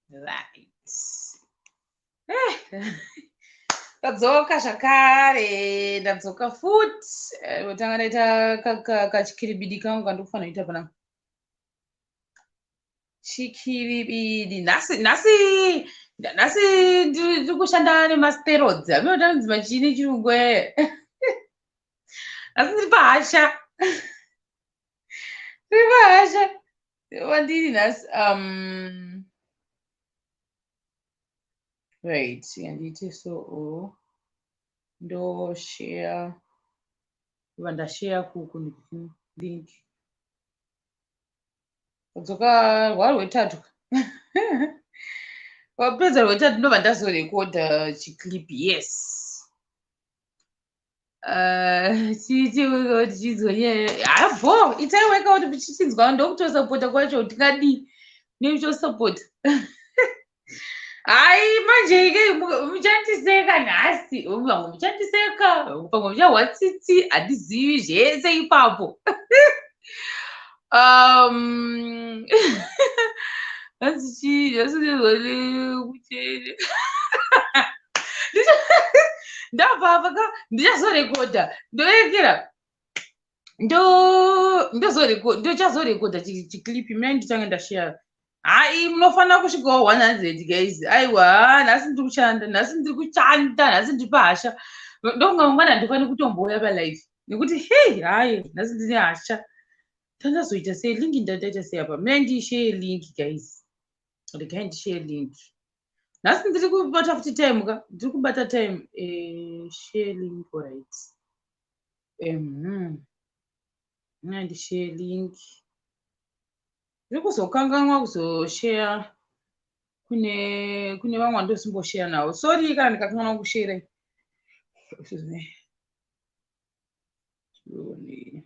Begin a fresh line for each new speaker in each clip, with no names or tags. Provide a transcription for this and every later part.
Right. Ndadzoka zvakare, ndadzoka futi. Tanga ndaita kachikiribidi kangu kandikufanira kuita panapa. Chikiribidi. Nhasi nhasi nhasi ndiri kushanda nemasteroids. Hameno kuti anonzi machii nechirungu ee. Nhasi ndiri pahasha. Ndiri pahasha. Wandiri nhasi right, yandiite so o ndo share va ndashare kuku link. Kudzoka rwa rwetatu. Wapedza rwetatu ndobva ndazorekodha chiclip, yes. Chichinzwa nyaya havo itai weka kuti chichinzwa ndokutosapota kwacho tingadii nekuchosapota. Hai, manje ike muchandiseka nhasi, vamwe muchandiseka, pamwe muchahwa tsitsi, handizivi zvese ipapo. Hanzi chii nhasi? Ndabva apa ka, ndichazorekodha, ndorekera ndochazorekodha chiclip. Mina ndichange ndashare. Hai, munofanira kusvikawo 100 guys. Aiwa, nhasi ndiri kushanda, nhasi ndiri kushanda, nhasi ndiri pahasha. Ndokunga mangwana handifani kutombouya palive nekuti hei, hai, nhasi ndine hasha. Tandazoita sei link? Ndandaita sei apa? Mina ndishare link, guys, regai ndishare link. Nhasi ndiri kubata futi time ka, ndiri kubata time. Share link, alright. Mina ndishare link, ndiri kuzokanganwa kuzoshare kune vamwe vandozimboshare navo. Sorry kana ndikakanganwa kushare. Excuse me. Tione.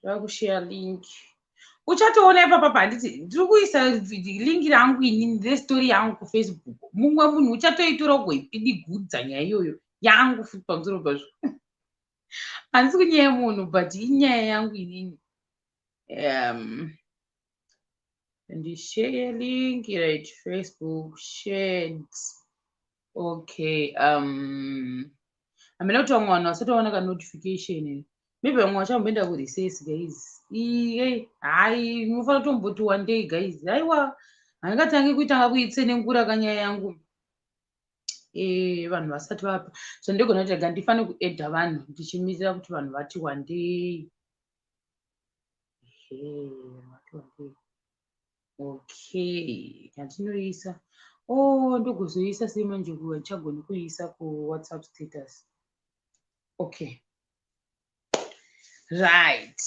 Ndakushare link, uchatoona ipapa. Handiti ndiri kuisa link rangu inini restory yangu kuFacebook? Mumwe munhu uchatoitora ugoipidigudza nyaya iyoyo yangu futi. Pamusoro pazvo, handisi kunyaya munhu, but inyaya yangu inini. Ndishare link, right? Facebook shared, okay. Hamina kuti vamwe vanhu vasati vaona kanotification, maybe vamwe vachamboenda kurecess, guys. Iye hai, munofanira kutomboti one day, guys. Aiwa, handingatangi kuitanga kuitsenengura kanyaya yangu vanhu vasati vapa. So ndigona kuti rega ndifane kuedha vanhu ndichimirira kuti vanhu vati one day. Vati one day, okay. Yandinoisa, oh, ndogozoisa sei manje? Handichagoni kuiisa kuWhatsApp status. Okay, right.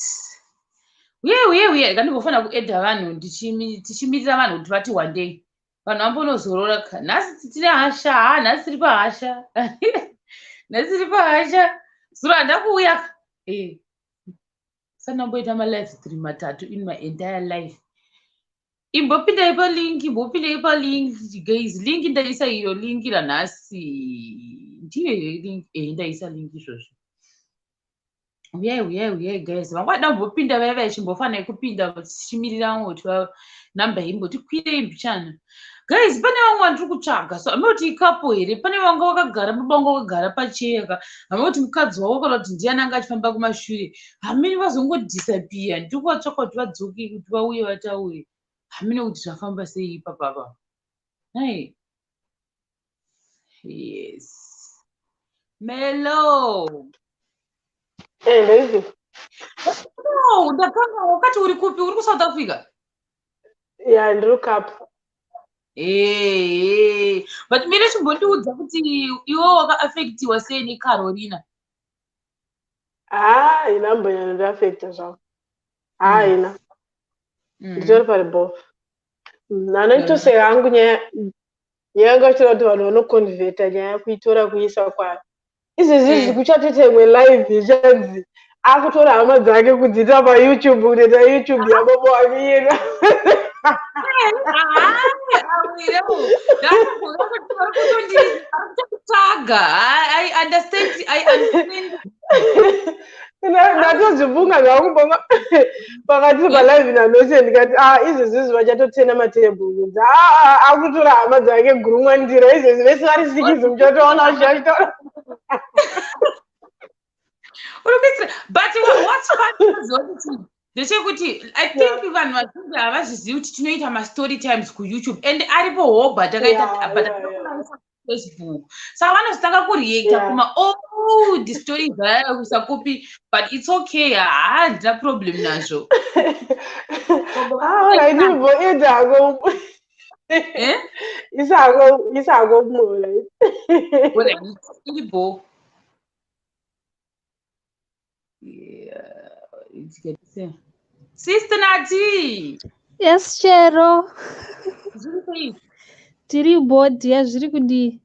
Uye uye uye rega ndimbofanira kuedha vanhu tichimirira vanhu kuti vati one day. Vanhu vambonozorora. Nhasi tine hasha. Ha, nhasi tiri pahasha, nhasi tiri pahasha. Zuro handakuuya sandamboita malive stream matatu in my entire life. Imbopindai palink, imbopindai palink, guys. Link ndaisa iyo, link ranhasi ndiyo iyo link. Ndaisa link izvozvo. Uyai, uyai, uyai, guys. Vangada kumbopinda vaya vaya, kupinda tichimirira kuti namba imboti kwirei mbichana. Guys, pane vamwe vandiri kutsvaga, so hameno kuti icouple here. Pane vanga vakagara, baba vanga vakagara pacheya. Hameno kuti mukadzi wavo kana kuti ndiani anga achifamba kumashure. Hamene vazongodisappear. Ndiri kuvatsvaka kuti vadzoke, kuti vauye vataure. Hamene kuti zvafamba sei ipapapa. Hai, yes, Melo.
Ndeipi?
No, ndakanga wakati uri kupi? Uri kuSouth Africa?
Ya, ndiri kuCape.
Ee, but mire, chimbondiudza kuti iwe wakaafektiwa sei neCarolina.
Haa, ina mbonyana ndiafekta zvavo. Haa, ina nditori paribo. Nanoitoseka hangu nyaya yanga ichitaura kuti vanhu vanoconverta nyaya kuitora kuisa kwayo. Izvezvi kuchatoita imwe live ichanzi akutora hama dzake kudziita paYouTube, kutoita YouTube yababa wake iyena.
Awirewo kutotsvaga. I understand, I understand.
Ndatozvibvunga zvangu pakati palive naNotion, ndikati, "A, izvezvizvi vachatotena matebhuru kunzi aa akutora hama dzake gurumwandira. Izvezvi vese vari sikizi, muchatoona vachitaura."
Uri kuitira, but what's funny, unoziva kuti ndechekuti I think vanhu vazhinji havazvizivi kuti tinoita mastory times kuYouTube and aripo hobha takaita, but Facebook, saka vanozotanga kureacta kuma old stories aya kuisa kupi. But it's okay, handina problem nazvo.
Alright, ita hako.
Eh?
Isako, isako mula.
Alright, iripo. Yeah, Sister Nati.
Yes, Chero.
Zviri sei?
Tiri bhodhi, yazviri kudii?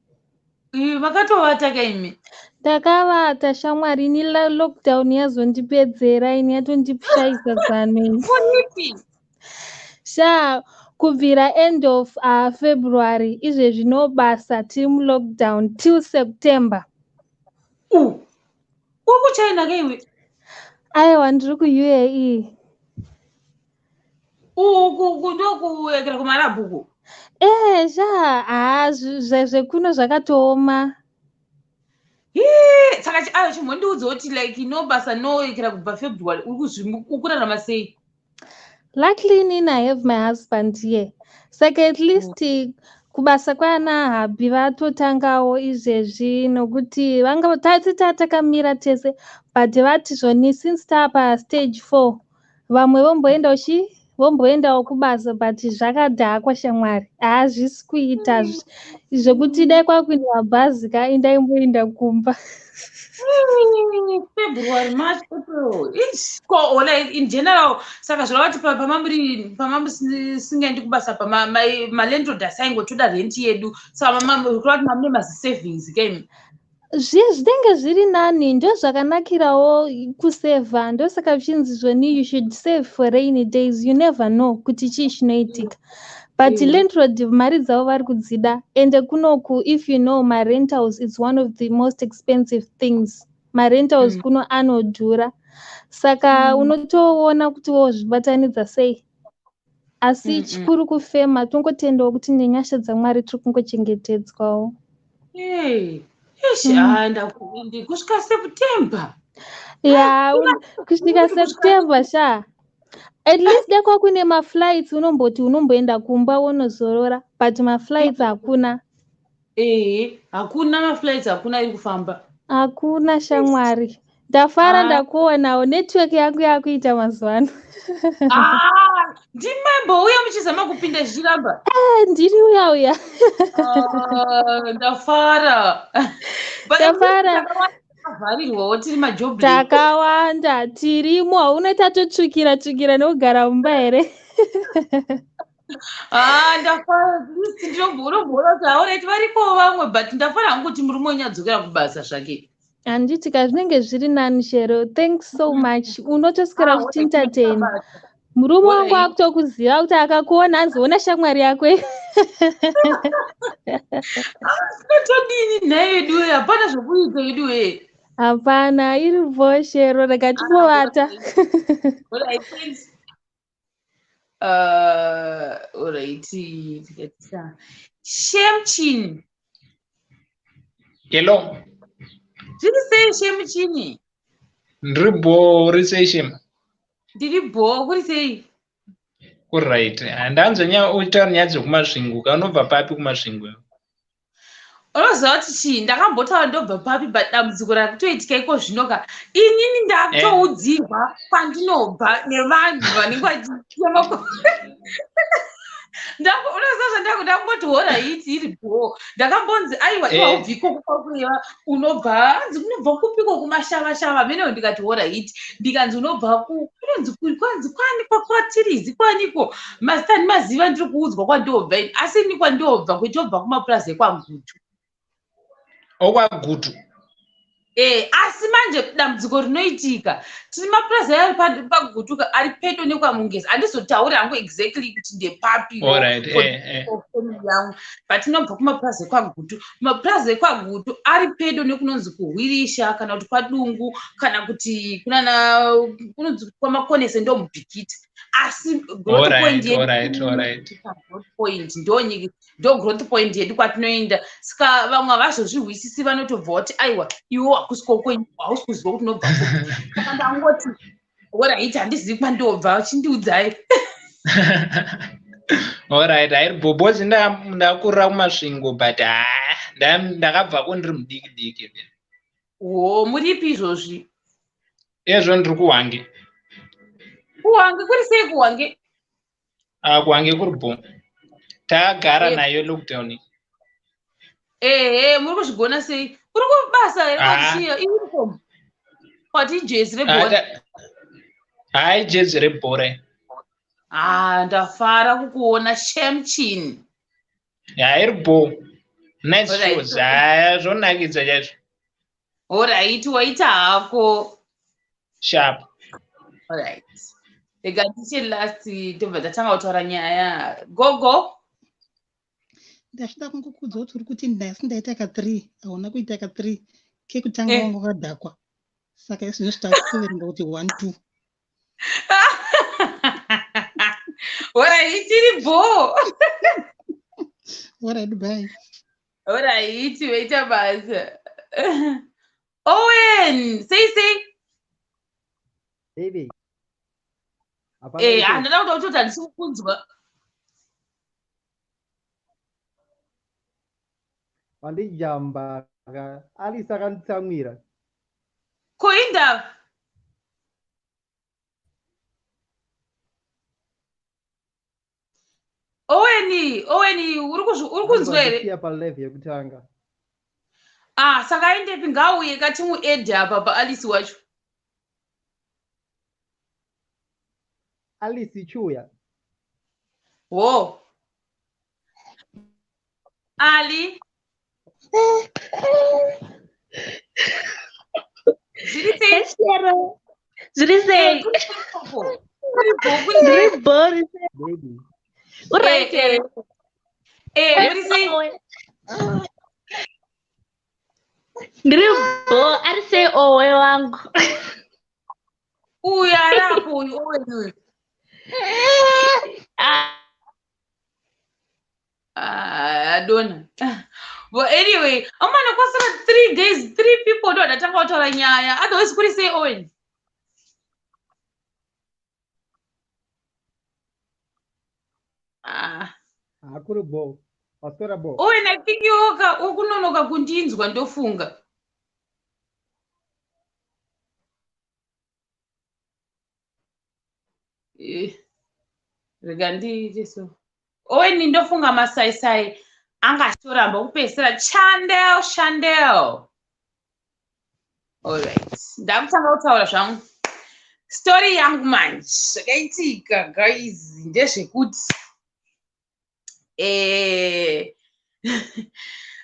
Vakatovata kaimi?
Ndakavata, shamwari. Ini lockdown yazondipedzera ini, yatondishayisa zano ini.
Uripi?
Sha, kubvira end of February, izvezvi no basa, tiri mulockdown till September.
Uri kuChina kaiwe?
Aiwa, ndiri kuUAE.
Uku ndokuekera kumarabhuku?
Eh, sha, haa, zvekuno zvakatooma.
Saka ayo, chimbondiudza kuti, like, no basa, noekera kubva February, uri kurarama sei?
Luckily inini I have my husband here, saka at least kubasa kwana hubby vatotangawo izvezvi, nokuti vanga tati takamira tese, but vati zvoni since taapa stage 4, vamwe vomboendawo chi vomboendawo kubasa, but zvakadhakwa, shamwari, haazvisi kuita zvekuti dai kwakuindiwa bhazi ka, indaimboenda kumba.
February, March, April. Ish, ko like in general, saka zvoreva kuti pamamuri pamamusingaendi kubasa, malandlord asaingotoda rent yedu, saka kureva kuti mamune mazisavings kaimi?
Zviye zvinenge zviri nani, ndo zvakanakirawo kusevha. Ndosaka zvichinzi zvoni you should save for rainy days, you never know kuti chii chinoitika. But landlord mari dzavo vari kudzida, ende kunoku, if you know, marentals, it's one of the most expensive things. Marentals kuno anodhura, saka unotoona kuti wozvibatanidza sei. Asi chikuru kufema, tongotendawo kuti nenyasha dzaMwari tiri kungochengetedzwawo.
Hey. Ish, ah, kusvika September.
Ya, kusvika September, sha. At least dai kwakune maflights, unomboti unomboenda kumba wonozorora, but maflights hakuna.
Ehe, hakuna maflights, hakuna iri kufamba.
Hakuna, shamwari. Ndafara ndakuonawo, network yangu yakuita mazuva ano.
Ah, ndimambouya muchizama kupinda zvichiramba.
Eh, ndiri uya uya.
Ah, ndafara. But
Ndafara.
Takavharirwawo tiri majobless.
Takawanda tirimo, hauna tatotsvukira tsvukira nekugara mumba here?
Ah, ndafara. At least unomboona kuti alright, varikowo vamwe, but ndafara hangu kuti murume wenyu adzokera kubasa zvake.
Handiti ka, zvinenge zviri nani. Shero, thanks so much, unotoswera
Ah,
uchientertain murume wangu. Akutokuziva kuti akakuona anzoona shamwari yako.
Todini nhai yedu? Hapana zvokuita yedu.
Hapana, iripo, Shero, rega timbovata.
Alright, thanks. Alright, tikatisa. Shemchin.
Hello.
Zviri sei, Shemchini?
Ndiri bho, uri sei, Shema?
Ndiri bho, kuri sei?
Kuright. Handanzwa nyaya uchitaura nyaya dzekuMasvingo. Unobva papi kuMasvingo?
Unoziva kuti chii, ndakambotaura ndobva papi, but dambudziko rakutoitika iko zvino ka, inini ndakutoudzirwa kwandinobva nevanhu vanenge vachiema. Unoziva zvandangoti, alright, iri bho. Ndakambonzi aiwa, iwa ubva ikoko kwakureva unobva, hanzi unobva kupiko, kumashavashava menewo. Ndikati alright, ndikanzi unobva kunonzi kwanzi kwani, kwatirizi kwaniko, mazita handimaziva. Ndiri kuudzwa kwandobva ini, asi ini kwandobva kwetobva kumapurazi ekwaGutu.
OkwaGutu.
Eh, asi Asi manje dambudziko rinoitika, tiri mapurazi ari paGutuka, ari pedo nekwaMungezi. Handizotauri hangu exactly kuti ndepapi yangu, but tinobva kumapurazi ekwaGutu. Mapurazi ekwaGutu ari pedo nekunonzi kuHwirisha, kana kuti kwaDungu, kana kuti kunana kunonzi kwaMakonese, ndomubhikita. Asi growth point yedu, growth point ndonyika, ndo growth point yedu kwatinoenda. Saka vamwe havazozvihwisisi, vanotobva vati, "Aiwa, iwe hakusi kokwenyu, hausi kuziva kuti unobva." Saka ndangoti, alright, handizivi kwandobva, chindiudzai.
Alright, hairi bhobhozi. Ndakurira kuMasvingo, but ha, ndakabvako ndiri mudiki diki.
Ho, muripi izvozvi?
Ezvo ndiri kuHwange.
KuHwange kuri sei kuHwange?
Ah, kuHwange kuri bho, takagara nayo lockdown.
Ehe, muri kuzvigona sei? Uri kubasa here? Kwatichiya iuniform, kwati ijezi rebhora?
Hai, jezi rebhora.
Ah, ndafara kukuona, shemchin.
Hairi bho, nice shows. Haya, zvonakidza chaizvo.
Alright, waita hako.
Sharp.
Alright, rega tiche last, tobva tatanga kutaura nyaya. Gogo.
Ndachida kungokudza kuti uri kuti ndasi ndaita ka3, hauna kuita ka3 kekutanga. Wanga wakadhakwa, saka izvozvi takutoverenga kuti 1 2.
Alright, iri bho.
Alright, bye.
Alright, waita basa. Owen, sei sei?
Baby.
Handada kuda kutoti handisi kukunzwa.
Wandijamba ka, Alice akanditsamwira.
Ko indava? Oweni, Oweni, uri kunzwa here?
Siya palive yekutanga.
Ah, saka aendepi? Ngauye katimuedhe apa paAlice wacho.
Alice, chiuya.
Ho, Ali, zviri sei?
Shero. Zviri sei?
Kuri bho, kuri
Ndiri bho, uri sei?
Baby.
Uright here?
Eh, uri sei?
Ndiri bho, ari sei owe wangu?
Uyu arapo uyu, Owen uyu.
Ah,
Ah, adona. But anyway, amana, kwasara 3 days, three people ndo vadatanga kutaura nyaya. Otherwise kuri sei, Owen? Ah.
Hakuri bho, waswera bho.
Owen, I think iwoka ukunonoka kundinzwa, ndofunga. Rega ndiite so. Owen, ndofunga masaisai anga achitoramba kupedzisira. Chandel, Chandel. Alright, ndakutanga kutaura zvangu story yangu manje. Zvakaitika, guys, ndezvekuti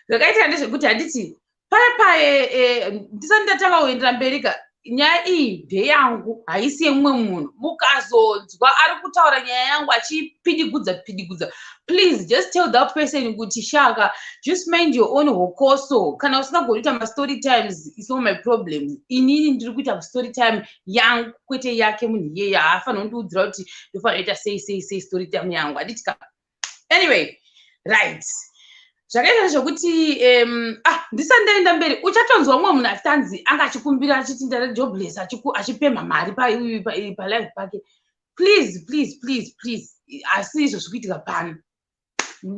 zvakaitika ndezvekuti, handiti paye paye, ndisati ndatanga kuendera mberi ka, nyaya iyi ndeyangu, haisi yemumwe munhu. Mukazonzwa ari kutaura nyaya yangu achipidigudza pidigudza, please just tell that person kuti, "Shaka, just mind your own hokoso. Kana usingagoni kuita mastory times, it's not my problem. Inini ndiri kuita story time yangu, kwete yake. Munhu iyeye haafanira kundiudzira kuti ndofanira kuita sei sei sei story time yangu, handiti ka?" Anyway, right, zvakaita ndezvekuti ah, ndisati ndaenda mberi, uchatonzwa mumwe munhu achitanzi anga achikumbira, achiti ndari jobless, achipemha mari palive pake. Please, please, please, please, asi izvo zviri kuitika pano,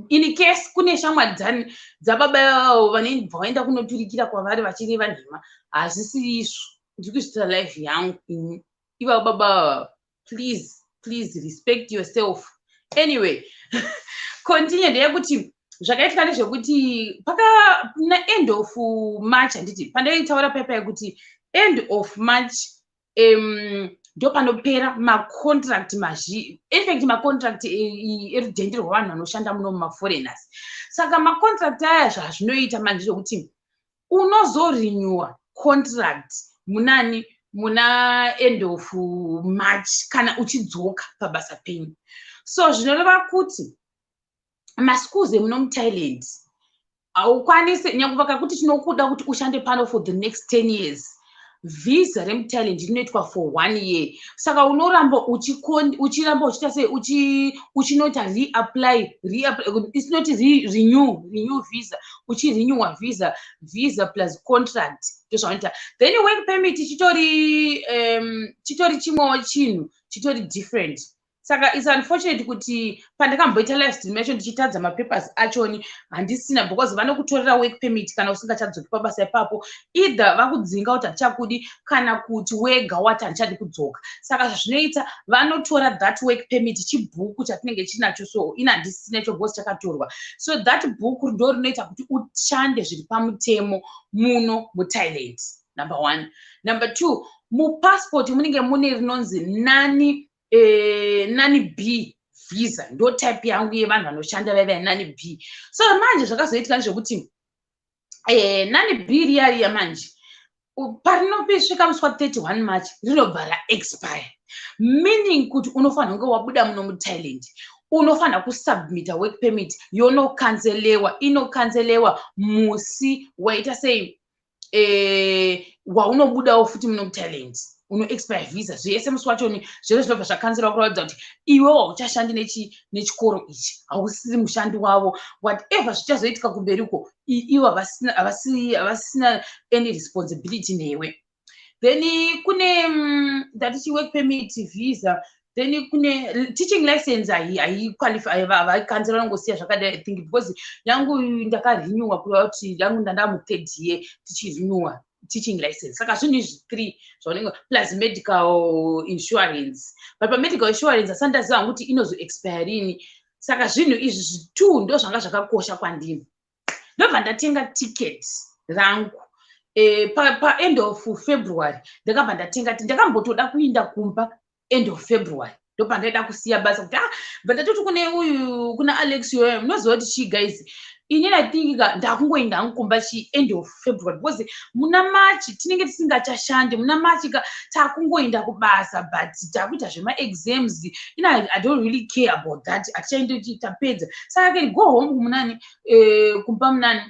in case kune shamwari dzani dzababa vavo vanobva vaenda kunoturikira kwavari vachireva nhema, hazvisi izvo. Ndiri kuzviitira live yangu ini. Ivavo baba vava, please, please respect yourself. Anyway, continue. Ndeyekuti zvakaitika ndezvekuti paka naend of March, handiti pandaitaura paipai kuti end of March ndo panopera macontract mazhi, infact macontract erudhende rwavanhu vanoshanda muno mumaforeigners. Saka macontract aya, zvazvinoita manje zvekuti unozorenewa contract. contract munani? Muna end of March, kana uchidzoka pabasa penyu. So zvinoreva kuti maschools emuno muThailand haukwanisi, nyange vakakuti tinokuda kuti ushande pano for the next 10 years, vhisa remuThailand rinoitwa for one year. Saka unoramba uchiramba uchiita sei? Uchinoita reapply, it's not renew visa, uchirenewa visa plus contract, ndozvaunoita. Then work permit chitori chimwewo chinhu chitori different. Saka it's unfortunate kuti pandakamboita live stream yacho ndichitadza mapapers achoni handisina, because vanokutorera work permit kana usingachadzoki pabasa ipapo. Either vakudzinga kuti hatichakudi, kana kuti wega wati handichadi kudzoka. Saka zvazvinoita, vanotora that work permit, chibhuku chatinenge chinacho. So ina handisina icho because chakatorwa. So that book ndo rinoita kuti ushande zviri pamutemo muno muThailand, number one. Number two, mupassport munenge mune rinonzi nani non B visa. Ndo type yangu yevanhu vanoshanda vaiva non B. So manje zvakazoitika ndezvekuti non B riya riya manje parinopisvika musi wa31 March rinobva raexpire, meaning kuti unofanira kunge wabuda muno muThailand. Unofanira kusubmita work permit, yonocancelewa. Inocancelewa musi waita sei? Waunobudawo futi muno muThailand, unoexpire visa, zvese musi wachoni zvese zvinobva zvacancelewa, kuratidza kuti iwe hauchashandi nechikoro ichi, hausiri mushandi wavo. Whatever zvichazoitika kumberiko, ivo havasina any responsibility newe. Then kune ndati work permit, visa, then kune teaching license. Haiqualify, havacancela, vanongosiya zvakadai, I think, because yangu ndakarenewa, kureva kuti yangu ndanda muthird year tichirenewa teaching license. Saka zvinhu izvi three zvaunenge, plus medical insurance. But pamedical insurance asati ndaziva hangu kuti inozoexpire rini. Saka zvinhu izvi zvitwo ndo zvanga zvakakosha kwandiri. Ndobva ndatenga ticket rangu paend of February. Ndakabva ndatenga. Ndakambotoda kuinda kumba end of February, ndopandaida kusiya basa kuti ah, bva ndatoti kune uyu, kuna Alex yoyo, munoziva kuti chii guys, inini I think ka ndakungoenda hangu kumba chi end of February, because muna March tinenge tisingachashandi. Muna March ka takungoenda kubasa, but takuita zvemaexams. Ina I don't really care about that. Hatichaendi, tapedza. Saka can go home munani, kumba munani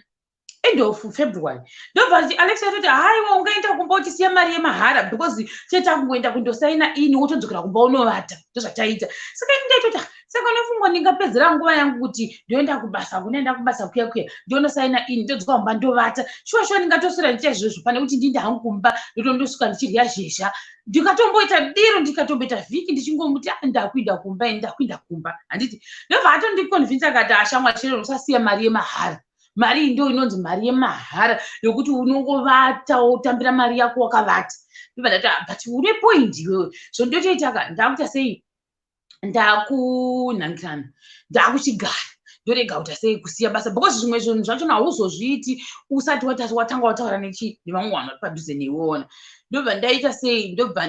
end of February. Ndobva Alex atoti, "Haiwa, ungaenda kumba uchisiya mari yemahara?" Because chetakungoenda kundosaina ini, wotodzokera kumba unovata. Ndozvataita. Saka ini ndaitoti, "Ah, saka unofungwa ndingapedzera nguva yangu kuti ndoenda kubasa, kunoenda kubasa kuya kuya, ndonosaina ini, ndodzoka kumba ndovata? Shuwa shuwa ndingatoswera ndiita izvozvo pane kuti ndiinde hangu kumba, ndotondosvika ndichirya zhezha." Ndikatomboita diro, ndikatomboita vhiki ndichingomuti, "Ah, ndakuenda kumba ini, ndakuenda kumba," handiti? Ndobva atondiconvince akati, "Ashamwa chero usasiya mari yemahara. Mari iyi ndo inonzi mari yemahara yokuti unongovata, wotambira mari yako wakavata." Ndobva ndati, "Ah, but une point iwewe." So ndotoita ka, ndakuita sei? Ndakunhangirana, ndakuchigara, ndorega kuita sei? Kusiya basa, because zvimwe zvinhu zvachona hauzozviiti usati watanga wataura nechi nevamwe vanhu vari padhuze neiweona. Ndobva ndaita sei? Ndobva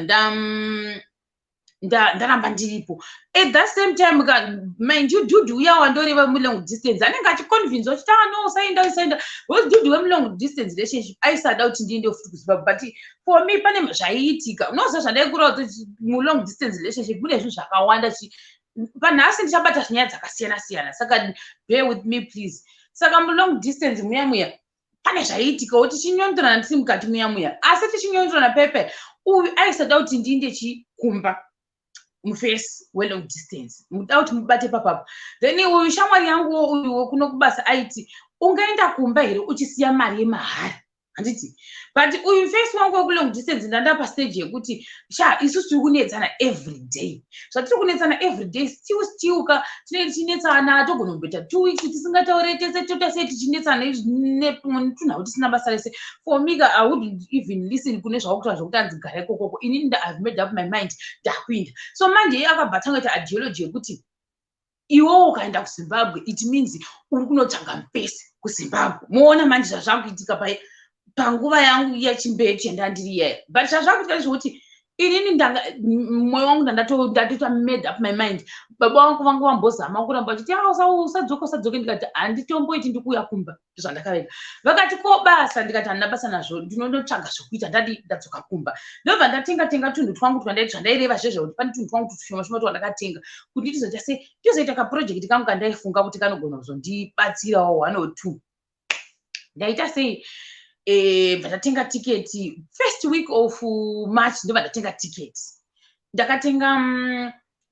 ndaramba ndiripo. At that same time ka, mind you, dude uya wandoreva mulong distance anenge achiconvince achiti, "Ah, no, usaenda, usaenda," because dude wemulong distance relationship aisada kuti ndiende futi kuZimbabwe. But for me pane zvaiitika. Unoziva zvandaikura kuti mulong distance relationship mune zvinhu zvakawanda. Panhasi ndichabata nyaya dzakasiyana siyana, saka bear with me, please. Saka mulong distance muya muya pane zvaiitikawo, tichinyondorana tiri mukati muya muya. Asi tichinyondorana pepe, uyu aisada kuti ndiinde chikumba, mufesi welong distance. Muda kuti mubate papapo. Then uyu shamwari yanguwo uyu wekuno kubasa aiti, "Ungaenda kumba here uchisiya mari yemahara?" Handiti? But uyu mufesi wangu wekulong distance, ndanda pastage yekuti sha, isusu tiri kunetsana every day. Zvatiri kunetsana every day, still ka tinenge tichinetsana. Togonomboita 2 weeks tisingataure tese, toita sei? Tichinetsana netunhau tisina basa rese. For me ka, I wouldn't even listen kune zvakutaura zvokuti anzi gara ikokoko. Inini I've made up my mind, ndakuinda. So manje iye akabva atanga kuita ideology yekuti iwewo ukaenda kuZimbabwe, it means uri kunotsvaga mupesi kuZimbabwe. Moona manje zvazvakuitika pai panguva yangu yechimbechi yandandiri iyaya. But zvazvakuitika ndezvekuti Inini ndanga mwoyo wangu ndatoita made up my mind. Baba vangu vanga vambozama kuramba vachiti, "Ah, usadzoka, usadzoke." Ndikati, "Handitomboiti, ndikuuya kumba." Ndozvandakavega. Vakati, "Ko basa?" Ndikati, "Handina basa nazvo, ndinondotsvaga zvokuita." Ndadi ndadzoka kumba, ndobva ndatenga tenga tunhu twangu twandaiti zvandaireva zvezvo, kuti pane tunhu twangu tushoma shoma twandakatenga kuti ndizoita sei, ndizoita kaproject kangu kandaifunga kuti kanogona kuzondibatsirawo one or two. Ndaita sei, bva ndatenga tiketi first week of March. Ndobva ndatenga tiketi, ndakatenga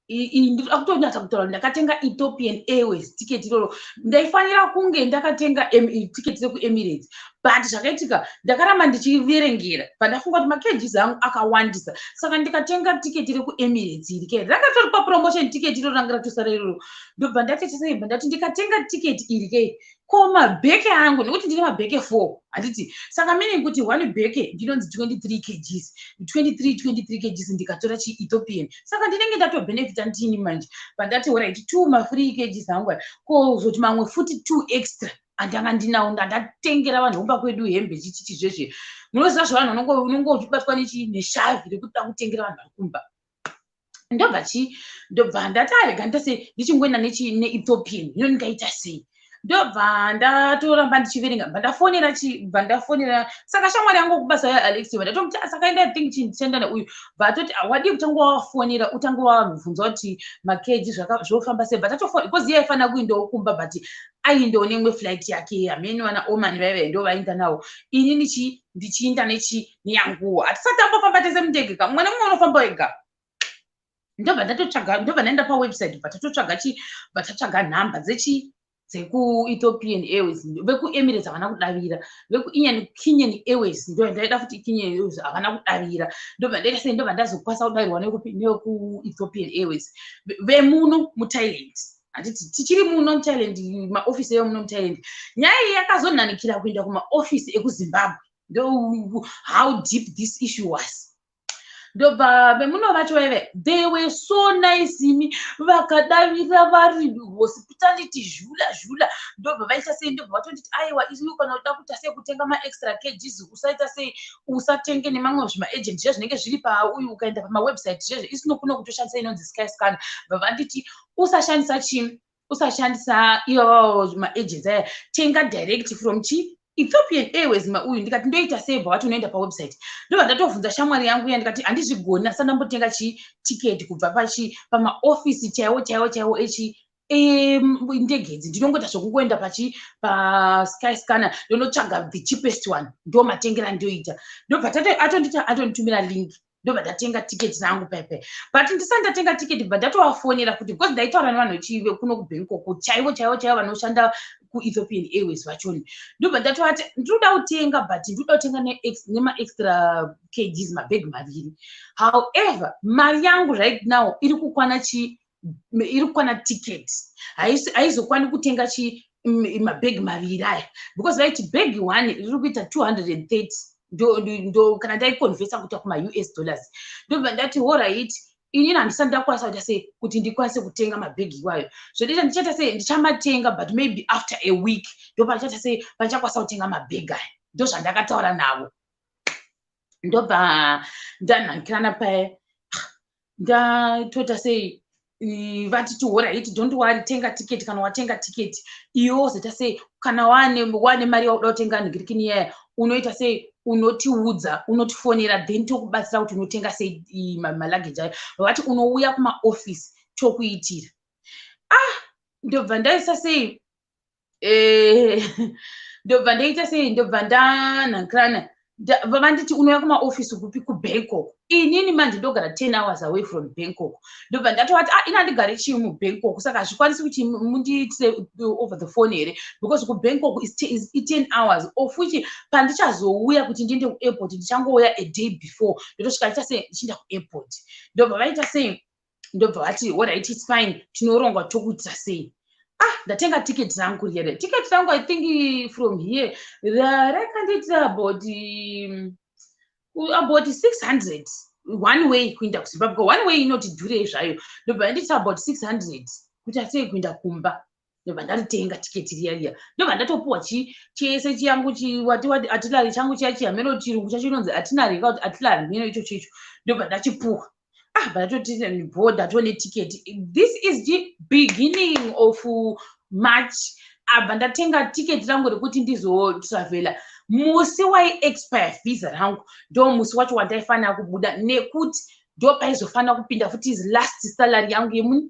ndinoda kutonyatsa kutaura, ndakatenga Ethiopian Airways tiketi iroro. Ndaifanira kunge ndakatenga tiketi rekuEmirates, but zvakaitika, ndakaramba ndichiverengera, pandafunga kuti maKGs angu akawandisa, saka ndikatenga tiketi rekuEmirates iri ke rakatori papromotion. Tiketi iroro ranga ratosara iroro. Ndobva ndati sei, bva ndati ndikatenga tiketi iri ke, ko mabheke angu, nekuti ndine mabheke 4, handiti? Saka meaning kuti one bheke ndinonzi 23 kgs, 23, 23 kgs. Ndikatora chiEthiopian, saka ndinenge ndatobhenefita ndini manje. Pandati, alright, two mafree kgs angu aya, kozoti mamwe futi two extra andanga ndinawo, ndandatengera vanhu vomba kwedu hembe, chichichi zvezve. Munoziva zvavanhu, unonge uchibatwa neshavi rekuda kutengera vanhu vari kumba. Ndobva chi ndobva ndati, arega nditase, ndichingoenda neEthiopian hino, ndingaita sei? Ndobva ndatoramba ndichiverenga, bva ndafonera chi bva ndafonera saka shamwari yangu kubasa yaAlex. Bva ndatomuti, "Ah, saka enda, think chi ndichaenda neuyu." Bva atoti, "Ah, wadii kutanga wafonera, utange wabvunza kuti maKG zvofamba sei?" Bva tatofona, because iye aifanira kuendawo kumba, but aindawo neimwe flight yake, hamene vana Oman vaiva ndo vaenda navo. Inini chi ndichiinda nechi neyanguwo, hatisati tambofamba tese mundege ka, mumwe nemumwe unofamba wega. Ndobva ndatotsvaga, ndobva ndaenda pawebsite, bva tatotsvaga chi bva tatsvaga nhamba dzechi dzekuEthiopian Airways. VekuEmirates havana kudavira, vekuKenyan Airways, ndo ndaida futi Kenyan Airways, havana kudavira. Ndobva ndaita sei, ndobva ndazokwanisa kudavirwa nekuEthiopian Airways vemuno muThailand, handiti? Tichiri muno muThailand, maofisi emuno muThailand. Nyaya iyi yakazonhanikira kuenda kumaofisi ekuZimbabwe. Ndo how deep this issue was. Ndobva vemuno vacho vaive, they were so nice imi, vakadavira vari hospitality zhula zhula. Ndobva vaita sei, ndobva vatonditi, "Aiwa, isu kana uda kuita sei, kutenga maextra kgs, usaita sei, usatenge nemamwe zvimaagent zviya zvinenge zviri pauyu, ukaenda pamawebsite zvezvo, isino kuno kutoshandisa inonzi Skyscanner." Bva vanditi, "Usashandisa chii, usashandisa ivavavo maagents aya, tenga direct from chi Ethiopian Airways mauyu." Ndikati, "Ndoita sei?" Bva vati, "Unoenda pawebsite." Ndobva ndatovhunza shamwari yangu iya, ndikati, "Handizvigoni, asi ndambotenga chi tiketi kubva pachi pamaofisi chaiwo chaiwo chaiwo echi ndege idzi, ndinongoita zvokungoenda pachi paSkyscanner, ndonotsvaga the cheapest one, ndo matengera ndoita." Ndobva atonditi, atonditumira link, ndobva ndatenga tiketi rangu pepe. But ndisati ndatenga tiketi, bva ndatovafonera kuti, because ndaitaura nevanhu kuno kuBangkok chaivo chaivo chaivo vanoshanda kuEthiopian Airways vachoni. Ndobva ndatovati, "Ndinoda kutenga, but ndinoda kutenga nemaextra kgs, mabhegi 2. However, mari yangu right now iri kukwana chi iri kukwana tiketi, haizokwani kutenga chi mabhegi 2 aya," because vaiti bhegi one riri kuita 230, ndo kana ndaiconverta kuita kuma-US dollars. Ndobva ndati, "Alright, inini handisati ndakwanisa kuita sei kuti ndikwanise kutenga mabhegi iwayo. Zvotoita ndichaita sei, ndichamatenga, but maybe after a week ndo pandichaita sei, pandichakwanisa kutenga mabhegi aya." Ndo zvandakataura navo. Ndobva ndanhanikirana paya, ndatoita sei, vatiti, "Alright, don't worry, tenga tiketi. Kana watenga tiketi iwe, wozoita sei, kana wane mari yauda kutenga nhingirikini iyaya, unoita sei, unotiudza, unotifonera, then tokubatsira kuti unotenga sei maluggage ayo." Vati, "Unouya kumaofisi, tokuitira." Ah, ndobva ndaisa sei, ndobva ndaita sei, ndobva ndanhangirana. Vanditi, "Unouya kumaofisi kupi?" KuBangkok. Inini manje ndogara 10 hours away from Bangkok. Ndobva ndatovati, "Ah, ini handigari chii muBangkok, saka hazvikwanisi kuti mundiitire over the phone here, because kuBangkok is i10 hours, of which pandichazouya kuti ndiende kuairport, ndichangouya a day before, ndotosvika ndiita sei, ndichienda kuairport." Ndobva vaita sei, ndobva vati, "Alright, it's fine, tinorongwa tokuitira sei." Ah, ndatenga tiketi rangu riya. Tiketi rangu, I think from here rakandiitira about 600 one way kuenda kuZimbabwe. One way inoti dhurei zvayo. Ndobva yandiitira about 600 kuti atei kuenda kumba. Ndobva ndaritenga tiketi riya riya, ndobva ndatopuwa chese chiyangu, wati wati itinerary changu chiya chiya, meno chirungu chacho inonzi itinerary ka kuti itinerary, meno icho chicho. Ndobva ndachipuwa. Ah, ndatoti bho, ndatone tiketi. This is the beginning of March. Abva ndatenga tiketi rangu rekuti ndizotravhela. Musi waiexpire visa rangu ndo musi wacho wandaifanira kubuda, nekuti ndo paizofanira kupinda futi last salary yangu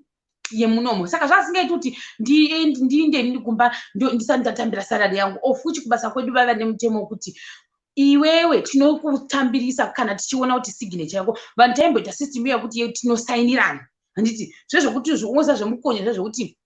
yemunomo. Saka zvasingaiti kuti ndiinde nini kumba ndisati ndatambira salary yangu. Of which kubasa kwedu vaiva nemutemo wekuti iwewe tinokutambirisa kana tichiona kuti signature yako. Vanhu taimboita system yekuti tinosainirana, handiti? Zvezvokuti unoziva zvemukonya, zvezvokuti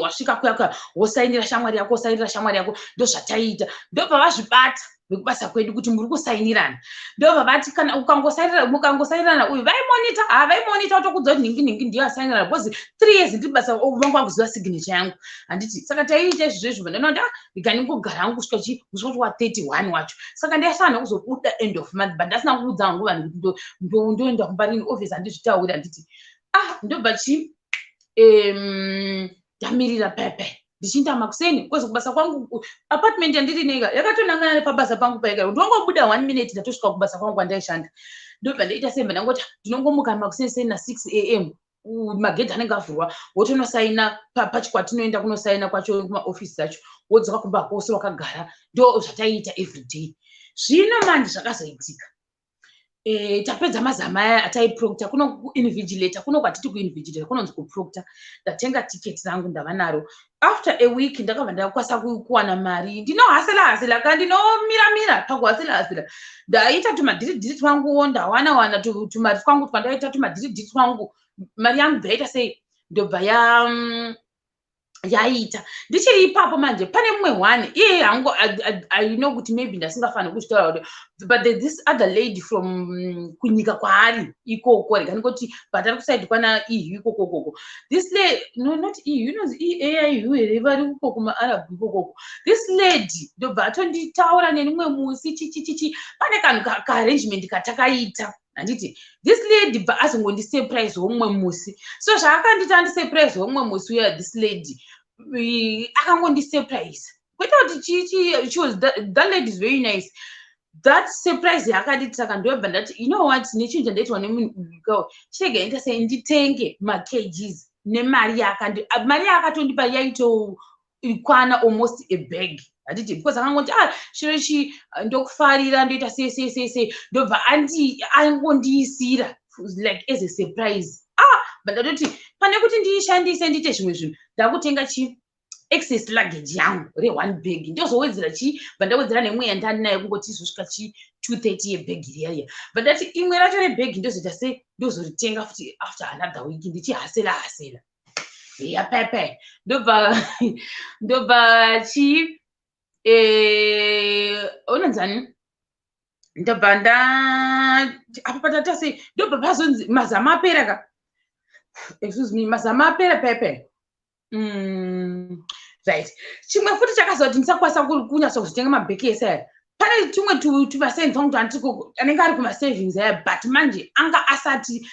wasvika kuya kuya, wosainira shamwari yako, wosainira shamwari yako. Ndozvataiita. Ndobva vazvibata vekubasa kwedu kuti muri kusainirana. Ndobva vati kana mukangosainirana, uyu vaimonita. Ha, vaimonita kutokudza kuti nhingi nhingi ndiyo asainirana, because 3 years ndiri basa, vanga vakuziva signature yangu, handiti? Saka taiita izvozvo izvo. Ndinoona ah, ndikandingogara hangu kusvika chi musi wacho wa31 wacho. Saka ndaifanira kuzobuda end of month, but ndasina kuudza hangu vanhu kuti ndoenda kumba rini. Obvious handizvitauri, handiti? Ah, ndobva chi ndamirira pepe, ndichiinda makuseni, because kubasa kwangu, apartment yandiri nega yakatonangana nepabasa pangu paigara. Ndongobuda one minute, ndatosvika kubasa kwangu kwandaishanda. Ndobva ndaita semba, ndangoti ndinongomuka makuseni seni na6 a.m., magedhi anenge avhurwa, wotonosaina pachikwatinoenda kunosaina kwacho kumaofisi acho, wodzoka kumba kwose wakagara. Ndo zvataiita everyday. Zvino manje zvakazoitika, tapedza mazama aya ataiproctor kuno, kuinvigilata kuno, kwatiti kuinvigilata kunonzi kuproctor. Ndatenga tiketi rangu, ndava naro. After a week ndakabva ndakwanisa kuwana mari. Ndinohasela hasela ka, ndinomiramira pakuhasela hasela. Ndaita tumadhiridhiri twanguwo, ndawana wana tumari twangu twandaita tumadhiridhiri twangu. Mari yangu bvaita sei, ndobva ya yaita. Ndichiri ipapo manje, pane mumwe one iye hangu, I know kuti maybe ndasingafaniri kuzvitaura kuti, but there's this other lady from kunyika kwaari ikoko, rega ndingoti, but ari kusaidi kwana EU ikoko ikoko. This lady, no, not EU, inonzi eaiu here, vari uko kumaArab ikokoko. This lady ndobva atonditaura nenimwe musi chichichichi. Pane kanhu kaarrangement katakaita, handiti? This lady bva azongondisurprise womumwe musi. So zvaakandita andisurprise womumwe musi uya, this lady akangondisurprise kwete kuti chichi. She was that lady is very nice. That surprise yaakanditi, saka ndobva ndati, "You know what, nechinhu chandaitwa nemunhu uyu, chirega ita sei, nditenge makgs nemari yaakandi." Mari yaakatondipa yaitokwana almost a bag, handiti? Because akangoti, "Ah, chiro ichi ndokufarira, ndoita sei sei sei sei." Ndobva angondiisira like as a surprise. Ah, but ndatoti pane kuti ndiishandise ndiite zvimwe zvinhu, ndakutenga chi excess luggage yangu reone bag, ndozowedzera chi, bva ndawedzera nemwe yandandinayo, kungoti izosvika chi 230 yebhegi riya riya. Bva ndati imwe racho rebhegi ndozoita sei, ndozoritenga futi after another week, ndichihasela hasela ya pepe. Ndobva chi unonzani, ndobva nda apa patata sei, ndobva pazonzi mazama apera ka, excuse me, mazama apera pepe. Right, chimwe futi chakazoti ndisakwanisa kunyatsa kuzotenga mabheki ese aya, pane tumwe tumasenzi twangu twandiri anenge ari kumasavings aya, but manje anga asati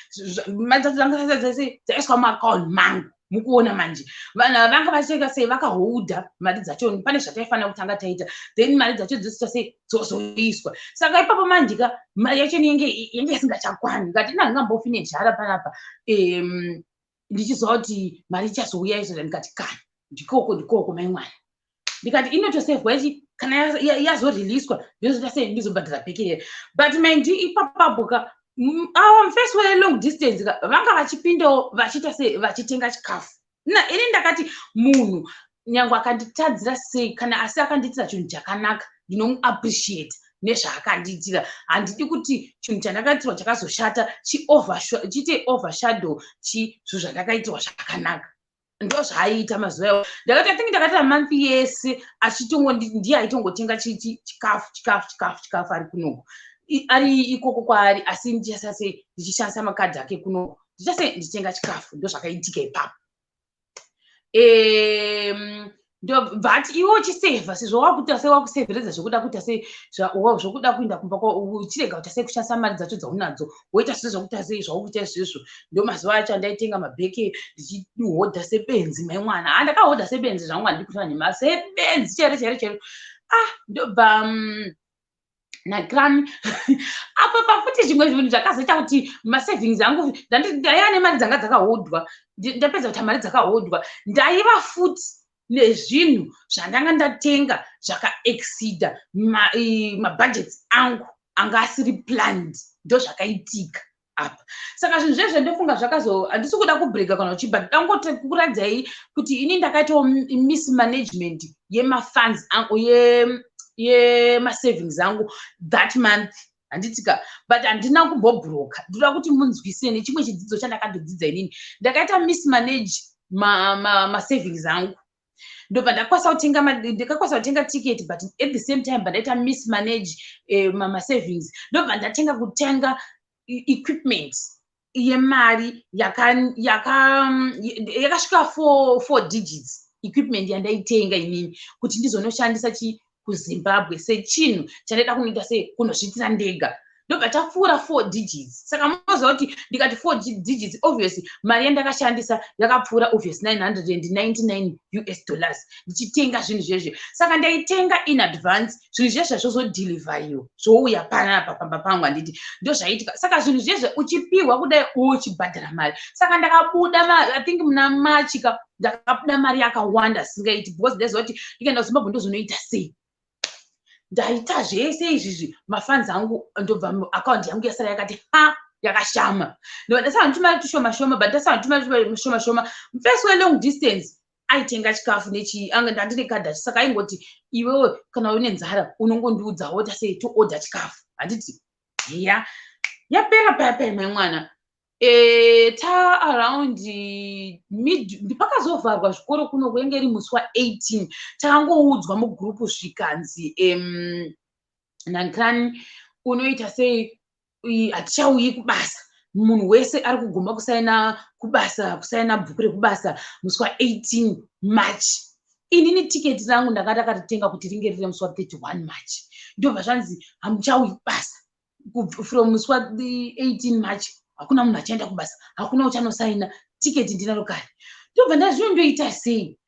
mari dzacho dzanga dzaiswa muaccount mangu. Mukuona manje vanhu ava vanga vachiita sei, vakaholda mari dzacho. Pane zvataifanira kutanga taita, then mari dzacho dzoita sei, dzozoiswa. Saka ipapo manje ka, mari yacho yenge isingachakwani. Ngati ndingangambofi nezhara panapa, ndichiziva kuti mari ichazouya izvo. Ndikati kana ndikoko ndikoko mai mwana, ndikati inotosevhwa ichi, kana yazoriliswa ndozoita sei, ndizobhadhara bheki here? But mind you, ipapapo ka, ava mufesi welong distance ka, vanga vachipindawo vachiita sei, vachitenga chikafu. Na ini ndakati munhu nyange akanditadzira sei, kana asi akandiitira chinhu chakanaka, ndinomuappreciate nezvaakandiitira. Handidi kuti chinhu chandakaitirwa chakazoshata chiite overshadow chi zvinhu zvandakaitirwa zvakanaka. Ndo zvaaiita mazuva iwayo. Ndakati, I think ndakatira month yese achitongo ndiye aitongotenga chikafu, chikafu, chikafu, chikafu, ari kunoko, ari ikoko kwaari, asi ndichasa sei, ndichishandisa makadhi ake kunoko, ndichase ndichitenga chikafu. Ndo zvakaitika ipapo. Ndobva ati, "Iwe uchisevha, sezvo wakuita sei, wakusevheredza zvekuda kuita sei, zvokuda kuenda kumba, uchirega kuita sei kushandisa mari dzacho dzaunadzo, woita sei zvokuita sei zvaukuita izvizvo." Ndo mazuva acho andaitenga mabheke ndichihodha sebenzi. Mai mwana, ha, ndakahodha sebenzi zvangu, handidi kutora nhema, sebenzi chairo chairo chairo. Ah, ndobva nakrani apa pafuti zvimwe zvinhu zvakazoita kuti masavings angu, ndaiva nemari dzanga dzakahodwa. Ndapedza kuita mari dzakahodwa, ndaiva futi nezvinhu zvandanga ndatenga zvakaexceeda mabudgets angu anga asiri planned. Ndo zvakaitika apa. Saka zvinhu zvezvo ndofunga zvakazo, handisi kuda kubrega kana uchibva, ndangoti kuradzai kuti ini ndakaitawo mismanagement yemafunds angu, yemasavings angu that month, handitika? But handina kumbobhuroka. Ndoda kuti munzwise nechimwe chidzidzo chandakatodzidza inini. Ndakaita mismanage masavings angu, ndobva ndakwanisa kutenga, ndakakwanisa kutenga ticket, but at the same time bandaita mismanage masavings, ndobva ndatenga kutenga equipment yemari yakasvika four digits, equipment yandaitenga inini kuti ndizonoshandisa chi kuZimbabwe sechinhu chandaida kunoita sei, kunozviitira ndega. Ndobva tapfuura four digits. Saka munoziva kuti ndikati four digits, obviously mari yandakashandisa yakapfuura obvious 999 US dollars ndichitenga zvinhu zvezve. Saka ndaitenga in advance zvinhu zvezve, zvozodhilivhaiwa, zvouya panapa pamba pangu, handiti? Ndo zvaitika. Saka zvinhu zvezve uchipiwa kudai, uchibhadhara mari. Saka ndakabuda, I think muna March ka, ndakabuda mari yakawanda singaiti, because ndaiziva kuti ndikaenda kuZimbabwe ndozonoita sei. Ndaita zvese izvizvi, mafunds angu, ndobva akaunti yangu yasara yakati ha, yakashama. Ndobva ndasara ndichimari tushoma shoma, but ndasara ndichimari shoma shoma. Mufesi welong distance aitenga chikafu nechi anga ndandine kadhachi, saka aingoti, "Iwewe kana une nzara unongondiudza, wota sei, toodha chikafu," handiti? Ya, yapera paya paya, mai mwana. Ta around mid ndipakazovharwa zvikoro kuno, kuenge iri musi wa18. Takangoudzwa mugurupu zvikanzi, "Nankani unoita sei, hatichauyi kubasa. Munhu wese ari kuguma kusaina kubasa, kusaina bhuku rekubasa musi wa18 March." Inini tiketi rangu ndanga ndakaritenga kuti ringe riri musi wa31 March. Ndobva zvanzi hamuchauyi kubasa from musi wa18 March, hakuna munhu achaenda kubasa, hakuna uchanosaina. Tiketi ndinaro kare. Ndobva ndazvino ndoita sei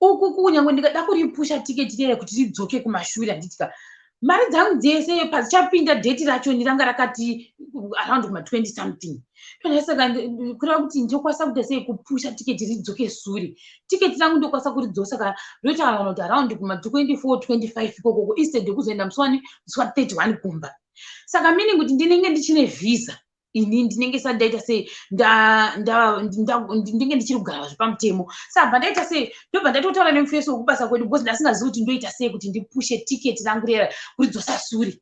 uku? Kunyange ndikada kuripusha tiketi rere kuti ridzoke kumashure, handitika? Mari dzangu dzese padzichapinda, date racho ndiranga rakati around kuma20 something. Saka kureva kuti ndokwanisa kuita sei kupusha tiketi ridzoke sure? Tiketi rangu ndokwanisa kuridzosa kana roita kana kuti around kuma24 25 ikokoko, instead yekuzoenda musi wani, musi wa31 kumba. Saka meaning kuti ndinenge ndichine vhisa ini, ndinenge sati ndaita sei, ndinenge ndichiri kugara zvepamutemo. Saka bva ndaita sei? Ndobva ndatotaura nemufesi wekubasa kwedu, because ndasingazivi kuti ndoita sei kuti ndipushe tiketi rangu rera kuridzosa sure.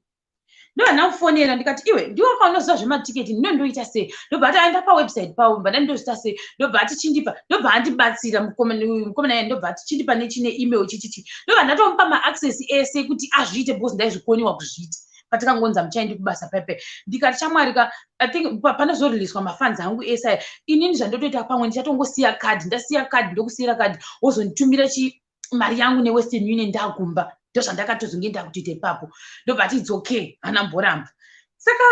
Ndobva ndamufonera ndikati, "Iwe, ndiwe kaunoziva zvematiketi, ndino ndoita sei?" Ndobva ati, "Aenda pawebsite pavo." Bva ndandozvita sei? Ndobva ati, "Chindipa." Ndobva andibatsira mukomana iye. Ndobva ati, "Chindipa nechine email chichichi." Ndobva ndatomupa maaccess ese kuti azviite, because ndaizvikoniwa kuzviita patikangonza muchaendi kubasa pepe. Ndikati, "Shamwari ka, I think panozoriliswa mafunds angu ese aya, inini zvandotoita pamwe ndichatongosiya kadhi. Ndasiya kadhi, ndokusiyira kadhi, wozonditumira chi mari yangu neWestern Union ndakumba." Ndozvandakatozonge ndakutoita ipapo. Ndobva ati, "It's okay." Hana mboramba. Saka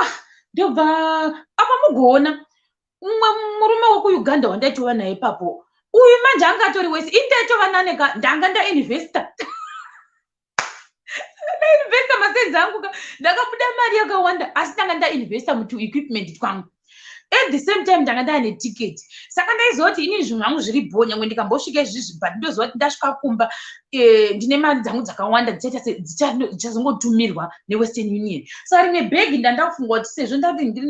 ndobva apa mugoona mumwe murume wekuUganda wandaitova naye ipapo uyu manje anga atori wese. Ini ndaitova naneka, ndanga ndainvesta, ndainvesta masenzi angu ka, ndakabuda mari yakawanda, asi ndanga ndainvesta mutuequipment twangu. At the same time ndanga ndaane tiketi, saka ndaiziva kuti inini zvinhu zvangu zviri bho, nyange ndikambosvika izvizvi, but ndoziva kuti ndasvika kumba ndine mari dzangu dzakawanda dzichaita dzichazongotumirwa neWestern Union. Saka rimwe bhegi ndandakufunga kuti sezvo ndati ndiri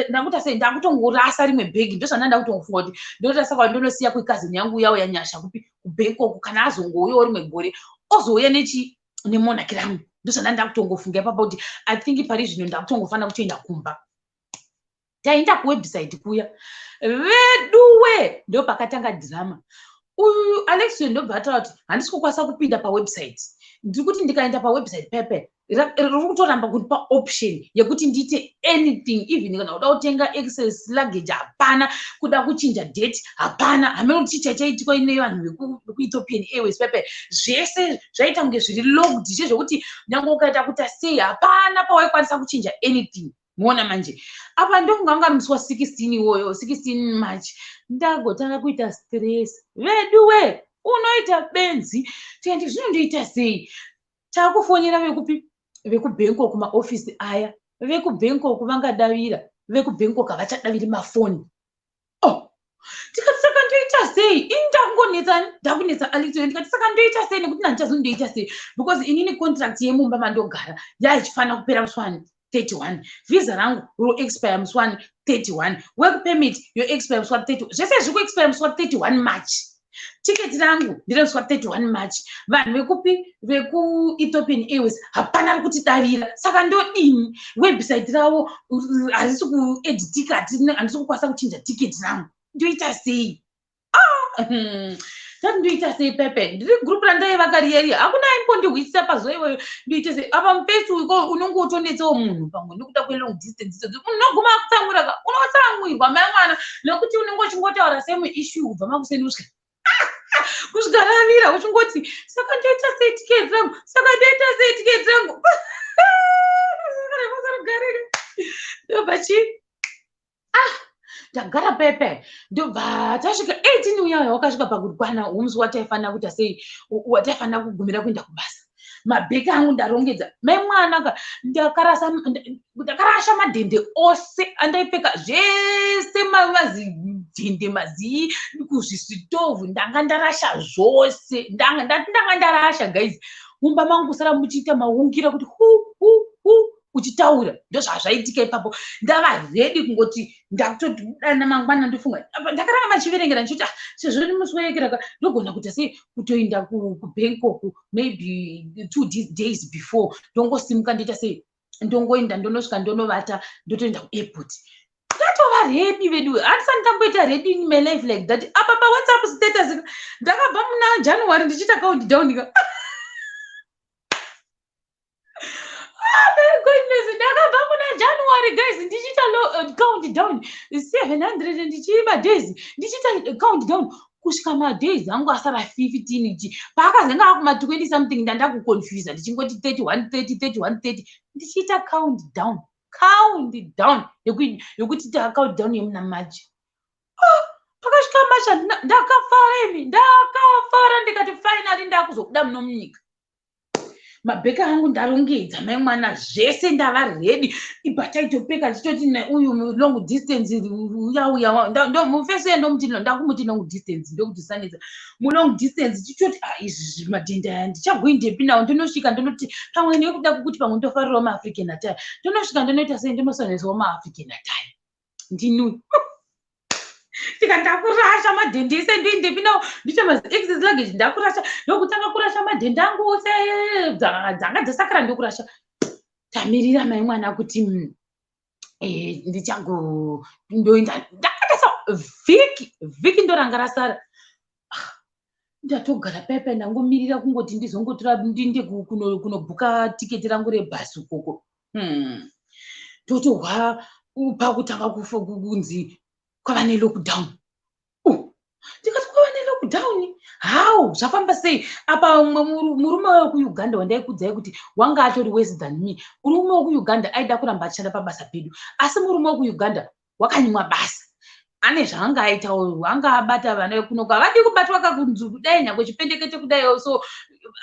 ndakuita sei, ndakutongorasa rimwe bhegi. Ndozvanda ndakutongofunga kuti ndoita, saka ndonosiya kuikazini yangu yauya Nyasha kupi, kuBangkok. Kana azongouyawo rimwe gore, ozouya nechi nemonaki rangu. Ndozvanda ndakutongofunga ipapo kuti I think pari zvino ndakutongofanira kutoenda kumba. Taenda kuwebsite kuya, veduwe, ndo pakatanga dhirama. Uyu Alex ndobva ataura kuti, "Handisi kukwanisa kupinda pawebsite. Ndiri kuti ndikaenda pawebsite pepe Riri kutoramba kundipa option yekuti ndiite anything, even kana kuda kutenga excess luggage hapana, kuda kuchinja date hapana. Hameno kuti chii chaitikwa nevanhu vekuEthiopian Airways pepe. Zvese zvaita kunge zviri locked, zvezvekuti nyange ukaita kuita sei, hapana pawaikwanisa kuchinja anything. Muona manje apa ndokunga anga musi wa16 iwoyo, 16 March, ndagotanga kuita stress. Veduwe, unoita benzi. Tikati zvinondoita sei? Takufonera vekupi, vekuBangkok, maofisi aya vekuBangkok vangadavira, vekuBangkok havachadaviri mafoni. Oh, tikati saka ndoita sei ini? Ndakungonetsa, ndakunetsa Alex. Ndikati saka ndoita sei? Nekuti nandichazondoita sei? Because inini contract yemumba mandogara yaichifanira kupera musi wani 31, visa rangu roexpire musi wani 31, work permit yoexpire musi wa30, zvese zviri kuexpire musi wa31 March. Tiketi rangu nderemusi wa31 March. Vanhu vekupi, vekuEthiopian Airways, hapana ari kutidavira. Saka ndodini? Website ravo harisi kueditika, handisi kukwanisa kuchinja tiketi rangu. Ndoita sei? Ah, tati ndoita sei pepe? Ndiri gurupu randaivaka riya, hakuna aimbondihwisisa pazuva ivoyo. Ndoita sei apa? Mupesi uko unonge utonetsawo munhu pamwe nekuda kwelong distance idzodzo. Munhu unoguma akutsamwira ka, unotsamwirwa mai mwana, nekuti unenge uchingotaura same issue kubva makuseni kusvika ravira, uchingoti saka ndoita sei tiketi rangu, saka ndoita sei tiketi rangu. Ndobva chii, ah, ndagara pepe. Ndobva tasvika 18 uya, wakasvika pakukwana umusi wataifanira kuita sei, wataifanira kugumira kuenda kubasa. Mabheki angu ndarongedza, mai mwana ka, ndakarasha madhende ose andaipfeka, zvese mazidhende, mazii kuzvisitovhu, ndanga ndarasha zvose. Ndati ndanga ndarasha, guys. Mumba mangu kusara muchiita maungira kuti hu hu hu uchitaura. Ndozvazvaitika ipapo. Ndava ready kungoti ndakutodana mangwana. Ndofunga ndakaramba ndichiverengera ndichiti, ah, sezvo ni musi wekeraka, ndogona kuita sei kutoenda kuBangkok maybe 2 days before. Ndongosimuka, ndoita sei, ndongoenda, ndonosvika, ndonovata, ndotoenda kuairport. Ndatova ready vedu. Handisati ndamboita ready in my life like that. Apa paWhatsApp status ndakabva muna January ndichiita count down ka. Ah, my goodness, ndakabva muna January, guys, ndichiita count down 700 ndichiima days, ndichiita count down kusvika madays angu asara 15 chi. Paakazenge akuma 20 something, ndandakuconfusa, ndichingoti 31, 30, 31, 30, ndichiita count down, count down yokuti ta count down yemuna March. Oh, pakasvika March ndakafara imi, ndakafara. Ndikati finally ndakuzobuda muno munyika. Mabheka angu ndarongedza, mai mwana, zvese ndava ready. Ibva taitopeka tichitoti neuyu long distance uya uya, mufesi ndomuti, ndakumuti long distance, ndokuti sanetsa mulong distance. Tichitoti, ah, izvi madhenda aya ndichagoindepi nawo? Ndinosvika ndinoti pamwe nekuda kwekuti pamwe ndofarirawo maAfrican attire, ndonosvika ndonoita sei, ndinosonesawo maAfrican attire. Ndinu tika ndakurasha madhende ese, ndoindepi nawo? Ndicha maexcess luggage ndakurasha, ndokutanga kurasha madhende angu ose dzanga dzasakara, ndokurasha. Tamirira mai mwana kuti ndichango ndoenda. Ndakatasa vhiki, vhiki ndoranga rasara. Ah, ndatogara paipai, ndangomirira kungoti ndizongotora ndinde kunobhuka tiketi rangu rebhasi ukoko. Totohwa pakutanga kunzi kwava nelockdown. Ndikati kwava nelockdown how? Zvafamba sei apa? Umwe murume wekuUganda wandaikudzai kuti wanga atori worse than me, murume wekuUganda aida kuramba achishanda pabasa pedu, asi murume wekuUganda wakanyimwa basa. Ane zvaanga aitawo, anga abata vana vekunoko. Havadi kubatwa kakunzi kudai, nyange chipendekete kudai. So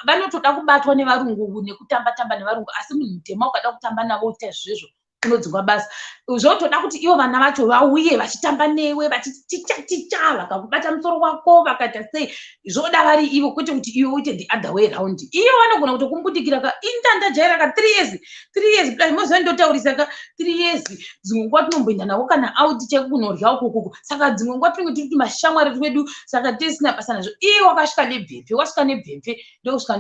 vanotoda kubatwa nevarungu nekutamba tamba nevarungu, asi munhu mutema ukada kutamba navo uchiita izvozvo, unodzingwa basa. Zvotoda kuti ivo vana vacho vauye vachitamba newe, vachiti ticha ticha, vakakubata musoro wako, vakaita sei, zvoda vari ivo, kwete kuti iwe uite the other way round. Iyo vanogona kutokumbundikira ka. Indandajaira ka 3 years, 3 years plus, moziva ndotaurisa ka, 3 years. Dzimwe nguva tinomboenda navo kana out chaiko kunorya ukokoko, saka dzimwe nguva tinenge tiri tumashamwari twedu, saka tisina basa nazvo. Iye wakasvika nebvepfe, wasvika nebvepfe, ndokusvika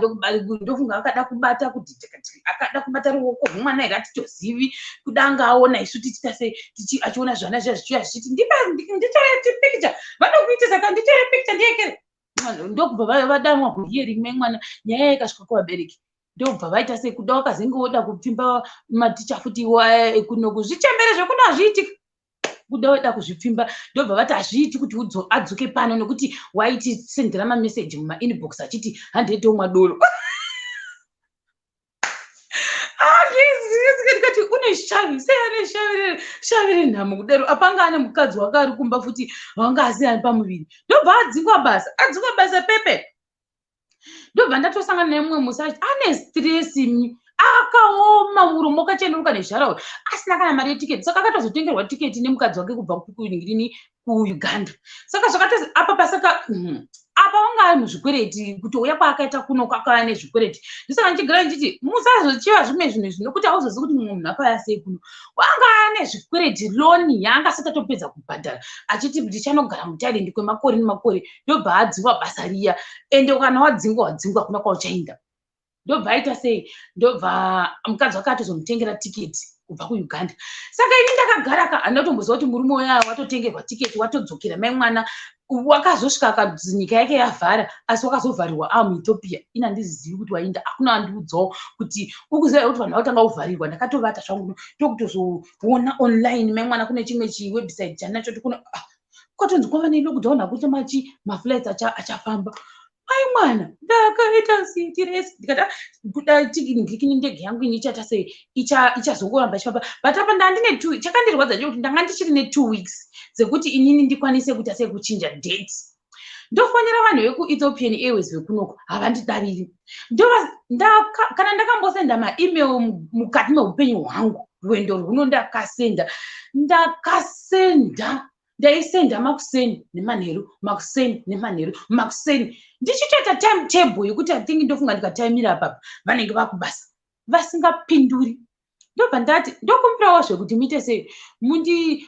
ndofunga akada kubata kuti akada kubata ruoko rwemwana here, hatitozivi. Kuda anga aona isu tichiita sei, achiona zvana zviya zvichiuya zvichiti nditore pikicha, vanokuita saka nditore pikicha ndiyekere. Ndokubva vadanwa kuhearing memwana, nyaya yakasvika kuvabereki. Ndobva vaita sekuda wakazenge woda kupfimba maticha futi ekunoku, zvichembere zvekuno hazviitika. Kuda woda kuzvipfimba, ndobva vati hazviiti kuti adzoke pano nekuti waitisendera mameseji mumainbox achiti handei tomwa doro. Ndikati une shavi sei? Ane shavi renhamo kudaro. Apanga ane mukadzi wake ari kumba futi wanga asiyani pamuviri. Ndobva adzingwa basa, adzingwa basa pepe. Ndobva ndatosangana nemumwe musi achiti ane stress, akaoma muromo wakachenuruka nezhara, asina kana mari yetiketi. Saka akatozotengerwa tiketi nemukadzi wake kubva kuningirini kuUganda. Saka zvakato apa pasaka apa wanga ari muzvikwereti. Kutouya kwaakaita kuno kwakava nezvikwereti. Ndosaka ndichigara ndichiti musazochiva zvimwe zvinhu izvi, nokuti hauzozivi kuti mumwe munhu akauya sei kuno. Wanga ane zvikwereti, loan yaanga asati atopedza kubhadhara, achiti ndichanogara muThailand kwemakore nemakore. Ndobva adzingwa basa riya. Ende kana wadzingwa, wadzingwa, hakuna kwauchaenda. Ndobva aita sei? Ndobva mukadzi wake atozomutengera tiketi kubva kuUganda. Saka ini ndakagara ka, handina kutomboziva kuti murume uya watotengerwa tiketi, watodzokera. Mai mwana wakazosvika akadzi nyika yake yavhara, asi wakazovharirwa amuEthiopia. Ini handizivi kuti wainda, hakuna andiudzawo kuti ukuziva kuti vanhu vakutanga kuvharirwa. Ndakatovata zvangu, ndokutozoona online, mai mwana, kune chimwe chiwebsite chandinacho kuna kwatonzi kwava nelockdown, hakucha machi maflights achafamba. Mai mwana, ndakaita stress. Ndikati, "Ah, kuda tikini ndege yangu ini ichaita sei? Ichazongoramba ichifamba." But apa ndandine two, chakandirwadza chekuti ndanga ndichiri ne2 weeks dzekuti inini ndikwanise kuita sei, kuchinja date. Ndofonera vanhu vekuEthiopian Airways vekunoko, havandidaviri. Kana ndakambosenda maemail mukati meupenyu hwangu, rwendo rwuno ndakasenda, ndakasenda. Ndaisenda makuseni nemanheru, makuseni nemanheru, makuseni, ndichitoita time table yekuti I think ndofunga ndikataimira apapa vanenge vakubasa, vasingapinduri. Ndobva ndati ndokumbirawo zvekuti muite sei,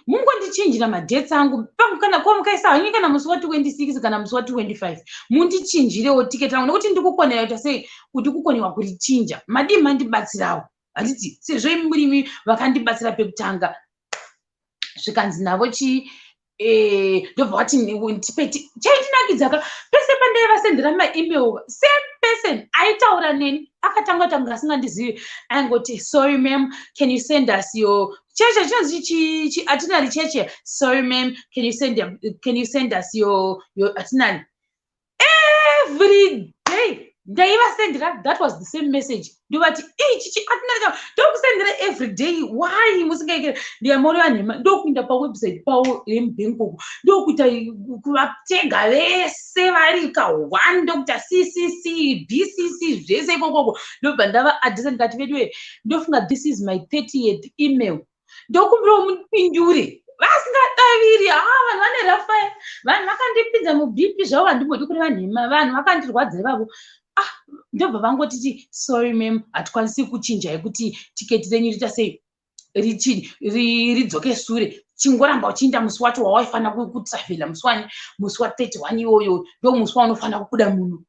mungondichinjira madates angu. Kana ko mukaisa hanyu kana musi wa26 kana musi wa25, mundichinjirewo tiketi rangu, nekuti ndikukonera kuita sei, kuti kukoniwa kurichinja. Madii mandibatsirawo, handiti, sezvo imi murimi vakandibatsira pekutanga? Zvikanzi navo chii? Ndobva vati tipe. Chaindinakidza ka, pese pandaivasendera maemail, same person aitaura neni. Akatanga tanga asingandizivi, aingoti, "Sorry ma'am, can you send us your," cheche chinonzi chiitinerary cheche. "Sorry ma'am, can you send us your itinerary?" Every day ndaivasendera, that was the same message. Ndovati, ichi chiitinerary ndokusendera every day, why musingaikira? Ndiyamoreva nhema? Ndokuinda pawebsite pavo yemuBangkok, ndokuita kuvatega vese vari ka1, ndokuita CCC, BCC, zvese ikokoko. Ndobva ndava adresa, ndikati, "Veduwe, ndofunga this is my 30th email, ndokumbirawo mupindure." Vasingadaviri. Ha, vanhu vane rafaya, vanhu vakandipinza muBP zvavo, handimbodi kureva nhema, vanhu vakandirwadza ivavo. Ah, ndobva vangotiti, "Sorry ma'am, hatikwanisi kuchinjai kuti tiketi renyu riita sei, ridzoke sure. Chingoramba uchiinda musi wacho wawaifanira kutravhela, musi wani, musi wa31 iwoyo, ndo musi waunofanira kubuda muno."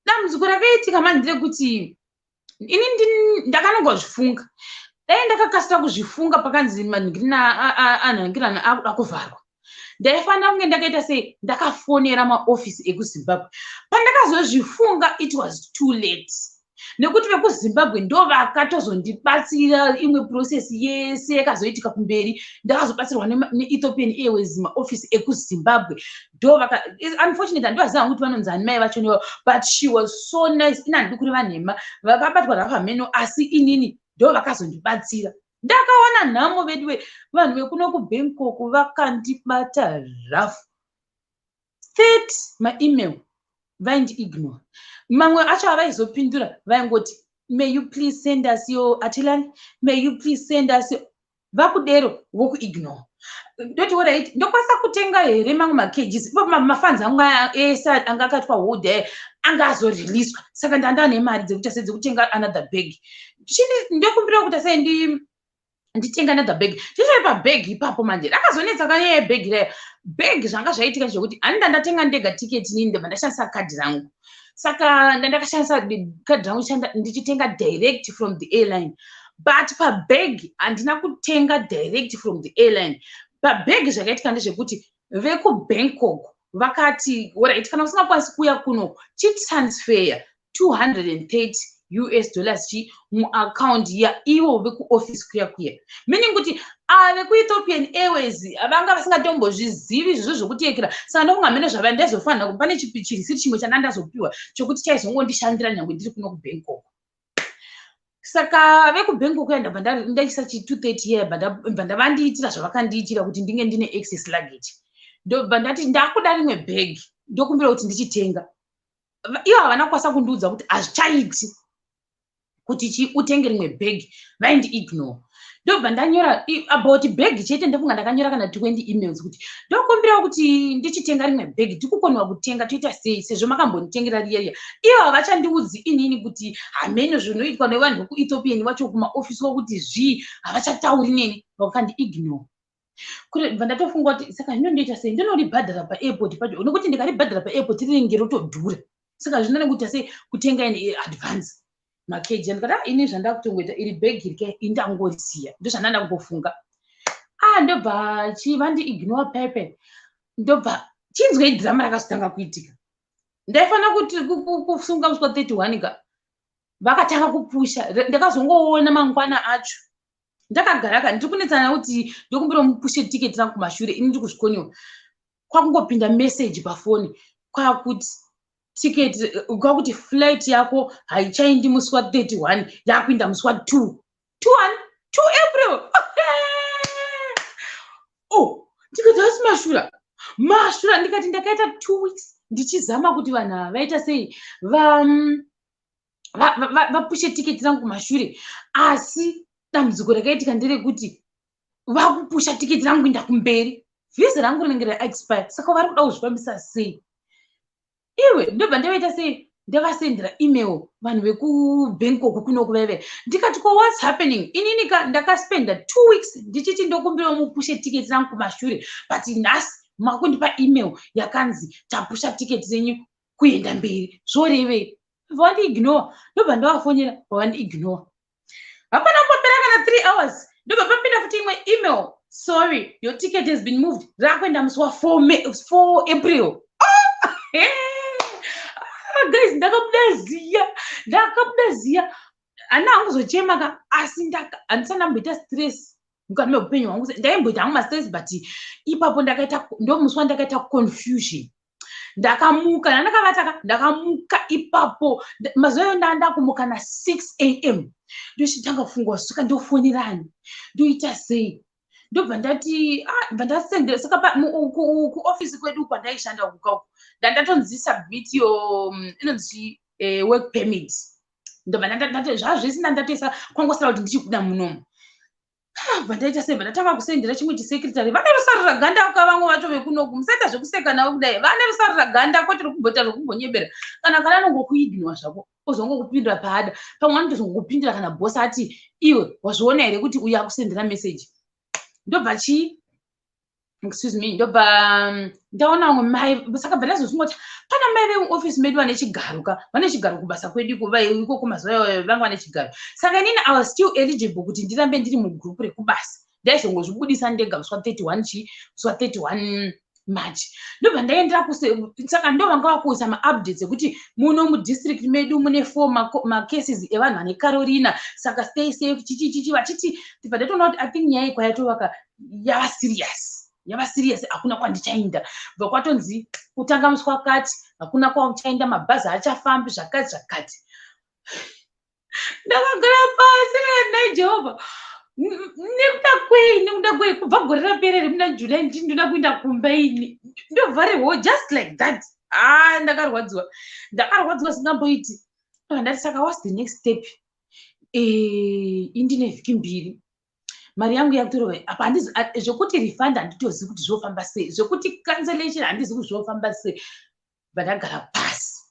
Dambudziko rakaitika manje nderekuti ini ndakanongozvifunga. Dai ndakakasira kuzvifunga pakanzi manhingirana akuda kuvharwa, ndaifanira kunge ndakaita sei, ndakafonera maofisi ekuZimbabwe. Pandakazozvifunga, it was too late, nekuti vekuZimbabwe ndo vakatozondibatsira. Imwe process yese yakazoitika kumberi, ndakazobatsirwa neEthiopian Airways, maofisi ekuZimbabwe ndo vaka. Unfortunately handivaziva kuti vanonzi ani mai vacho nevo, but she was so nice. Ina handidi kureva nhema, vakabatwa ravamheno, asi inini ndo vakazondibatsira. Ndakaona nhamo veduwe, vanhu vekuno kuBangkok vakandibata rough. 30 maemail vaindiignore. Mamwe acho avaizopindura vaingoti, "May you please send us your itinerary? May you please send us your..." Vakudero vokuignore. Ndoti, "Alright, ndokwanisa kutenga here mamwe makgs?" Ipo mafunds angu aya ese anga akaitwa hold aya anga azoriliswa, saka ndanda nemari dzekuita sei, dzekutenga another bag. Chini ndokumbira kuita sei, nditenga another bag. Tichiri pabag ipapo manje, rakazonetsa kanyaya yebhegi raya. Bhegi zvanga zvaitika zvekuti handida ndatenga ndega tiketi inini, ndobva ndashandisa kadhi rangu. Saka ndandakashandisa kadhi rangu ndichitenga direct from the airline, but pabhegi handina kutenga direct from the airline. Pabhegi zvakaitika ndezvekuti vekuBangkok vakati, "Alright, kana usingakwanisi kuuya kuno, chitransfer 230 US dollars chi muaccount yaivo vekuoffice kuya kuya, meaning kuti ava vekuEthiopian Airways vanga vasingatombozvizivi izvozvo zvokutiyekera. Saka ndokunga mene zvava ndaizofanira, pane chirisiti chimwe chanda ndazopiwa chokuti chaizongondishandira nyange ndiri kuno kuBangkok. Saka vekuBangkok kuya ndabva ndaisa chi 230 year, bva ndavandiitira zvavakandiitira kuti ndinge ndine excess luggage. Ndobva ndati ndakuda rimwe bhegi, ndokumbira kuti ndichitenga. Ivo havana kukwanisa kundiudza kuti hazvichaiti kuti chi utenge rimwe bhegi, vaindiignore. Ndobva ndanyora about bhegi chete, ndofunga ndakanyora kana 20 emails kuti ndokumbirawo kuti ndichitenga rimwe bhegi, tikukoniwa kutenga, toita sei sezvo makambonditengera riya riya. Ivo havachandiudzi inini kuti hameno zvinoitwa nevanhu vekuEthiopian vacho kumaofisi wokuti zvii, havachatauri neni, vakandiignore. Bva ndatofunga kuti saka zvinondoita sei, ndinoribhadhara paairport pacho, nekuti ndikaribhadhara paairport rinenge rotodhura. Saka zvinone kuita sei kutenga in advance makeji? Ndikati, "Ah, ini zvandakutongoita, iri bhegi rike indangorisiya." Ndo zvandanda kungofunga. Ah, ndobva chi vandiignore pepe. Ndobva chinzwei dhirama rakazotanga kuitika. Ndaifanira kuti kusunga musi wa31 ka, vakatanga kupusha. Ndakazongoona mangwana acho ndakagara ka, ndiri kunetsana kuti ndokumbira mupushe tiketi rangu kumashure, ini ndiri kuzvikoniwa. Kwakungopinda meseji pafoni kwakuti tiketi, kwakuti flight yako haichaendi musi wa31, yakuinda musi wa2 2 2 April. Oh, ndikati asi mashura, mashura. Ndikati ndakaita 2 weeks ndichizama kuti vanhu ava vaita sei, vapushe tiketi rangu kumashure, asi dambudziko rakaitika nderekuti vakupusha tiketi rangu kuenda kumberi, vhisa rangu rinenge raexpire. Saka vari kuda kuzvifambisa sei iwe? Ndobva ndavaita sei, ndavasendera email vanhu vekuBangkok kunoku vaive. Ndikati, "Ko what's happening? Inini ka ndakaspenda 2 weeks ndichiti ndokumbirawo mupushe tiketi rangu kumashure, but nhasi makundipa email yakanzi tapusha tiketi renyu kuenda mberi, zvorevei?" Vandiignore. Ndobva ndavafonera, vavandiignore. Hapana kumbopera kana 3 hours, ndobva papinda futi imwe email, "Sorry, your ticket has been moved, rakuenda musi wa4 April." Ah, guys, ndakabuda ziya, ndakabuda ziya. Handina hangu kuzochema ka, asi handisati ndamboita stress mukati meupenyu hwangu. Ndaimboita hangu mastress, but ipapo ndakaita, ndomusi wandakaita confusion. Ndakamuka, ndandakavata ka, ndakamuka ipapo. Mazuva ayo ndakumuka na6 a.m., ndochitanga kufunga, saka ndofonerani, ndoita sei? Ndobva ndati, ah, bva ndasendera. Saka kuofisi kwedu kwandaishanda kuka uku, ndandatonzi submit your inonzi work permit. Ndobva zvazvisina, ndatoisa, kwangosara kuti ndichikuda munomu. Ah, bva ndaita sei? Bva ndatanga kusendera chimwe chisekretary. Vane rusarura ganda ka vamwe vacho vekunoku, musaita zvekuseka navo kudai. Vane rusarura ganda, kwete rokumboita zvokumbonyebera. Kana anongokuignora zvako, ozongokupindura paada. Pamwe anotozongokupindura kana bhosi ati, "Iwe wazviona here kuti uyu akusendera meseji?" Ndobva chii, excuse me, ndobva ndaona vamwe mai. Saka bva ndazofunga kuti pana mai vemuofisi medu vane chigaro ka, vane chigaro kubasa kwedu ikoko. Mazuva iwayo vanga vane chigaro. Saka inini I was still eligible kuti ndirambe ndiri mugrupu rekubasa. Ndaizongozvibudisa ndega musi wa31 chi, musi wa31 March. Ndobva ndaendera, saka ndo vanga vakuisa maupdates ekuti muno mudistrict medu mune four macases evanhu vane corona, saka stay safe, chichi chichi vachiti. Tibva ndatoona kuti I think nyaya iyi kwayatovaka yava serious, yava serious. Hakuna kwandichainda. Bva kwatonzi kutanga musi wakati hakuna kwauchaenda, mabhazi achafambi, zvakati zvakati. Ndakagara pasi, ndikati, "Jehovha, nekuda kwei, nekuda kwei? Kubva gore rapera remuna July nditi ndoda kuenda kumba, ini ndovharirwawo just like that." Ah, ndakarwadziwa, ndakarwadziwa singamboiti. Ndati, "Saka what's the next step?" Indine vhiki 2, mari yangu yakutorova apa. Handizi zvekuti refund, handitozivi kuti zvofamba sei, zvekuti cancellation, handizi kuti zvofamba sei. Bva ndagara pasi,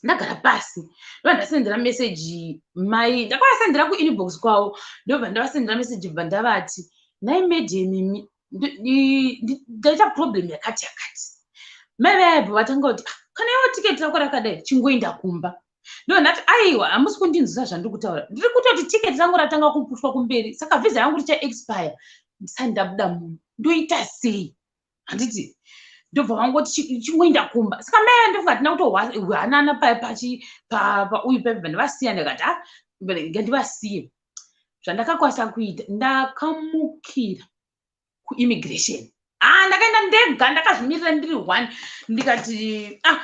ndagara pasi, ndobva ndasendera meseji mai. Ndakavasendera kuinbox kwavo, ndobva ndavasendera meseji. Bva ndavati, "Nhai madam, imi ndaita problem yakati yakati." Mai vaibva vatanga kuti, "Ah, kana iwo tiketi rako rakadai, chingoenda kumba." Ndo ndati, "Aiwa, hamusi kundinzwisa zvandiri kutaura. Ndiri kutoti tiketi rangu ratanga kupushwa kumberi, saka vhisa yangu richaexpire ndisati ndabuda muno. Ndoita sei?" Handiti Ndobva vangoti, "Chingoenda kumba." Saka mai ndofunga hatina kutohwanana pauyu paipa, ndivasiya. Ndikati, "Ah, ngandivasiye." Zvandakakwanisa kuita, ndakamukira kuimmigration. Ah, ndakaenda ndega, ndakazvimirira ndiri one. Ndikati, "Ah,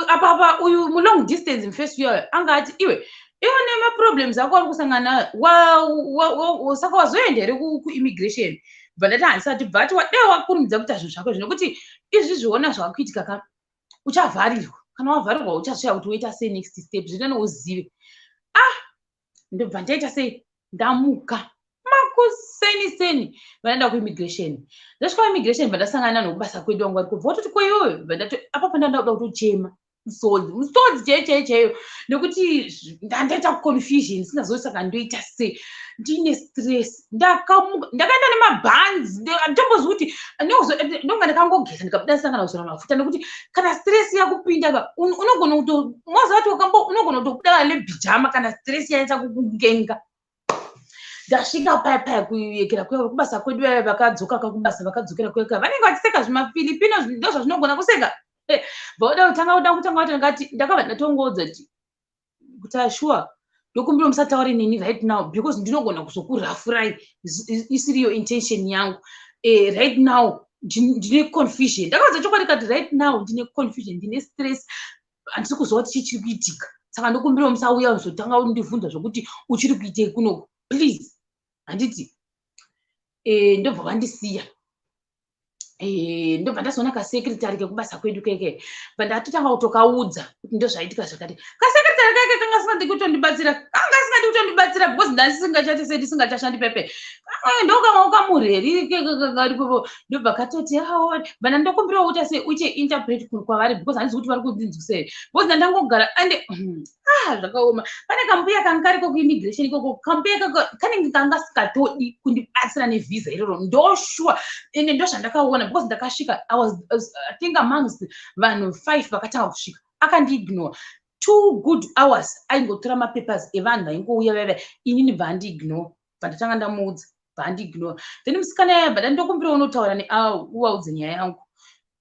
apa apa uyu mulong distance mufirst uyayo anga ati, 'Iwe, iwe nemaproblems ako ari kusangana nayo, saka wazoenda here kuimmigration?'" Bva ndati, "Handisati." Bva ati, "Wadai wakurumidza kuita zvinhu zvako izvi, nekuti izvi zviona zvakakuitika ka, uchavharirwa. Kana wavharirwa, uchasvika kuti woita sei next step, zvita neuzive." Ah, ndobva ndaita sei, ndamuka makuseni seni, vaenda kuimmigration. Ndasvika kuimmigration, bva ndasangana nokubasa kwedu vangu variko. Bva watoti, "Kweiwewe?" Bva ndati, apapo ndanda kuda kutochema musodzi, musodzi chaiyo chaiyo chaiyo, nekuti ndandaita confusion, singazoi saka ndoita sei, ndine stress. Ndakamuka, ndakaenda nemabhanzi, nditombozwi kuti ndonga ndakangogeza, ndikabuda ndisangana kuzora mafuta, nekuti kana stress yakupinda ka, unogona kuto moziva kuti unogona kutobuda nebhijama kana stress yaita kukungenga. Ndasvika paya paya kuyekera kuya kubasa kwedu, vaya vakadzoka kakubasa, vakadzokera kuyekera, vanenge vachiseka zvimafilipino, ndo zvazvinogona kuseka. Voda kutanga, kuda kutanga kuti ndakati, ndakabva ndatongoudza kuti, "Ashuwa, ndokumbira musataure neni right now, because ndinogona kuzokurafurai isiriyo intention yangu. Right now ndine confusion." Ndakaudza chokwadi kati, "Right now ndine confusion, ndine stress, handisi kuziva kuti chii chiri kuitika. Saka ndokumbira musauya uzotanga kundibvunza zvokuti uchiri kuitei kunoku, please." Handiti ndobva vandisiya. Ndobva ndazoona kasecretary kekubasa kwedu keke, bva ndatotanga kutokaudza kuti ndozvaitika zvakati. Kasecretary keke kanga singadi kutondibatsira, kanga singadi kutondibatsira, because ndasingachati sei, ndisingachashandi pepe. Ndokamwe kamureri karipopo, ndobva katoti, "Awo, bva ndokumbirawo uita sei, uite interpret kwavari, because handisi kuti vari kundinzwisa here, because ndandangogara ande." Ah, zvakaoma. Pane kambuya kanga kariko kuimmigration ikoko, kambuya kanenge kanga singatodi kundibatsira nevhisa iroro, ndosure ende ndozvandakaona, because ndakasvika, I was, I think, amongst vanhu five vakatanga kusvika. Akandiignore 2 good hours, aingotora mapapers evanhu vaingouya vaiva, inini bva andiignore. Bva ndatanga ndamuudza, bva andiignore. Then musikana yaya, bva ndandokumbira unotaura uvaudze nyaya yangu.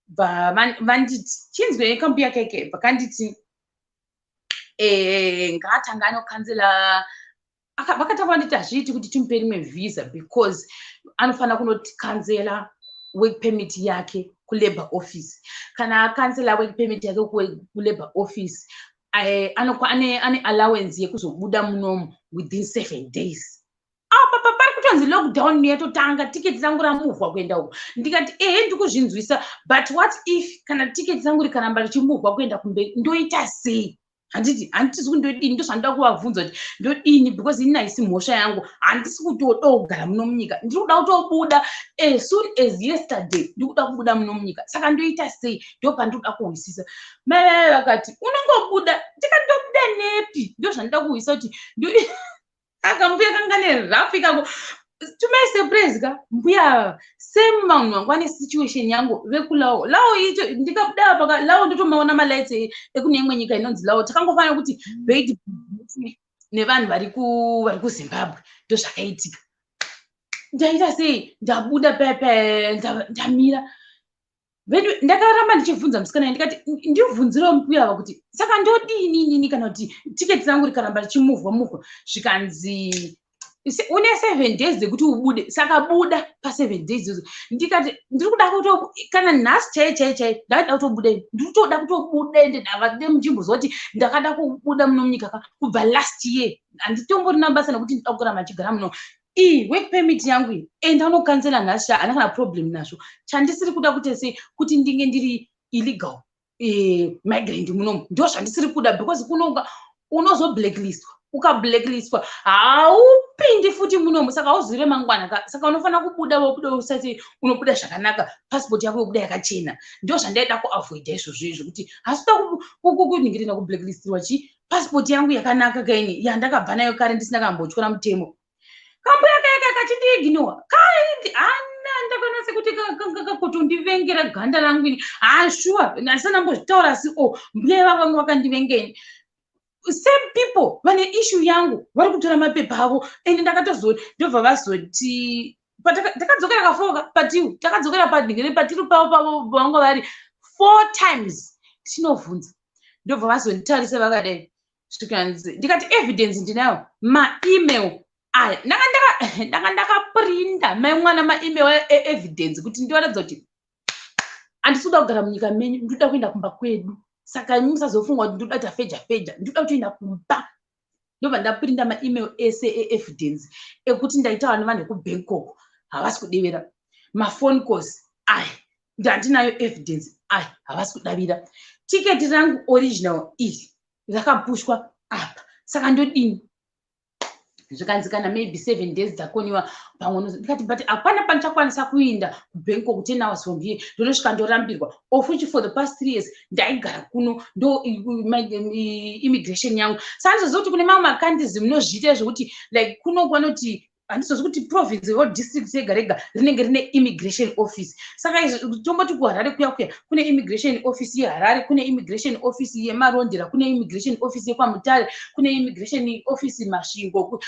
Bva vanditi, "Chinzwe kambuya keke." Bva kanditi, "Ngaatanga anokansela." Vakatanga vanditi, "Hazviiti kuti timupe rimwe visa, because anofanira kunoticancela work permit yake kulabour office. Kana akansela work permit yake kulabour office, ane allowance yekuzobuda munomu within 7 days." Apa pari kutonzi lockdown yatotanga, tiketi rangu ramuvhwa kuenda uko. Ndikati, "Ehe, ndikuzvinzwisa, but what if kana tiketi rangu rikaramba richimuvhwa kuenda kumberi, ndoita sei?" Handiti handitizi kuti ndodini, ndozvandoda kuvabvunza kuti ndodini, because ini haisi mhosva yangu, handisi kutodawo kugara muno munyika, ndiri kuda kutobuda as soon as yesterday, ndiri kuda kubuda muno munyika, saka ndoita sei? Ndo pandiri kuda kuhwisisa. Mai vaya vakati, "Unongobuda." Ndikati, "Ndobuda nepi?" Ndo zvandoda kuhwisisa kuti akambuya kanga nerafu ikako. To my surprise ka, mbuya same vanhu vangu vane situation yangu vekuLaos. Lao ito, ndikabuda apa Lao, ndotomaona malights ekune imwe nyika inonzi Lao. Takangofanira kuti Beit nevanhu vari kuZimbabwe. Ndozvakaitika. Ndaita sei, ndabuda pepe, ndamira vedu. Ndakaramba ndichibvunza musikana, ndikati, "Ndibvunzirewo mbuya ava kuti saka ndodini inini kana kuti tiketi rangu rikaramba richimuvhwa muvhwa?" Zvikanzi, "Une 7 days dzekuti ubude, saka buda pa7 days idzo." Ndikati, "Ndiri kuda kuto kana nhasi chaiye chaiye chaiye ndakada kutobuda, ndiri kutoda kutobuda, ende ndavade muchimbozwa kuti ndakada kubuda muno munyika ka kubva last year, handitomborina basa nekuti ndida kuramba ndichigara muno. Iyi work permit yangu iyi, enda unokansela nhasi, haana kana problem nazvo. Chandisiri kuda kuti sei, kuti ndinge ndiri illegal migrant munomu, ndo zvandisiri kuda, because kunonga unozoblacklistwa, ukablacklistwa haupindi futi munomu, saka hauzive mangwana ka. Saka unofanira kubuda, wobuda usati unobuda zvakanaka, passport yako yobuda yakachena. Ndo zvandaida kuavoida izvozvo izvo, kuti hasida kuningirina kublacklistwa chi passport yangu yakanaka kaini yandakabva nayo kare ndisina kambotyora mutemo." Kambuya kaya kachindiignora kaindi ana, ndakaona sekuti kutondivengera ganda rangu ini. Hashuwa, handisana mbozvitaura, asi o mbuya ivava vanga vakandivengeni. Same people vane issue yangu vari kutora mapepa avo, ende ndakatozo ndobva vazoti Takadzokera kafoka patiu, takadzokera padingere patiri pavo pavo vanga vari four times tichinovhunza. Ndobva vazonditarisa vakadai, zvikanzi, ndikati, "Evidence ndinayo, maemail aya." Ndanga ndakaprinda, mai mwana, maemail eevidence kuti ndivaratidza kuti handisi kuda kugara munyika menyu, ndinoda kuenda kumba kwedu. Saka imi musazofunga kuti ndinoda kuita feja feja, ndinoda kutoenda kumba. Ndobva ndaprinda maemail ese eevidence ekuti ndaitaura nevanhu vekuBangkok, havasi kudevera maphone calls aya, ndandinayo evidence aya, havasi kudavira. Tiketi rangu original iri rakapushwa apa, saka ndodini? Zvikanzi kana maybe 7 days dzakoniwa pamwe. Ndikati, "But hapana pandichakwanisa kuinda kuBangkok, 10 hours from here, ndonosvika ndorambirwa, of which for the past 3 years ndaigara kuno, ndo immigration yangu." Saka handizozivi kuti kune mamwe macountries munozviita zvekuti like kuno kwanoti, handizozi kuti province or district rega rega rinenge rine immigration office. Saka izvi tomboti kuHarare kuya kuya kune immigration office yeHarare, kune immigration office yeMarondera, kune immigration office yekwaMutare, kune immigration office Masvingo.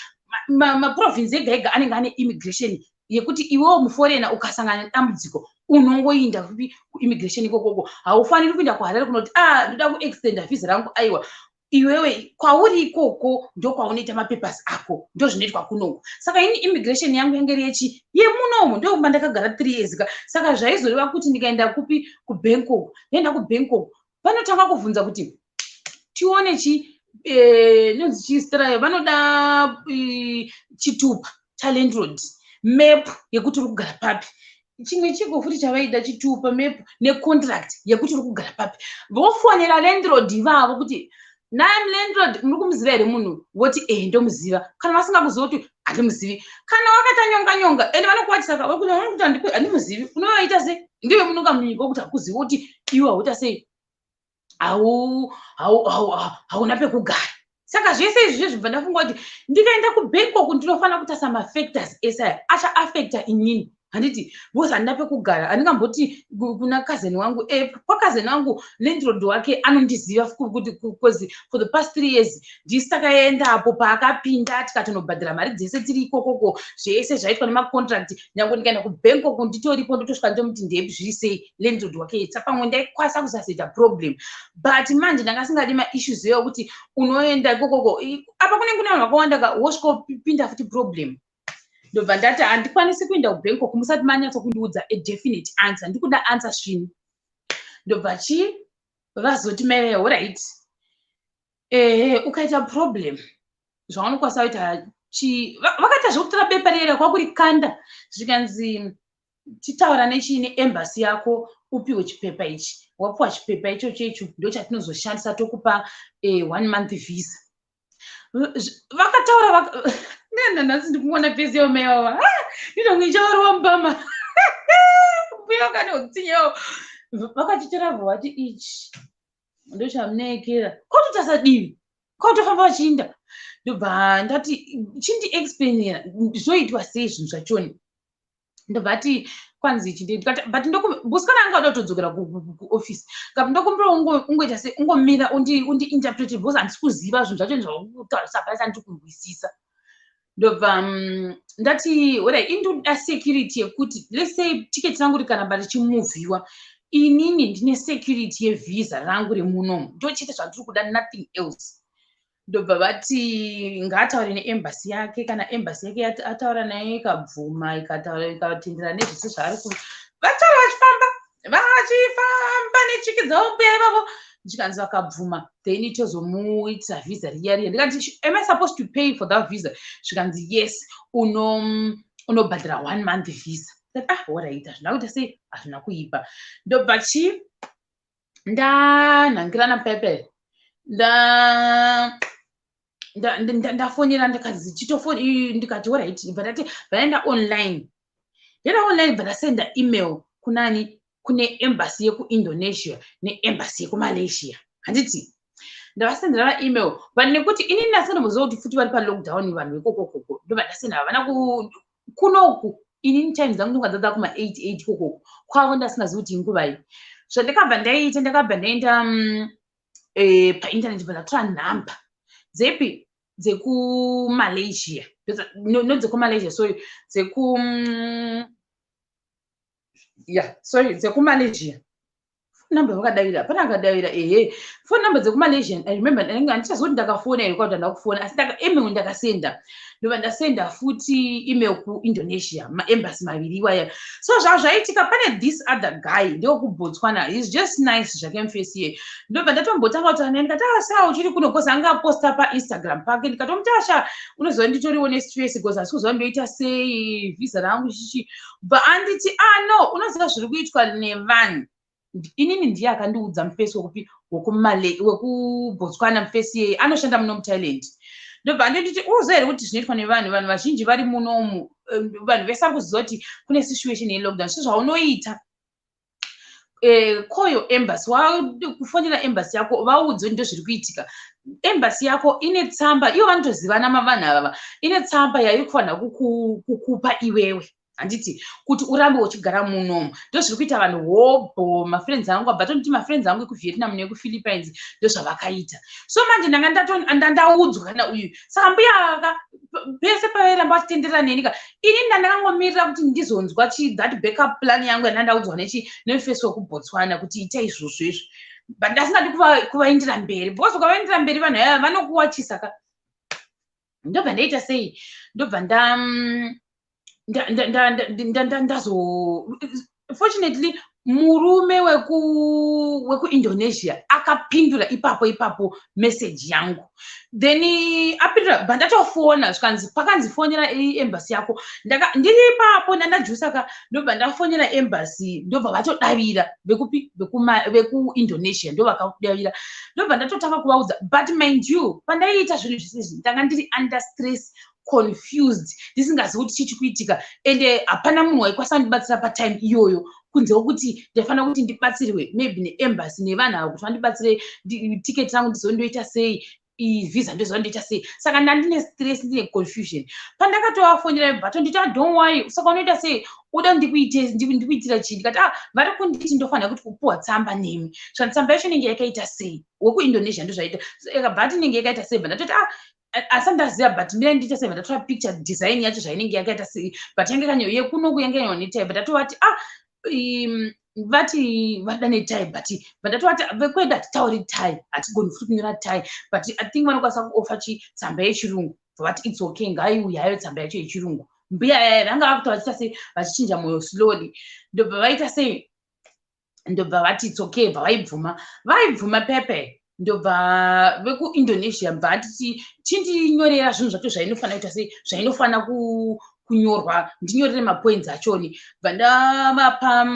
Maprovince ega ega anenge ane immigration yekuti iwewo muforeigner ukasangana nedambudziko unongoinda kupi? Kuimmigration ikokoko. Haufaniri kuinda kuHarare kunoti, "Ah, ndoda kuextenda visa rangu." Aiwa, iwewe kwauri ikoko ndokwaunoita mapapers ako, ndo zvinoitwa kunoku. Saka ini immigration yangu yange iri yechi yemunomu, ndokumba ndakagara 3 years ka. Saka zvaizoreva kuti ndikaenda kupi? KuBangkok. Ndaenda kuBangkok, vanotanga kubvunza kuti tione chi nonzi chistrayo, vanoda chitupa chalandlord, map yekuti uri kugara papi, chimwe chiko futi chavaida, chitupa, map necontract yekuti uri kugara papi. Vofonera landlord ivavo kuti, "Nai landlord, muri kumuziva here munhu?" Voti, "Ehe, ndomuziva." Kana vasingakuziva kuti, "Handimuzivi." Kana wakaita nyonga nyonga, ende vanokuwatisa kuti, "Handimuzivi," unovaita sei? Ndiwe munonga munyika wokuti hakuzivi kuti iwe hauita sei, hauna pekugara. Saka zvese izvi zvezvibva ndafunga kuti ndikaenda kuBangkok ndinofanira kutarisa mafactors ese aya achaafecta inini, handiti? Because handina pekugara, handingamboti kuna cousin wangu, kwacousin wangu landlord wake anondiziva kuti, because for the past 3 years ndisi takaendapo paakapinda, tikatonobhadhara mari dzese tiri ikokoko, zvese zvaitwa nemacontract. Nyange ndikaenda kuBangkok nditoripo, ndotosvika ndomuti, "Ndepi, zviri sei?" Landlord wake. Sa pamwe ndaikwanisa kusazoita problem, but manje ndanga singadi maissues eyo kuti unoenda ikokoko, apa kunenge kune vanhu vakawanda ka, wosvikopinda futi problem. Ndobva ndati, "Handikwanisi kuenda kuBangkok musati manyatsokundiudza a definite answer, ndikuda answer svinu." Ndobva chi vazoti, "Mai, alright, ukaita problem zvaunokwanisa kuita chi." Vakaita zvekutora bepa rere kwakurikanda, zvikanzi, "Titaura nechii, neembassy yako, upiwe chipepa ichi. Wapiwa chipepa ichocho, icho ndo chatinozoshandisa tokupa one month visa." Vakataura nenhanhasi, ndikuona pesi yomai vava ndinonge ichavarova mubama mbuya vakane utsinyewo. Vakachitora, bva vati, "Ichi ndochamunekera." Kwatotarisa divi, kwatofamba vachiinda. Ndobva ndati, "Chindiexplainira zvoitwa sei zvinhu zvachoni." Ndobva ati, "Kwanzi ichi." Ndikati, "But musikana anga ada kutodzokera kuoffice." Kati, "Ndokumbira ungoita sei, ungomira undiinterprete because handisi kuziva zvinhu zvacho zvakutaurisa, hapana chandiri kunzwisisa." Ndobva ndati, "Alright, indoda security yekuti let's say tiketi rangu rikaramba richimuvhiwa, inini ndine security yevhisa rangu remunomu, ndo chete zvandiri kuda, nothing else." Ndobva vati ngaataure neembassy yake. Kana embassy yake ataura naye, ikabvuma, ikataura, ikatendera nezvese zvaari ku vataura, vachifamba vachifamba nechiki dzavo mbuya ivavo, zvikanzi vakabvuma, then tozomuitira vhisa riya riya. Ndikati, "Am I supposed to pay for that visa?" Zvikanzi, "Yes, unobhadhara one month visa." Ndikati, "Ah, alright, hazvina kuita sei, hazvina kuipa." Ndobva chi ndanhangirana pepe, ndafonera, ndikazi chitofoni. Ndikati, "Alright." Bva ndati vaenda online, ndaenda online, bva ndasenda email kunani? Kune embassy yekuIndonesia neembassy yekuMalaysia, handiti? Ndavasendera vaemail, but nekuti inini ndasingamboziva kuti futi vari palockdown vanhu vekokokoko. Ndobva ndasenda, havana kunoku. Inini time dzangu ndinga dzadza kuma8 8 kokoko kwavo, ndasingazivi kuti inguvai. Zvandakabva ndaita, ndakabva ndaenda painternet, bva ndatora nhamba dzepi. dzekuMalaysia, no, dzekuMalaysia, sorry, dzeku yeah, sorry, dzekuMalaysia. Phone number vakadavira, pana akadavira, ehe. Phone number dzekuMalaysia, I remember, handichazivi kuti ndakafona here kwakuti handina kufona, asi email ndakasenda. Ndobva ndasenda futi email kuIndonesia, maembassy maviri iwaya. So zvava zvaitika, pane this other guy ndewekuBotswana, he's just nice zvake mufesi iye. Ndobva ndatombotanga kutaura naye, ndikati, "Asa uchiri kuno?" Because anga aposta paInstagram pake. Ndikatomuti, "Asha, unoziva nditoriwo nestress because hasi kuziva ndoita sei vhisa rangu chichi." Bva anditi, "Ah, no, unoziva zviri kuitwa nevanhu." Inini ndiye akandiudza mufesi wekupi, wekuBotswana. Mufesi yeye anoshanda muno muThailand. Ndobva andinditi, "Unoziva here kuti zvinoitwa nevanhu, vanhu vazhinji vari munomu, vanhu vese vari kuziva kuti kune situation yelockdown. So zvaunoita, call your embassy, wakufonera embassy yako, vaudze kuti ndozviri kuitika. Embassy yako ine tsamba, ivo vanotozivana mavanhu ava, ine tsamba yairi kufanira kukupa iwewe, handiti, kuti urambe uchigara munomu. Ndozviri kuita vanhu hobho. Mafriends angu abva tonditi, mafriends angu ekuVietnam nekuPhilippines, ndozvavakaita. So manje ndanga ndaudzwa kana uyu." Saka mbuya aka pese pavairamba vachitenderera neni ka, ini ndandakangomirira kuti ndizonzwa that backup plan yangu yandandaudzwa nemufesi wekuBotswana kuti ita izvozvo izvo, but ndasingadi kuvaindira mberi, because ukavaindira mberi vanhu ava vanokuwachisa ka. Ndobva ndaita sei? Ndobva nda ndazo fortunately murume wekuIndonesia akapindura ipapo ipapo meseji yangu. Then apindura, bva ndatofona, zvikanzi, pakanzi fonera embassy yako. Ndiri ipapo ndandajusa ka, ndobva ndafonera embassy, ndobva vatodavira vekupi, vekuIndonesia, ndo vakadavira. Ndobva ndatotanga kuvaudza. But mind you, pandaiita zvinhu zvisizvi, ndanga ndiri under stress, confused, ndisingazivi kuti chii chikuitika, ende hapana munhu waikwanisa kundibatsira patime iyoyo, kunze kwekuti ndaifanira kuti ndibatsirwe maybe neembassy nevanhu ava kuti vandibatsire tiketi rangu, ndizondoita sei vhisa, ndozondoita sei. Saka ndandine stress, ndine confusion. Pandakatovafonera, vatonditi, "Ah, don't worry. Saka unoita sei? Uda ndikuitira chii?" Ndikati, "Ah, vari kunditi ndofanira kuti kupuwa tsamba nemi. Saka tsamba yacho inenge yakaita sei?" WekuIndonesia ndozvaita. Akabva ati, "Inenge yakaita sei?" Bva ndatoti, "Ah, asi ndaziva, but mira ndiita sei." Ndatora picture, design yacho zvainenge yakaita sei, but yange kanyo yekunoku yange yanyorwa neThai. But ndatovati, "Ah, vati vada neThai," but ndatovati, "Vekwedu hatitauri Thai, hatigoni futi kunyora Thai, but I think vanokwanisa kuoffer chi tsamba yechirungu." Vati, "It's okay, ngaiuye hayo tsamba yacho yechirungu." Mbuya yaya vanga vakuta vachiita sei, vachichinja mwoyo slowly. Ndobva vaita sei? Ndobva vati, "It's okay." Bva vaibvuma, vaibvuma pepe. Ndobva vekuIndonesia bva atiti, "Chindinyorera zvinhu zvacho zvainofanira kuita sei, zvainofanira kunyorwa, ndinyorere mapoints achoni." Bva ndavapa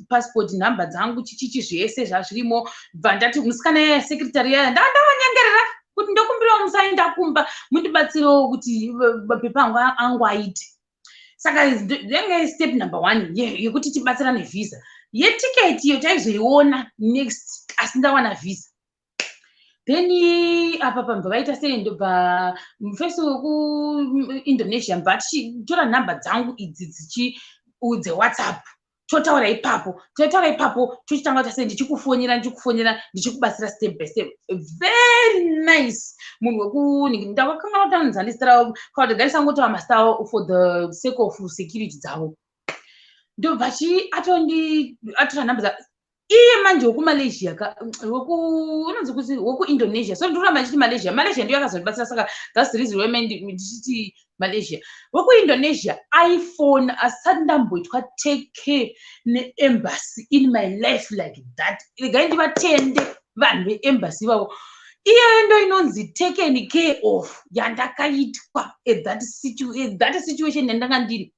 passport number dzangu, chichichi, zvese zvazvirimo. Bva ndati musikana yaya, secretary yaya, ndavanyengerera kuti, "Ndokumbirawo musaenda kumba, mundibatsirewo kuti mapepa angu aite." Saka yange step number one yekuti tibatsirane vhisa. Yetiketi iyo taizoiona next, asi ndawana vhisa. Then apa pambva vaita sei? Ndobva mufesi wekuIndonesia mbva tichitora nhamba dzangu idzi dzichi dzeWhatsApp, totaura ipapo, totaura ipapo, tochitanga kuita sei, ndichikufonera, ndichikufonera, ndichikubatsira step by step. Very nice munhu weku, ndakakanganwa kutaura zita ravo, kana kuti ngatisangotaura mazita avo for the sake of security dzavo. Ndobva chi atondi atora nhamba iye manje wekuMalaysia ka, weku, unonzi kuti wekuIndonesia, so ndikuramba ndichiti Malaysia. Malaysia ndiyo yakazondibatsira, saka that's the reason why ndichiti Malaysia. WekuIndonesia iphone, asati ndamboitwa take care neembassy in my life like that. Regai ndivatende vanhu veembassy ivavo. Iyoyo ndo inonzi taken care of yandakaitwa at that situation yandanga ndiri.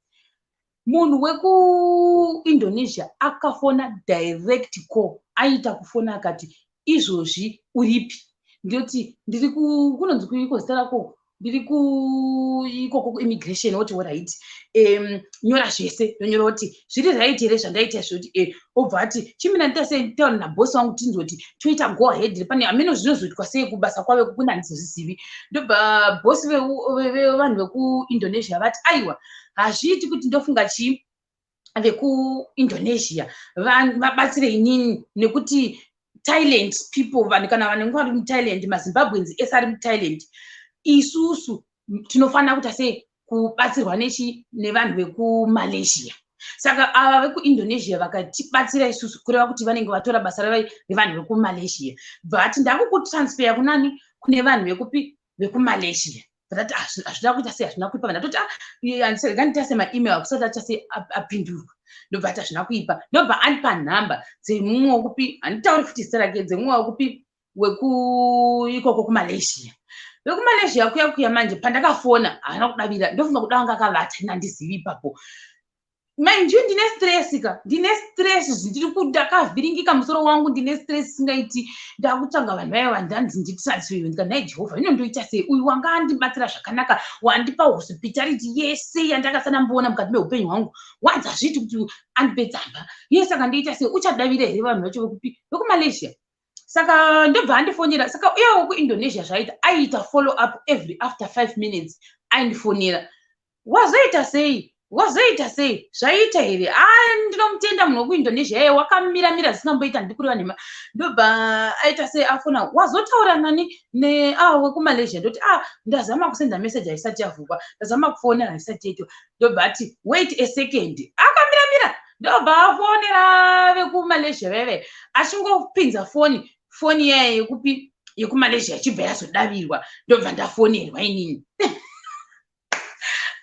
Munhu wekuIndonesia akafona direct call, aita kufona akati, "Izvozvi uripi?" Ndinoti, "Ndiri kunonzi kuiko zita rako, ndiri kuikoko kuimmigration." Woti, "Alright, nyora zvese." Ndonyora kuti, "Zviri right here zvandaita izvo?" Kuti obva ati, "Chimina ndita sei, nditaura nabhosi wangu tinzoti toita go ahead. Pane hameno zvinozoitwa sei kubasa kwave kuna, handizozvizivi." Ndobva bhosi vevanhu vekuIndonesia vati, "Aiwa, hazviiti kuti ndofunga chii, vekuIndonesia vabatsire inini, nekuti Thailand people, vanhu kana vanenge vari muThailand, maZimbabweans ese ari muThailand, Isusu tinofanira kuita sei? Kubatsirwa nechi nevanhu vekuMalaysia. Saka ava vekuIndonesia vakatibatsira isusu, kureva kuti vanenge vatora basa revanhu vekuMalaysia. Bva ati, "Ndakukutransfera kunani? Kune vanhu vekupi? VekuMalaysia." Ndati, "Hazvina kuita sei? Hazvina kuipa." Ndatoti, "Rega nditase maemail akusati acha sei apindurwa." Ndobva ati, "Hazvina kuipa." Ndobva andipa nhamba dzemumwe wekupi, handitauri futi zita rake, dzemumwe wekupi, wekuikoko kuMalaysia. VekuMalaysia kuya kuya manje, pandakafona haana kudavira. Ndofunga kuda vanga akavata, nandizivi ipapo. Mind you, ndine stress ka, ndine stress, zvindiri ndakavhiringika musoro wangu, ndine stress isingaiti. Ndakutsvaga vanhu vaya vandanzi nditransferiwe. Ndika, "Nhai Jehovha, inondoita sei? Uyu wanga andibatsira zvakanaka, wandipa hospitality yese yandakasanamboona mukati meupenyu hwangu, wanzi hazviiti kuti andipe tsamba ye. Saka ndoita sei? Uchadavira here vanhu vacho vekupi, vekuMalaysia?" Saka ndobva andifonera. Saka uye wekuIndonesia zvaita, aiita follow up every after 5 minutes aindifonera, "Wazoita sei? Wazoita sei? Zvaita here?" A, ndinomutenda munhu wekuIndonesia iye, wakamiramira zvisingamboita, ndikureva nhema. Ndobva aita sei, afona, "Wazotaura nani neava wekuMalaysia?" Ndoti, "A, ndazama kusenda meseji, haisati yavhurwa, ndazama kufona, haisati yaitwa." Ndobva ati, "Wait a second." Akamiramira, ndobva afonera vekuMalaysia veve. Achingopinza foni, foni iyaya yekupi, yekuMalaysia, ichibva yazodavirwa. Ndobva ndafonerwa inini.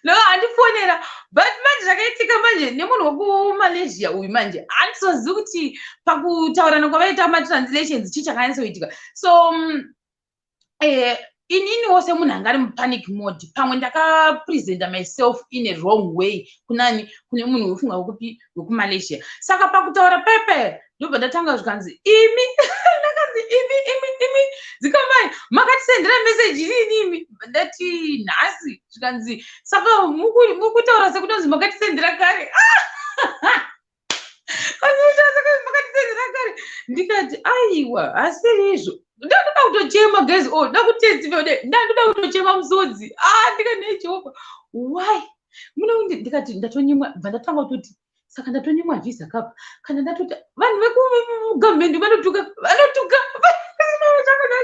No, handifonera, but manje zvakaitika manje nemunhu wekuMalaysia uyu manje, handizozivi kuti pakutaurana kwavaita matranslations chii chakanyatsoitika. So ininiwo semunhu anga ari mupanic mode, pamwe ndakapresenta myself in a wrong way kunani, kune munhu wefunga wekupi, wekuMalaysia. Saka pakutaura pepe, ndobva ndatanga, zvikanzi, "Imi," ndakanzi, "Imi, imi, imi, dzikamai, makatisendera meseji rini imi?" Ndati, "Nhasi." Zvikanzi, "Saka mukutaura sekutonzi makatisendera kare." Makatisendera kare. Ndikati, "Aiwa, hasiri izvo." Ndandoda kutochema, guys. Oh, ndakutestify, ndandoda kutochema musodzi. Ah, ndikati, "Nejehovha, why muna?" Ndikati, "Ndatonyimwa." Bva ndatanga kutoti, "Saka ndatonyimwa visa kapa kana ndatoti vanhu vekugavhumendi vanotuka, vanotuka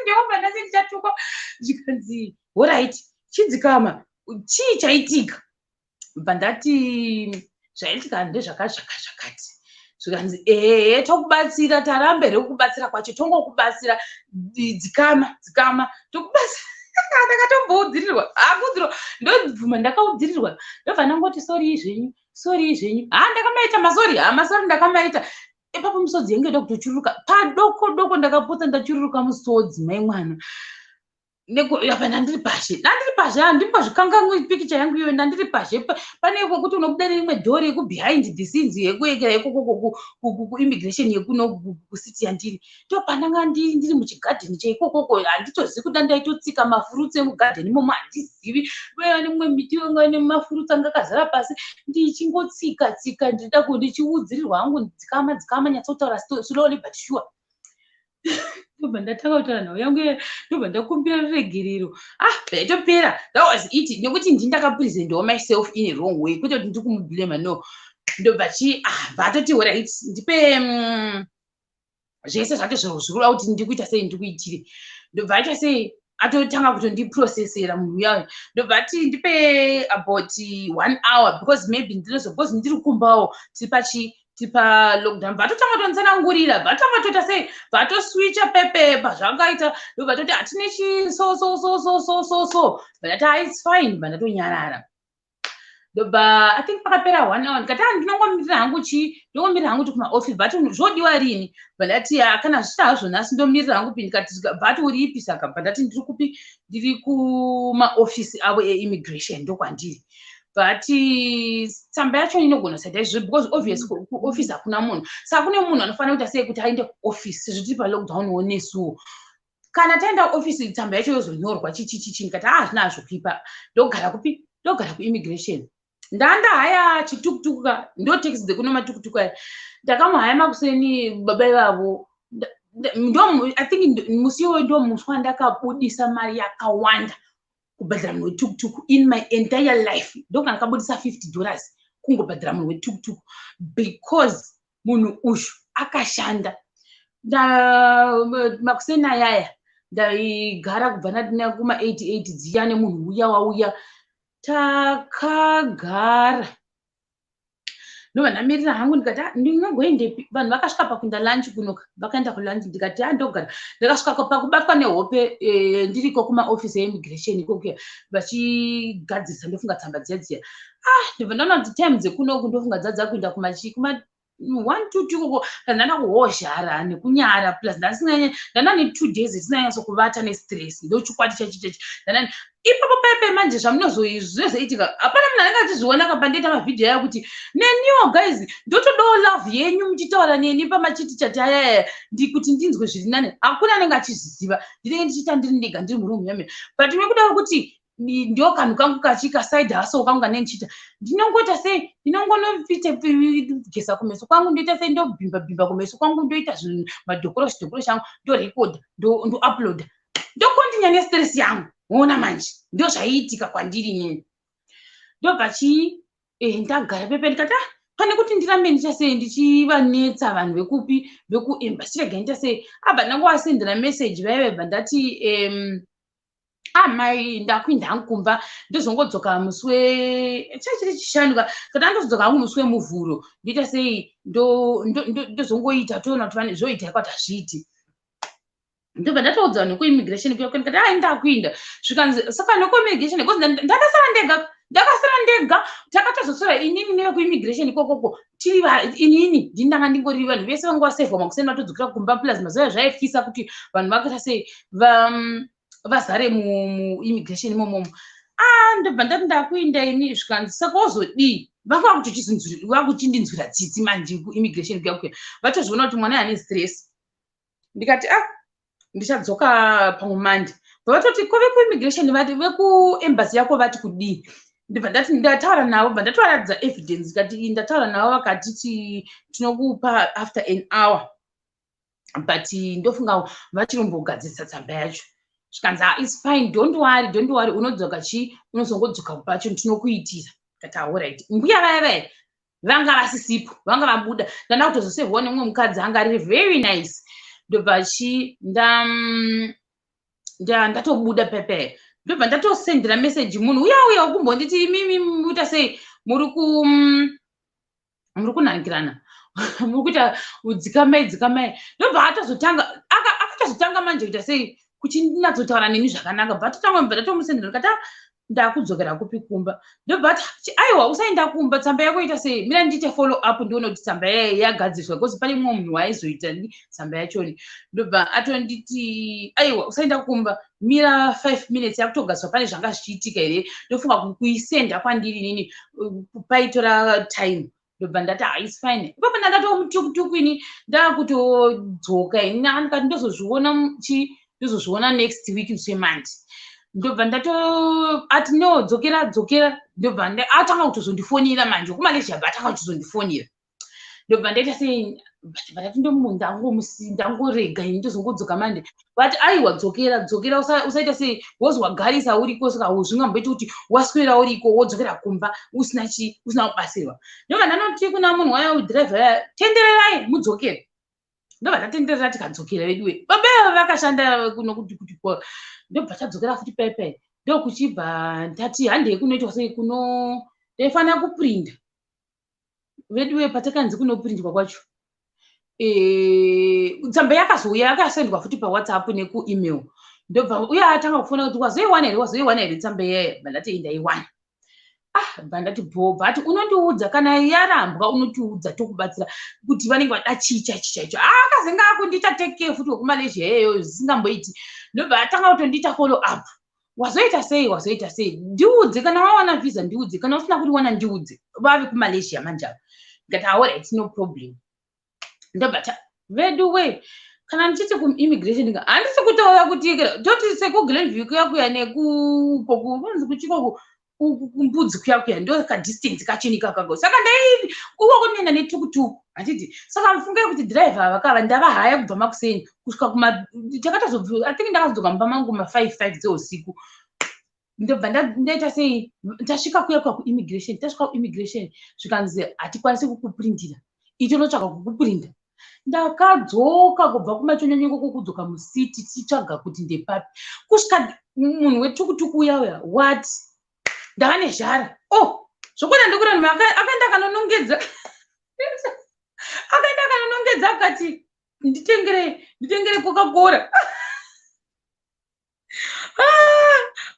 Jehovha, ndase ndichatukwa." Zvikanzi, "Alright, chidzikama, chii chaitika?" Bva ndati, "Zvaitika ndezvakati, zvakati, zvakati." Zvikanzi, "Ehe, tokubatsira, tarambe rekukubatsira kwacho, tongokubatsira, dzikama, dzikama, tokubatsira." Ndakatomboudzirirwa, akuudzirwa, ndobvuma ndakaudzirirwa. Ndobva ndangoti, "Sorry zvenyu, sorry zvenyu." Ha, ndakamaita masorry, ha, masorry ndakamaita ipapo. Musodzi yange ida kutochururuka padoko doko, ndakapotsa ndachururuka musodzi, mai mwana. Apa ndandiri pashe, ndandiri pashe, handimbozvikanganwi pikicha yangu iyoyo. Ndandiri pashe, pane kwekuti unobuda nerimwe dhori yekubehind the scenes yekuekera ikoko kuimmigration yekuno kucity yandiri. Ndo pandanga ndiri muchigadheni chaikokoko. Handitozivi kuda ndaitotsika mafurutsi emugadheni imomo, handizivi. Vaiva nemumwe miti wanga nemafurutsi anga akazara pasi, ndichingotsika tsika, ndida ndichiudzirirwa hangu, "Dzikama, dzikama, nyatsotaura slowly but sure." Ndobva ndatanga kutaura nhau yangu, ndobva ndakumbira ruregerero. Ah, zvaitopera, that was it, nekuti ndi ndakapresentawo myself in a wrong way, kwete kuti ndiri kumublema, no. Ndobva chi, ah, bvatoti, "Alright, ndipe zvese zvacho zviri kuda kuti ndikuita sei, ndikuitire." Ndobva aita sei, atotanga kutondiprocessera munhu uyayo. Ndobva ati, "Ndipe about one hour, because maybe ndinozo, because ndiri kumbawo, tiri pachi, tiri palockdown." Vatotanga kutonditsanangurira, vatanga toita sei, vatoswicha pepe pazvangaita. Ndobva toti, "Hatine chi, so so so so so so so." Ndati, "Ah, it's fine." Bva ndatonyarara. Ndobva, I think pakapera one hour, ndikati, "Ah, ndinongomirira hangu chi, ndinongomirira hangu kuti kumaofisi." Vati, "Zvodiwa rini?" Bva ndati, "Ah, kana zvichita hazvo nhasi, ndomirira hangu pi." Ndikati, vati, "Uri ipi saka?" Bva ndati, "Ndiri kupi? Ndiri kumaofisi avo eimmigration, ndokwandiri." Vati, "Tsamba yacho inogona kusaita izvozvo, because obvious kuofisi hakuna munhu. Saka kune munhu anofanira kuita sei kuti aende kuofisi, sezvo tiri palockdown wo nesuwo. Kana taenda kuofisi, tsamba yacho yozonyorwa chichichichi." Ndikati, "A, hazvina hazvo kuipa. Ndogara kupi? Ndogara kuimmigration." Ndandahaya chitukutuku ka, ndo taxi dzekuno, matukutuku aya. Ndakamuhaya makuseni baba ivavo. Ndo I think musi iwoyo ndo musi wandakabudisa mari yakawanda kubhadhara munhu wetukutuku in my entire life. Ndokana ndakabudisa $50 kungobhadhara munhu wetukutuku, because munhu uyu akashanda. Makuseni ayaya. Ndaigara kubva nadina kuma 88 dziya nemunhu uya wauya takagara. Ndobva ndamirira hangu ndikati, "Ah, ndingagoendepi?" Vanhu vakasvika pakuenda lunch kunoka, vakaenda kulunch. Ndikati, "Ah, ndogara." Ndakasvika pakubatwa nehope ndiriko kumaofisi eimmigration ikokuya vachigadzirisa, ndofunga tsamba dziya dziya. Ah, ndobva ndaona kuti time dzekunoku, ndofunga dzadza kuenda kumachi kuma 1 2 2 ikoko. Kana ndanda kuhozhara nekunyara, plus ndanda ne2 days ndisina kuvata nestress. Ndochokwadi chacho chacho ndanda ipapo paipai. Manje zvamunozoitika, hapana munhu anenge achizviona kapandoita mavhidhiyo aya kuti neniwo guys ndotodawo love yenyu muchitaura neni pamachiti chati ayaya kuti ndinzwe zviri nani. Hakuna anenge achizviziva. Ndinenge ndichiita ndiri ndega, ndiri murumu yamene, but nekuda kwekuti ndo kanhu kangu kachi kaside hustle kangu kanenge ndichiita, ndinongoita sei, ndinongonoita gesa kumeso kwangu, ndoita sei, ndobhimba bhimba kumeso kwangu, ndoita zvinhu madhokoroshi dhokoroshi angu, ndorekodha, ndouploada, ndokontinya nestress yangu. Ona manje ndo zvaiitika kwandiri inini. Ndobva chii, ndagara pepe ndikati, "Ah, pane kuti ndirambe ndichasei ndichivanetsa vanhu vekupi, vekuembassy, rega ndita sei." Abva ndangovasendera message vaive, bva ndati, "Amai, ndakuinda hangu kumba, ndozongodzoka musi we chachiri Chishanu ka." Kana ndozodzoka hangu musi weMuvhuro, ndoita sei, ndozongoita toona kuti vane zvoita yakati hazviiti. Ndobva ndatoudza vanhu vekuimmigration kuya ndikati, "Ai, ndakuinda." Zvikanzi, "Saka nekuimmigration?" Because ndakasara ndega, ndakasara ndega. Takatozosora inini nevekuimmigration ikokoko tiri inini ndini ndanga ndingori. Vanhu vese vanga vasevhwa makuseni vatodzokera kumba. Plus mazuva zvaityisa kuti vanhu vakaita sei, vazare muimmigration imomomo. Ah, ndobva ndati, "Ndakuinda ini." Zvikanzi, "Saka wozodii?" Vanga vakuchindinzwira tsitsi manje kuimmigration kuya kuya, vatozviona kuti mwana ane stress. Ndikati, "Ah, ndichadzoka pamwe Mande." Vavatoti, "Ko vekuimmigration vati, vekuembassy yako vati kudii?" Ndibva ndati ndataura navo, bva ndatovaratidza evidence. Ndikati, "Ndataura navo, vakatiti tinokupa after an hour, but ndofunga vachirombogadzirisa tsamba yacho." Zvikanzi, "Ah, it's fine, don't worry, don't worry, unodzoka chii, unozongodzoka pacho tinokuitira." Ndikati, "Alright." Mbuya vaya vaya vanga vasisipo, vanga vabuda. Ndanda kutozosevhwa nemumwe mukadzi anga ari very nice. Ndobva chi ndatobuda pepe, ndobva ndatosendera meseji munhu uya uya wekumbonditi, "Imimi muita sei, muri kunhangirana, muri kuita dzikamai dzikamai." Ndobva atozotanga, akatozotanga manje kuita sei, kuchinatsotaura neni zvakanaka. Bva totanga, bva ndatomusendera ndikati, "Ah, ndakudzokera kupi, kumba." Ndobva ati, "Aiwa, usaenda kumba, tsamba yako ita sei, mira ndiite follow up ndione kuti tsamba yayo yagadziswa," because pane mumwe munhu waizoita tsamba yachoni. Ndobva atonditi, "Aiwa, usaenda kumba, mira 5 minutes, yakutogadziswa. Pane zvanga zvichiitika here, ndofunga kuisenda kwandiri inini paitora time." Ndobva ndati, "Ah, it's fine." Ipapo ndandatomutukutuku ini ndakutodzoka ini, ndikati ndozozviona chi, ndozozviona next week musi weMande. Ndobva ndato ati, "No, dzokera, dzokera." Ndobva atanga kutozondifonera manje kuMalaysia, bva atanga kutozondifonera. Ndobva ndaita sei, ndati ndangorega ini, ndozongodzoka Mande. Vati, "Aiwa, dzokera, dzokera, usaita sei, wozi wagarisa uriko, saka zvingamboiti kuti waswera uriko wodzokera kumba usina chi, usina kubatsirwa." Ndobva ndanoti kuna munhu waya dhiraivha yaya, "Tendererai mudzokere." Ndobva tatenderera tikadzokera. Veduwe, baba ava vakashanda kuno kuti kuti ndobva tadzokera futi paipai. Ndokuchibva ndati, "Handei kunoitwa sei kuno, ndaifanira kuprinda." Veduwe, patakanzi kunoprindwa kwacho, tsamba yakazouya, yakasendwa futi paWhatsApp nekuemail. Ndobva uye atanga kufona kuti, "Wazoiwana here, wazoiwana here tsamba iyaya?" Bva ndati, "Ndaiwana." Ah, bva ndati bho. Bva ati, "Unondiudza kana yarambwa, unotiudza tokubatsira kuti vanenge vada chii chaicho chaicho." Ah, akazenge akundiita take care futi wekuMalaysia iyeyo zvisingamboiti. Ndobva atanga kutondiita follow up, "Wazoita sei, wazoita sei, ndiudze kana wawana visa, ndiudze kana usina kuriwana, ndiudze." Vave kuMalaysia manje ava. Ndikati, "Alright, no problem." Ndobva ta vedu we, kana ndichiti kuimmigration, handisi kutaura kuti toti sekuGlenview kuya kuya nekukoku kuchikoku kumbudzi kuya kuya, ndo kadistance kachoni kakako. Saka ndai ukoko ndinoenda netukutuku, handiti? Saka mufungai kuti dhiraivha vakava ndavahaya kubva makuseni kusvika kuma takatozobva, I think ndakazodzoka mumba mangu ma5 5 dzeusiku. Ndobva ndaita sei, tasvika kuya kuya kuimmigration, tasvika kuimmigration zvikanzi, "Hatikwanisi kukuprindira, itonotsvaka kukuprinda." Ndakadzoka kubva kumachonyonyo ikoko, kudzoka mucity, tichitsvaga kuti ndepapi, kusvika munhu wetukutuku uya uya what ndava nezhara. Oh, zvokuda ndokura akaenda akanonongedza, akaenda akanonongedza, akati nditengere, nditengere Coca-Cola.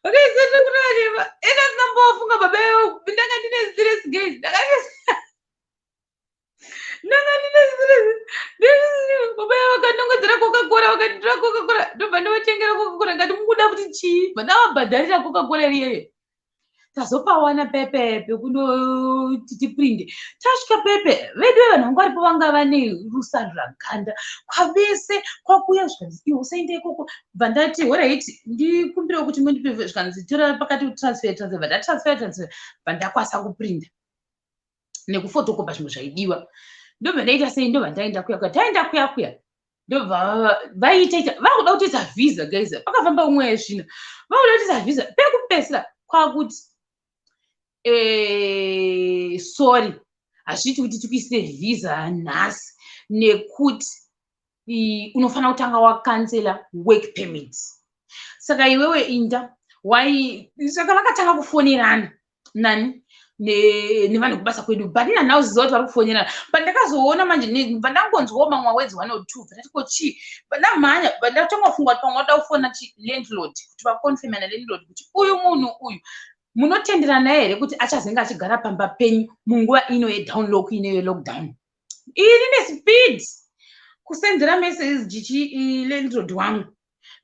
Vakaisatakurareva ena sinambowafunga baba. Ndanga ndine stress, guys, ndanga ndine stress. Baba vakanongedzera Coca-Cola, vakanditora Coca-Cola, ndobva ndavatengera Coca-Cola. Ngati mukuda kuti chii? Vandavabhadharira Coca-Cola riyeye. Tazopawana pepe pekunoti tiprinde. Tasvika pepe vedu, vanhu vanga varipo vanga vane rusaruraganda kwavese kwakuya. Zvikanzi, "Iwe usaenda ikoko." Bva ndati, "Alright, ndikumbirewo kuti mundipe." Zvikanzi, "Tora pakati, transfer, transfer." Bva ndatransfer, transfer, bva ndakwanisa kuprinda nekufotokopa zvimwe zvaidiwa. Ndobva ndaita sei? Ndobva ndaenda kuya kuya. Taenda kuya kuya, ndobva vaitaita vakuda kutoisa visa. Guys, pakafamba umwe yezvino, vakuda kutoisa visa. Pekupedzisira kwakuti, "Sorry, hazviiti kuti tikuisire visa nhasi nekuti unofanira kutanga wakansela work permit. Saka iwewe inda wai." Saka vakatanga kufonerana nani nevanhu kubasa kwedu, but nana uziva kuti vari kufonerana. But ndakazoona manje, vandangonzwawo mamwe words one or two. Ndati, "Ko chii?" Ndamhanya, ndatanga kufunga kuti pamwe vada kufona landlord kuti vaconfirma nalandlord kuti uyu munhu uyu munotenderana here kuti achazenge achigara pamba penyu munguva ino yedownlock, ino yelockdown. Iri nespeed kusendera message chichi landlord wangu,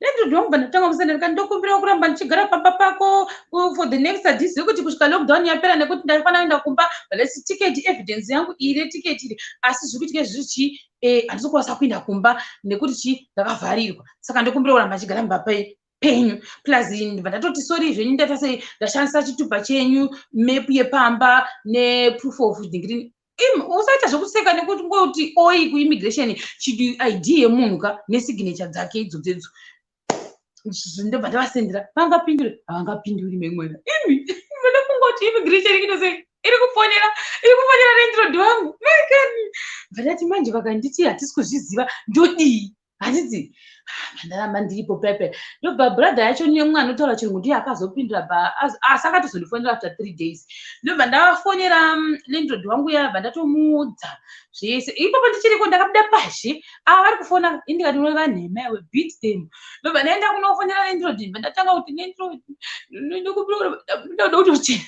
landlord wangu. Ndatanga kusendera ndikati, "Ndokumbira kuramba ndichigara pamba pako for the next, handizivi kuti kusvika lockdown yapera, nekuti ndaifanira kuenda kumba. Lesi ticket, evidence yangu iri ticket iri, asi zviri kuitika zviri chii, handisi kukwanisa kuenda kumba nekuti chii, ndakavharirwa. Saka ndokumbira kuramba ndichigara mumba penyu. Plus ndibva ndatoti, sorry zvenyu, ndaita sei, ndashandisa chitupa chenyu, map yepamba neproof of degree." Usaita zvekuseka nekuti ngoti oi kuimmigration ID yemunhu ka nesignature dzake idzodzo. Ndobva ndavasendera. Vangapindure? Havangapinduri memwena imi. Ndofunga kuti immigration inosei, iri kufonera, iri kufonera landlord wangu maikani. Bva ndati, manje vakanditi hatisi kuzviziva, ndodii? Handiti ndaramba ndiripo pepe. Ndobva brother yacho nemwe anotaura chirungu ndiye akazopindura, asi akatozondifonera after 3 days. Ndobva ndavafonera landlord wangu ya, bva ndatomuudza zvese ipapo. Ndichiriko, ndakabuda pazhe, ava vari kufona. Indikati, "Unova nhema iwe, beat them." Ndobva ndaenda kunofonera landlord. Bva ndatanga kuti, "Landlord, ndoda kutochema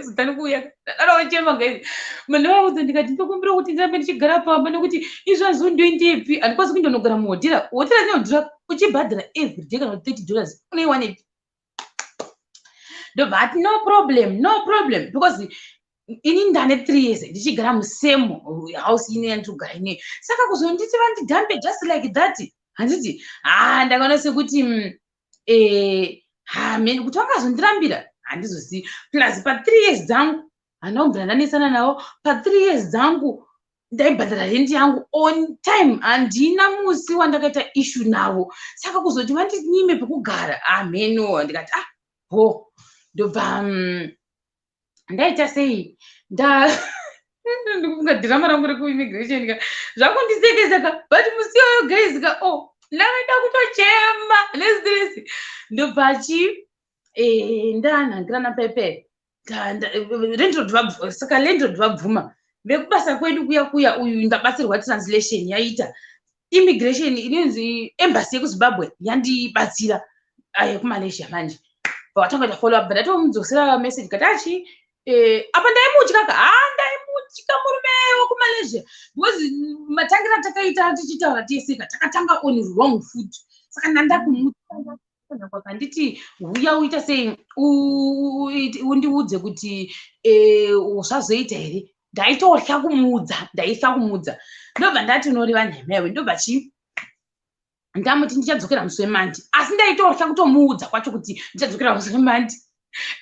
zitani kuuya." Ndadakuchema, guys. Mandivaudza ndikati, "Ndokumbira kuti ndirambe ndichigara pamba nekuti izvazvo ndoendepi? Handikwanisi kuindonogara muhotera. Hotera inodhura, uchibhadhara everyday kana $30, unoiwanepi?" Ndobva ati, "No problem, no problem," because ini ndane 3 years ndichigara musame house ine yandiri kugara ineyo. Saka kuzonditi vandidhambe just like that, handiti ha, ndakaona sekuti ha, kuti vangazondirambira handizozivi. Plus pa3 years dzangu handina kubvira ndanesana navo. Pa3 years dzangu ndaibhadhara rent yangu on time, handina musi wandakaita issue navo. Saka kuzoti vandinyime pekugara, hameno. Ndikati, "Ah, ho." Ndobva ndaita sei, ndikufunga dhirama rangu rekuimmigration ka, zvakundisekesa ka. But musi iyoyo, guys ka, oh, ndakaida kutochema nestress. Ndobva chi ndanhangirana pepe landlord. Saka landlord vabvuma, vekubasa kwedu kuya kuya, uyu ndabatsirwa, translation yaita, immigration inonzi embassy yekuZimbabwe yandibatsira yekuMalaysia. Manje vatanga kuita follow up. Ndatomudzosera message kati achi apa ndaimutya ka, ha, ndaimutya murume wekuMalaysia because matangira atakaita tichitaura teseka, takatanga on wrong foot. Saka ndanda kumutya kwakanditi, "Uya uita sei, undiudze kuti zvazoita here." Ndaitotya kumuudza, ndaitya kumuudza. Ndobva ndati, "Unoreva nhema iwe." Ndobva chii, ndamuti ndichadzokera musi weMonday, asi ndaitotya kutomuudza kwacho kuti ndichadzokera musi weMonday,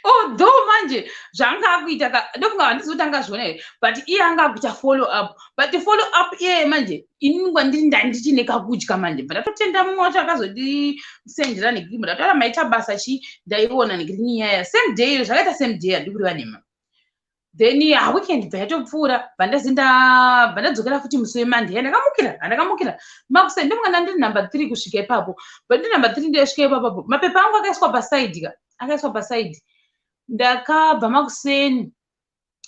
although manje zvaanga akuita ka, ndofunga handizi kuti angazviona here, but iye anga akuita follow up. But follow up iyeye manje, inini kwandiri ndandichine kakutya manje. Bva ndatotenda mumwe wacho akazondisendera negreen. Ndataura, "Maita basa." Chi ndaiona negreen iyaya same day, zvakaita same day, handi kureva nhema. Then ya weekend bva yatopfuura, bva ndazinda, bva ndadzokera futi musi weMonday. Yandakamukira, handakamukira makuseni, ndomwana ndiri number 3 kusvika ipapo. Bva ndiri number 3, ndasvika ipapapo, mapepa angu akaiswa paside ka, akaiswa paside. Ndakabva makuseni,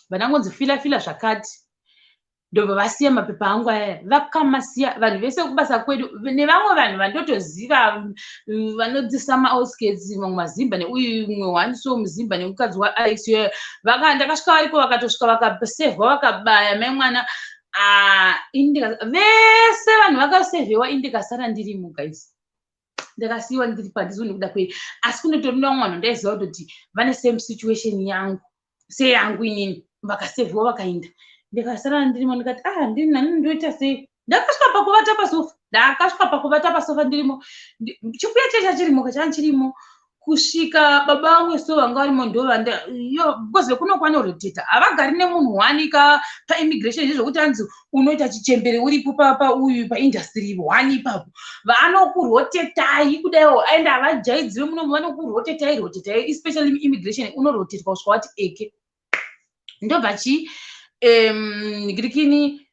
bva ndangonzi fila fila zvakati, ndobva vasiya mapepa angu aya. Vakamasiya vanhu vese kubasa kwedu nevamwe vanhu vandotoziva vanodzisa maoutskirts, mamwe mazimba neuyu mumwe one, so muzimba nemukadzi waAlex iyoyo. Ndakasvika variko, vakatosvika, vakasevhwa, vakabaya mai mwana. Vese vanhu vakasevhewa, indikasara ndirimo, guys. Ndakasiyiwa ndiri pandizi nekuda kwei, asi kunotori nevamwe vanhu ndaiziva kutoti vane same situation yangu seyangu inini, vakasevhiwa, vakaenda, ndikasara ndirimo. Ndikati, "Ah, ndini nani, ndoita sei?" Ndakasvika pakuvata pasofa, ndakasvika pakuvata pasofa ndirimo. Chimbuya chacha chirimo kachanga chirimo kusvika baba vangu so vanga varimo, ndovanda yo, because vekuno kwanoroteta, havagari nemunhu one ka paimmigration. Zvezvokuti anzi unoita chichembere uripo pauyu paindustry one ipapo, vanokurotetai kudaiwo, aenda havajaidziwe munomu, vanokurotetai rotetai, especially immigration, unorotetwa kusvika wati eke. Ndobva chi girikini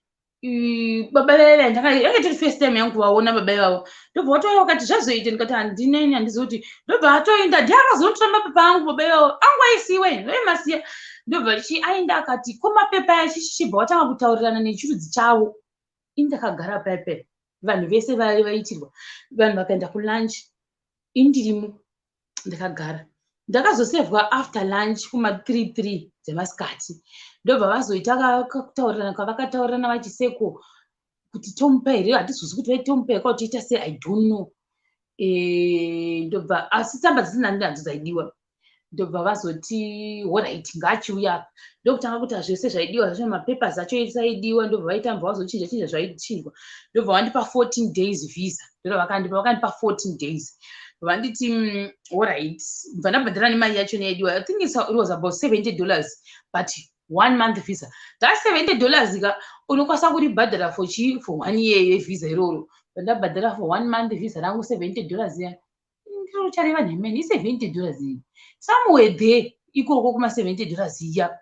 baba veve, yanga itori first time yangu kuvaona baba ivavo. Ndobva watouya, wakati zvazoita, ndikati handineni, handizi kuti. Ndobva atoenda, ndiye akazonotora mapepa angu. Baba ivavo angu aisiwe ndoimasiya. Ndobva chi aenda, akati, "Ko mapepa aya?" Chichichibva watanga kutaurirana nechirudzi chavo. Ini ndakagara paipai, vanhu vese vaitirwa, vanhu vakaenda kulunch, ini ndirimo ndakagara. Ndakazosevhwa after lunch kuma3 3 dzemasikati. Ndobva vazoita kakutaurirana kwavakataurirana vachiseko kuti tomupa here, hatizozi kuti vaitomupa here, kwautoita sei, I don't know. Ndobva asi tsamba dzisina nadzo dzaidiwa. Ndobva vazoti, "Alright, ngaachiuya apa." Ndokutanga kuita zvese zvaidiwa zvacho, mapapers acho ese aidiwa. Ndobva vaita, mbva vazochinja chinja zvaichinjwa. Ndobva vandipa 14 days visa. Ndobva vakandipa 14 days, vanditi, "Alright." Bva ndabhadhara nemari yacho neyaidiwa. I think it was about $70, but one month visa. That $70 ka, unokwanisa kuribhadhara for chi, for one year yevhisa iroro. Bandabhadhara for one month visa rangu $70 ya, ndiro chareva nhemeni, i$70 iyi, somewhere there ikoko kuma$70 iya.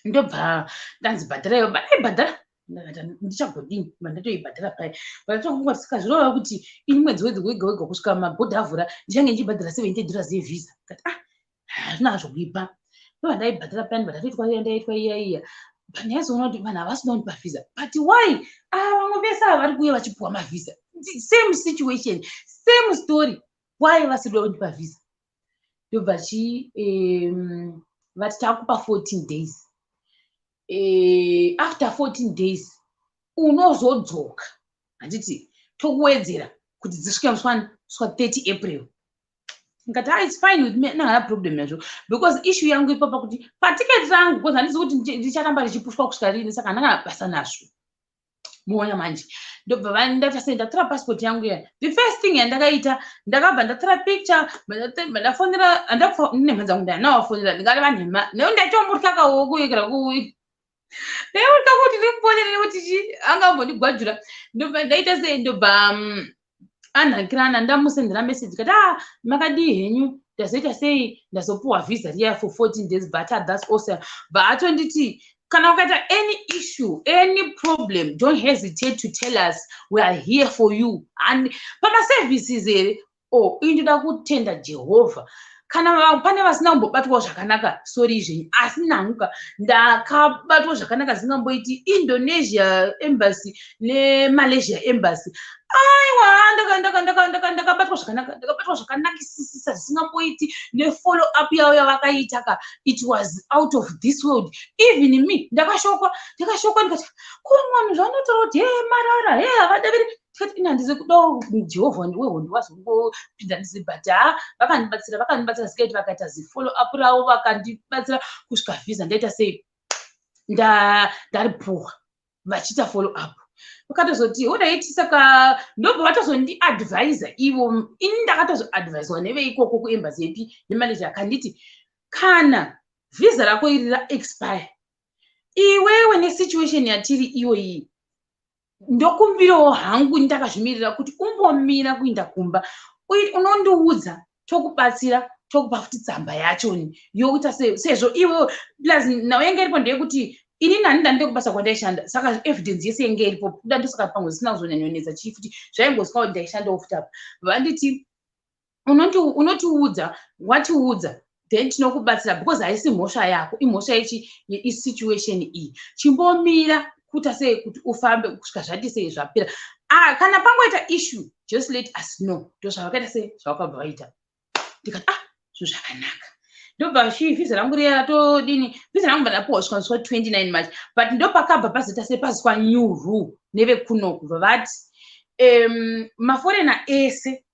Ndobva ndanzi bhadharaiwo, bandaibhadhara. Ndakati ndichagodini, bandatoibhadhara pai. Bandatofunga kuti saka zvinoreva kuti ini mwedzi wega wega wega kusvika mabhodha avhura ndichange ndichibhadhara $70 yevhisa. Kati, "Ah, hazvina hazvo kuipa." Ndobva ndaibhadhara payani, bandatoitwa iya, ndaitwa iya iya. Pandaizoona kuti vanhu havasina kundipa vhisa, but why? Ah, vamwe vese ava vari kuuya vachipiwa mavhisa, same situation, same story, why vasiri kuda kundipa vhisa? Ndobva chi vati, "Takupa 14 days. After 14 days unozodzoka, handiti tokuwedzera kuti dzisvike musi wani, musi wa30 April." Ndikati, "Ah, it's fine with me, ndangana problem nazvo," because issue yangu ipapa kuti patiketi rangu, because handizi kuti richaramba richipushwa kusvika rini, saka handangana basa nazvo. Muona manje, ndobva ndaita sei, ndatora passport yangu iya. The first thing yandakaita, ndakabva ndatora picture, ndafonera nemha dzangu, ndanawafonera, ndikareva nhema neu, ndaitomutya kawo kuyekera ku ndaimutya kuti ndimufonere nekuti chi angambondigwajura. Ndobva ndaita sei, ndobva anhakirana, ndamusendera message, kati, "Ah, makadii henyu? Ndazoita sei, ndazopuhwa visa riya for 14 days." But that's awesome. Bva atonditi, "Kana ukaita any issue, any problem, don't hesitate to tell us, we are here for you." And pamaservices here, oh, ini ndoda kutenda Jehovha. Kana pane vasina kumbobatwawo zvakanaka, sorry zvenyu, asi nanguka ndakabatwa zvakanaka zingamboiti. Indonesia Embassy neMalaysia Embassy, aiwa, ndakabatwa zvakanaka, ndakabatwa zvakanakisisisa zvisingamboiti. Nefollow up yavo yavakaita ka, it was out of this world. Even me ndakashokwa, ndakashokwa, ndikati, "Ko vanhu zvavanotaura kuti he marara, he havadaviri?" Tikati, "Ini handizi kudawo Jehovha wehondo wazongopinda ndizi." But ha, vakandibatsira, vakandibatsira zikaiti, vakaita zifollow up ravo, vakandibatsira kusvika visa ndaita sei, ndaripuhwa, vachiita follow up. Vakatozoti, "Alright." Saka ndobva vatozondiadvisa ivo. Ini ndakatozoadviswa neveikoko kuembassy yepi, neMalaysia. Akanditi, "Kana vhisa rako iri raexpire, iwewe nesituation yatiri iyo iyi, ndokumbirawo hangu ndakazvimirira kuti umbomira kuinda kumba, unondiudza, tokubatsira." Tokupa futi tsamba yachoni yokuita sezvo iwe plus nhau yange iripo ndeyekuti inini hani ndandide kubasa kwandaishanda, saka evidence yese yange iripo. Kuda ndosaka pamwe zvisina kuzonyanyonetsa chii futi, zvaingoswa kuti ndaishandawo futi apa. Vanditi unotiudza, watiudza, then tinokubatsira, because haisi mhosva yako, imhosva yechi isituation iyi. Chimbomira kuita sei kuti ufambe kusvika zvati sei zvapera. Ah, kana pangoita issue, just let us know. Ndo zvavakaita sei, zvavakabva vaita. Ndikati, "Ah, zvinhu zvakanaka." Ndobva chi vhisa rangu riya ratodini, vhisa rangu bva ndapuwa kusvika musi wa29 March. But ndopakabva pazoita sei, paziswa new rule nevekunoku, bva vati maforeigner ese,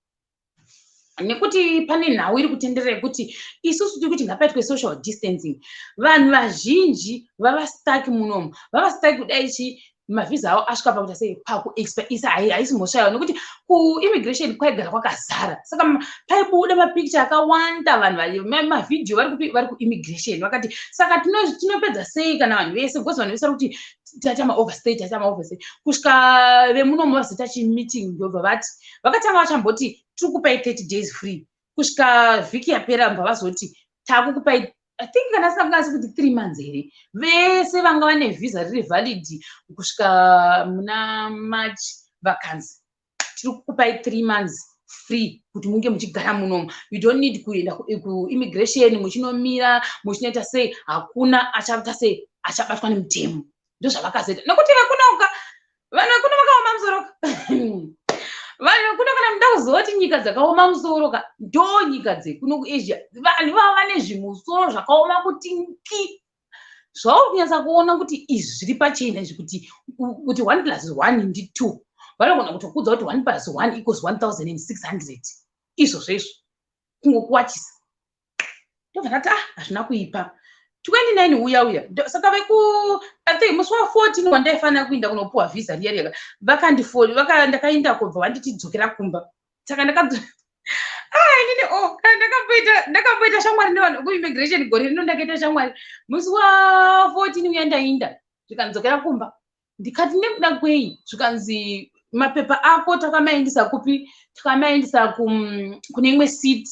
nekuti pane nhau iri kutenderera yekuti isusu tiri kuti ngapaitwe social distancing. Vanhu vazhinji vava stuck munomu, vava stuck kudai chi mavhisa avo asvika pakuita sei, pakuexpire. Isa haisi mhosva yavo, nekuti kuimmigration kwaigara kwakazara, saka paibuda mapicture akawanda, vanhu mavhidhiyo vari kupi, vari kuimmigration. Vakati, saka tinopedza sei kana vanhu vese, because vanhu vese vari kuti taita maoverstay, taita maoverstay, kusvika vemunomu vazoita chimeeting. Ndobva vati vakatanga vachamboti tiri kupai 30 days free, kusvika vhiki yapera, mbva vazoti taakukupai, I think kana asingangasi kuti 3 months here. Vese vanga vane vhisa riri valid kusvika muna March, vakanzi tiri kukupai 3 months free kuti munge muchigara munomu. You don't need kuenda kuimmigration muchinomira, muchinoita sei. Hakuna achaita sei, achabatwa nemutemo. Ndozvavakazoita, nekuti vekunoka, vanhu vekuno vakaoma musoro. Vanhu vekuno, kana muda kuziva kuti nyika dzakaoma musoro ka, ndo nyika dzekuno kuAsia. Vanhu ivava vane zvimusoro zvakaoma kuti nki. Zvauri kunyatsa kuona kuti izvi zviri pachena izvi, kuti 1 plus 1 ndi2, vanogona kutokuudza kuti 1 plus 1 equals 1600. Izvozvo izvo kungokuwachisa. Ndobva ndati, "Ah, hazvina kuipa." 29 uya uya. Saka veku, I think musi wa14 wandaifanira kuinda kunopuwa vhisa riya riya, vakandifoni ndakaenda kubva vanditi dzokera kumba. Saka ndakadzo, ah, inini, oh, kana ndakamboita shamwari nevanhu kuimmigration gore rino. Ndakaita shamwari musi wa14 uya. Ndainda, zvikandidzokera kumba. Ndikati, "Nekuda kwei?" Zvikanzi, "Mapepa ako takamaendesa kupi? Takamaendesa kune imwe city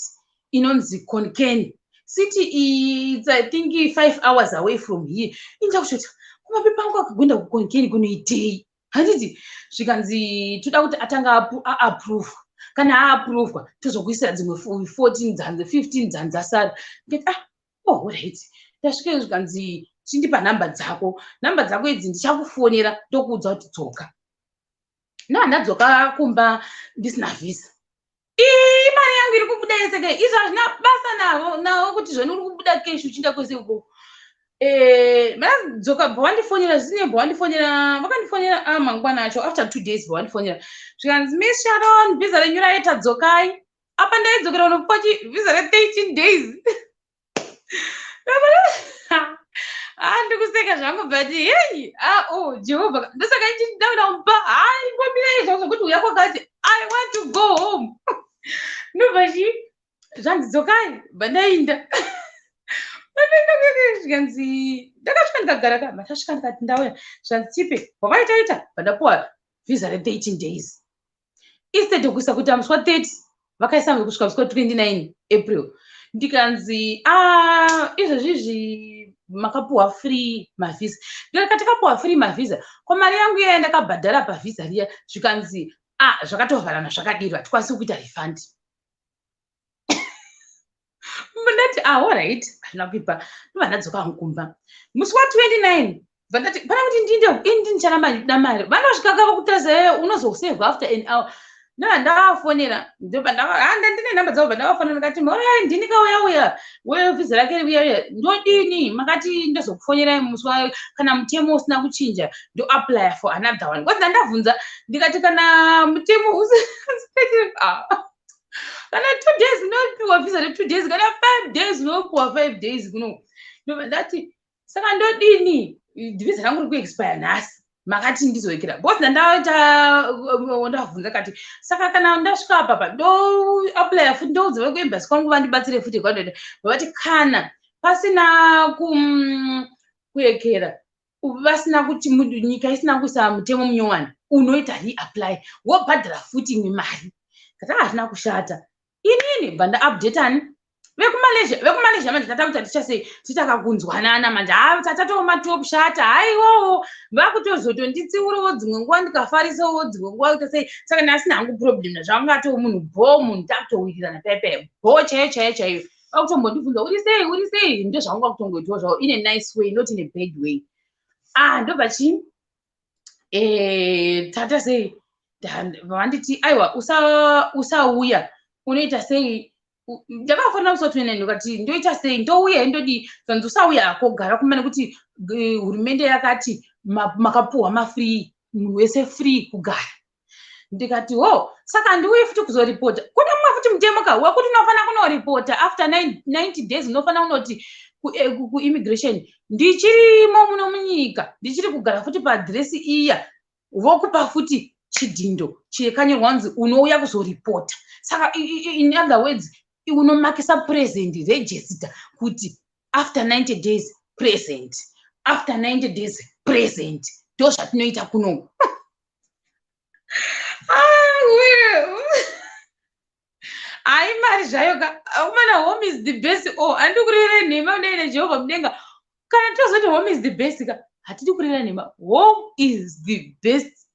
inonzi Khon Kaen city. It's, I think, 5 hours away from here." Inda kutoti kumapepa angu akagoenda kuKhon Kaen kunoitei, handiti? Zvikanzi, "Toda kuti atanga aapprovwa. Kana aapprovwa, tozokuisira dzimwe 14 dzanze, 15 dzanzasara." Ndikati, "Ah, oh, alright." Ndasvika, zvikanzi, "Chindipa nhamba dzako. Nhamba dzako idzi, ndichakufonera ndokuudza kuti dzoka." No, ndadzoka kumba ndisina vhisa. Ii, mari yangu iri kubuda yese ke. Izvo hazvina basa navo navo kuti zvoni uri kubuda cash uchienda kwese ikoko. Mandadzoka, bva vandifonera zvisine, bva vandifonera, vakandifonera a mangwana acho, after 2 days, bva vandifonera, zvikanzi, "Miss Sharon, vhisa renyu raita, dzokai." Apa ndaidzokera kunopuwa vhisa re13 days. Ah, ndikuseka zvangu, but hei, ah, oh Jehovha, ndosaka ndauda kumba. Hai, ngomirai zvazvo kuti uya kwakati, I want to go home. Ndobva chi zvanzi, "Dzokai." Bva ndainda, zvikanzi, ndakasvika ndikagara ka, ndasvika ndikati, "Ndauya." Zvanzi, "Chipe wavaitaita." Bva ndapuwa vhisa re13 days instead yekuisa kuti musi wa30, vakaisa kusvika musi wa29 April. Ndikanzi, "Ah, izvezvizvi makapuwa free mavhisa." Ndikati, "Takapuwa free mavhisa, ko mari yangu iya yandakabhadhara pavhisa riya?" Zvikanzi, "Ah, zvakatovharana, zvakadirwa, tikwanisi kuita refund." Ndati, "Ah, alright, hazvina kuipa." Ndobva ndadzoka hangu kumba musi wa29. Bva ndati, "Pana kuti ndinde ini ndicharamba ndida mari." Vanosvika kava kutarisa, unozoservwa after an hour. Ndobva ndavafonera, ndobva ndine nhamba dzavo, bva ndavafonera, ndikati, "Orai, ndini kauya uya wevhisa rake uya uya, ndodini? Makati ndozokufonerai musi wa kana mutemo usina kuchinja, ndoapplya for another one." Because ndandabvunza ndikati, "Kana mutemo ah, kana 2 days unopiwa vhisa re2 days, kana 5 days unopiwa 5 days kuno." Ndobva ndati, "Saka ndodini? Vhisa rangu riri kuexpire nhasi, makati ndizowekera." Because ndandaita ndavhunza kati, "Saka kana ndasvika apapa ndoapplya futi, ndoudza vekuembassy kwangu vandibatsire futi kwandoita?" Vati, "Kana pasina kuekera, vasina kuti nyika isina kuisa mutemo munyowani, unoita reapply, wobhadhara futi imwe mari." Kati, "Hazvina kushata." Inini bva ndaupdatani Vekumalaysia, vekuMalaysia manje tatakuti hatichasei, titakakunzwanana manje. Ha, tatatoo matop shata. Haiwawo, vakutozotonditsiurawo dzimwe nguva, ndikafarisawo dzimwe nguva, kuita sei. Saka ndasina hangu problem nazvangatoo munhu bho, munhu takutowirirana paipai bho chaiyo chaiyo chaiyo. Vakutombondibvunza, "Uri sei, uri sei?" Ndozvanga kutongoitawo zvavo in a nice way, not in a bad way. Ah, ndobva chii, tata sei, vanditi, "Aiwa, usauya." Unoita sei? Ndakafanira kusati ndikati, "Ndoita sei? Ndouya, ndodii?" Zanzi, "Usauya hako, gara kumba, nekuti hurumende yakati makapuhwa mafree, munhu wese free kugara." Ndikati, "Ho, saka handiuyi futi kuzoripota?" Kune mumwe futi mutemo ka wekuti unofanira kunoripota after 90 days. Unofanira kunoti kuimmigration, "Ndichirimo muno munyika, ndichiri kugara futi paadhiresi iya." Vokupa futi chidhindo chikanyorwa kunzi unouya kuzoripota. Saka in other words, unomakisa present register kuti after 90 days present, after 90 days present. Ndo zvatinoita kunoku. Ah, hai, mari zvayo ka umana. Home is the best. O, handi kurevera nhema, unoine Jehovha mudenga. Kana tozoti home is the best ka, hatidi kureva nhema. Home is the best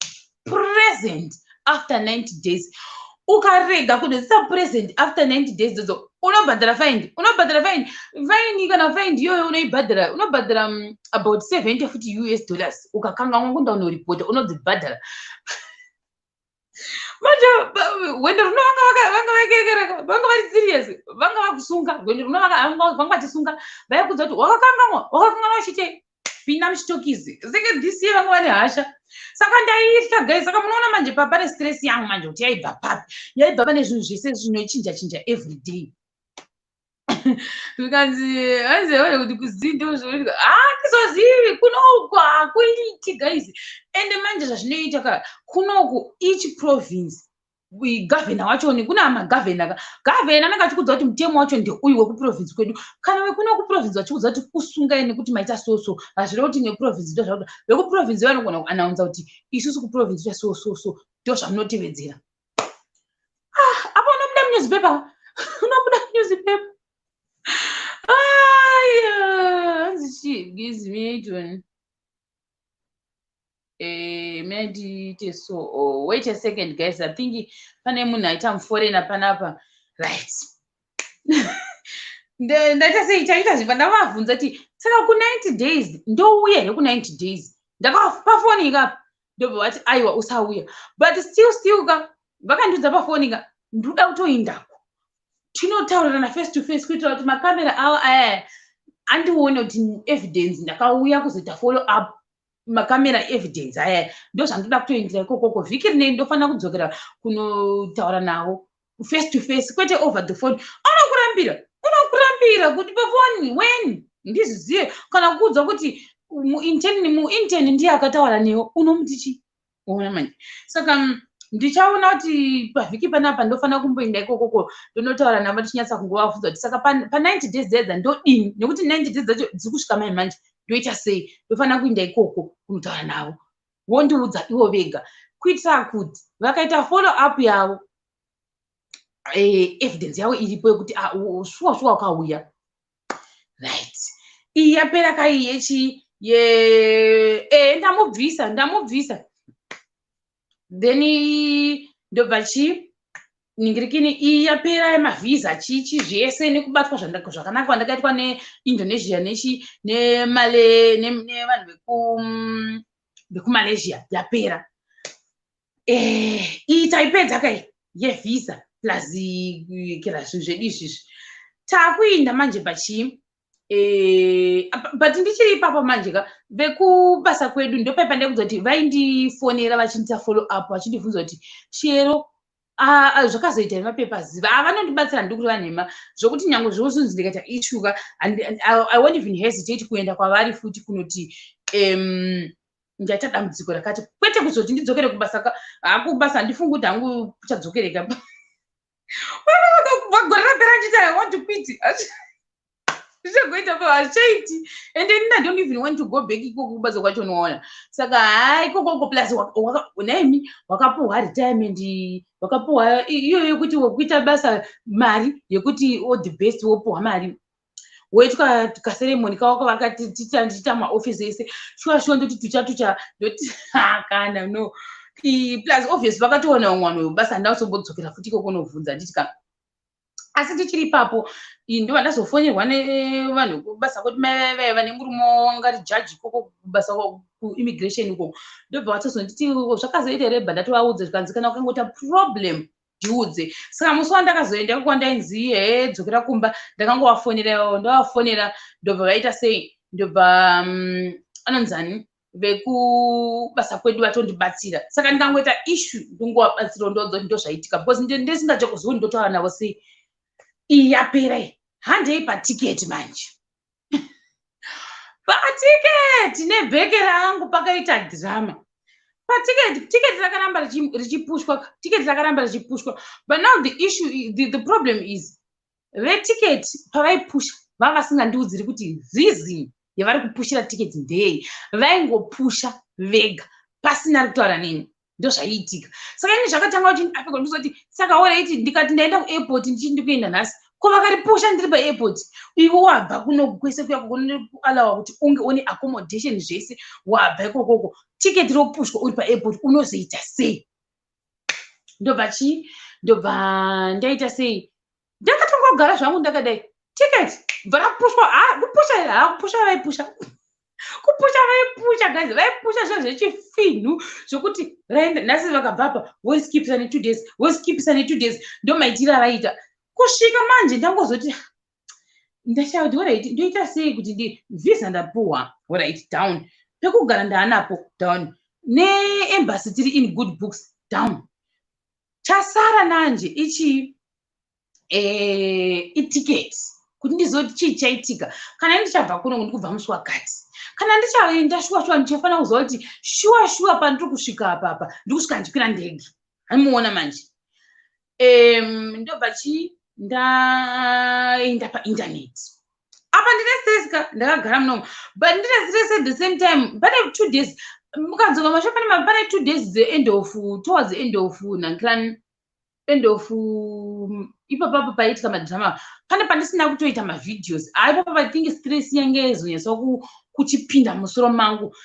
present after 90 days. Ukarega kunodzisa present after 90 days dzodzo, unobhadhara fine, unobhadhara fine. Fine, kana fine iyoyo unoibhadhara, unobhadhara about 70 futi US dollars. Ukakanganwa kunda unoripota, unodzibhadhara. Manje rwendo runo vanga vakekereka, vanga vari serious, vanga vakusunga. Rwendo runo vanga vachisunga, vaikudza kuti wakakanganwa, wakakanganwa uchitei? Pinda muchitokisi. Saka this year vanga vane hasha, saka ndaitya, guys. Saka munoona manje pane stress yangu manje kuti yaibva papi? Yaibva pane zvinhu zvese zvinochinja chinja every day. Zvikanzi, hanzi kuti kuzindo zvoitika, handizozivi. Kunoku hakuiti, guys. Ende manje zvazvinoita ka kunoku, each province, gavhena wachoni, kuna magavhena ka. Gavhena anenge achikudza kuti mutemo wacho ndeuyu wekuprovince kwedu. Kana vekuno kuprovince vachikudza kuti kusungai nekuti maita so so, hazvireva kuti neprovince ndo zvakuda. Vekuprovince vanogona kuanaunza kuti isusu kuprovince ita so so so, ndo zvamunotevedzera. Ah, apa unobuda munewspaper, unobuda munewspaper. Aya, hanzi chii? Gives me eight. Mandiite so. Oh, wait a second, guys. I think pane munhu aita muforeigner panapa. Right, ndaita sei? Chaita zvipa, ndavavhunza ti, "Saka ku90 days ndouya here ku90 days?" Ndakapafoni ikapa, ndobva vati, "Aiwa, usauya." But still, still ka, vakandiudza pafoni ka, ndoda kutoindako tinotaurirana face to face, kuitira kuti makamera avo aya andione kuti evidence, ndakauya kuzoita follow up, makamera evidence aya. Ndo zvandoda kutoendera ikokoko. Vhiki rinei ndofanira kudzokera kunotaura navo face to face, kwete over the phone. Unokurambira, unokurambira kuti pafoni when ndizvizive, kana kuudza kuti muintern ndiye akataura newe, unomuti chi? Ona manje, saka ndichaona kuti pavhiki panapa ndofanira kumboenda ikokoko, ndonotaura navo, tichinyatsa kungovabvunza kuti saka pa90 days dzedza ndodini, nekuti 90 days dzacho dziri kusvika mai manje, ndoita sei? Ndofanira kuenda ikoko kunotaura navo, vondiudza ivo vega, kuitira kuti vakaita follow up yavo, evidence yavo iripo yekuti, ah, shuwa shuwa wakauya. Right, iyi yapera kai yechi ye ndamubvisa, ndamubvisa. Then ndobva chi ningirikini iyi yapera yemavhisa, chichi zvese nekubatwa zvakanaka kwandakaitwa neIndonesia, nechi nemale nevanhu vekuMalaysia yapera. Iyi taipedza kai yevhisa plus kera zvinhu zvedu izvizvi. Taakuinda manje pachii, but ndichiri ipapo manje ka, vekubasa kwedu ndopaipa ndaikudza kuti vaindifonera vachindiita follow up, vachindibvunza kuti, "Shero, zvakazoita nemapapers?" Vanondibatsira, ndiri kureva nhema zvokuti nyange zvozvinzi ndikaita issue ka, I won't even hesitate kuenda kwavari futi kunoti ndaita dambudziko rakati, kwete kuzoti ndidzokere kubasa ka. Hakubasa handifungi kuti hangu kuchadzokereka. Gore rapera nchiti, "I want to quit." Zvichagoita pa, hazvichaiti. And then I don't even want to go back ikoko kubasa kwacho, unoona. Saka hai, ikokoko plus naimi wakapuhwa retirement, wakapuhwa iyoyo yekuti wekuita basa, mari yekuti all the best, wopuhwa mari, woitwa kaceremony kawako, vakatiita maofisi ese. Shuwa shuwa, ndoti tucha tucha, ndoti kana no. Plus obvious vakatoona vamwe vanhu vebasa, handina kuzombodzokera futi ikoko novhunza, handiti ka? Asi tichiri ipapo, ndobva ndazofonerwa nevanhu kubasa kuti mai vaiva nemurume wanga ari jaji ikoko kubasa kuimmigration ikoko. Ndobva vatozonditi, "Zvakazoita here?" Bva ndatovaudza, zvikanzi, "Kana ukangoita problem, ndiudze." Saka musi wandakazoenda ikoko, wandainzi, "He, dzokera kumba," ndakangovafonera. Ndavafonera, ndobva vaita sei, ndobva anonzani vekubasa kwedu vatondibatsira. Saka ndikangoita issue, ndingovabatsira, ndoudza kuti ndozvaitika, because ndisingachakuzivi kuti ndotaura navo sei. Iyi yapera iyi, handei patiketi manje. Patiketi nebheke rangu pakaita dhirama. Patiketi, tiketi rakaramba richipushwa, tiketi rakaramba richipushwa. But now the issue, the problem is, vetiketi pavaipusha, vava vasingandiudziri kuti reason yavari kupushira tiketi ndei. Vaingopusha vega pasina kutaura neni. Ndozvaiitika. Saka ini zvakatanga kuti afeka, ndizoti, "Saka alright." Ndikati ndaenda kuairport, ndichiti ndikuenda nhasi, ko vakaripusha ndiri paairport? Iwe wabva kuno kwese kuya kualawa kuti unge une accommodation, zvese, wabva ikokoko, tiketi ropushwa uri paairport, unozoita sei? Ndobva chii, ndobva ndaita sei? Ndakatongogara zvangu ndakadai. Tiketi bva rapushwa. Ha, kupusha, ha, kupusha vaipusha, kupusha vaipusha, guys, vaipusha zvo zvechifinhu zvokuti raenda nhasi, vakabva apa voskipisa ne2 days, voskipisa ne2 days. Ndo maitiro avaita kusvika manje ndangozoti ndashaya kuti, alright, ndoita sei kuti ndi visa ndapuhwa, alright, down, pekugara ndaanapo, down, neembassy tiri in good books, down. Chasara nanje ichi itiketi, kuti ndizoti chii chaitika kana ndichabva kuno. Ndikubva musi wakati, kana ndichaenda, shuwa shuwa ndichafanira kuziva kuti shuwa shuwa pandiri kusvika apapa, ndiri kusvika ndichikwira ndege. Haimuona manje, ndobva chii, ndaenda paindaneti. Apa ndine stress ka, ndakagara munomu, but ndine stress at the same time. Pane 2 days, mukadzoka masho, pane 2 days, the end of, towards the end of nankirani, end of ipapapo paiitika madhirama, pane pandisina kutoita mavideos. Aipapo I think stress yange yaizonyatsa kuchipinda musoro mangu,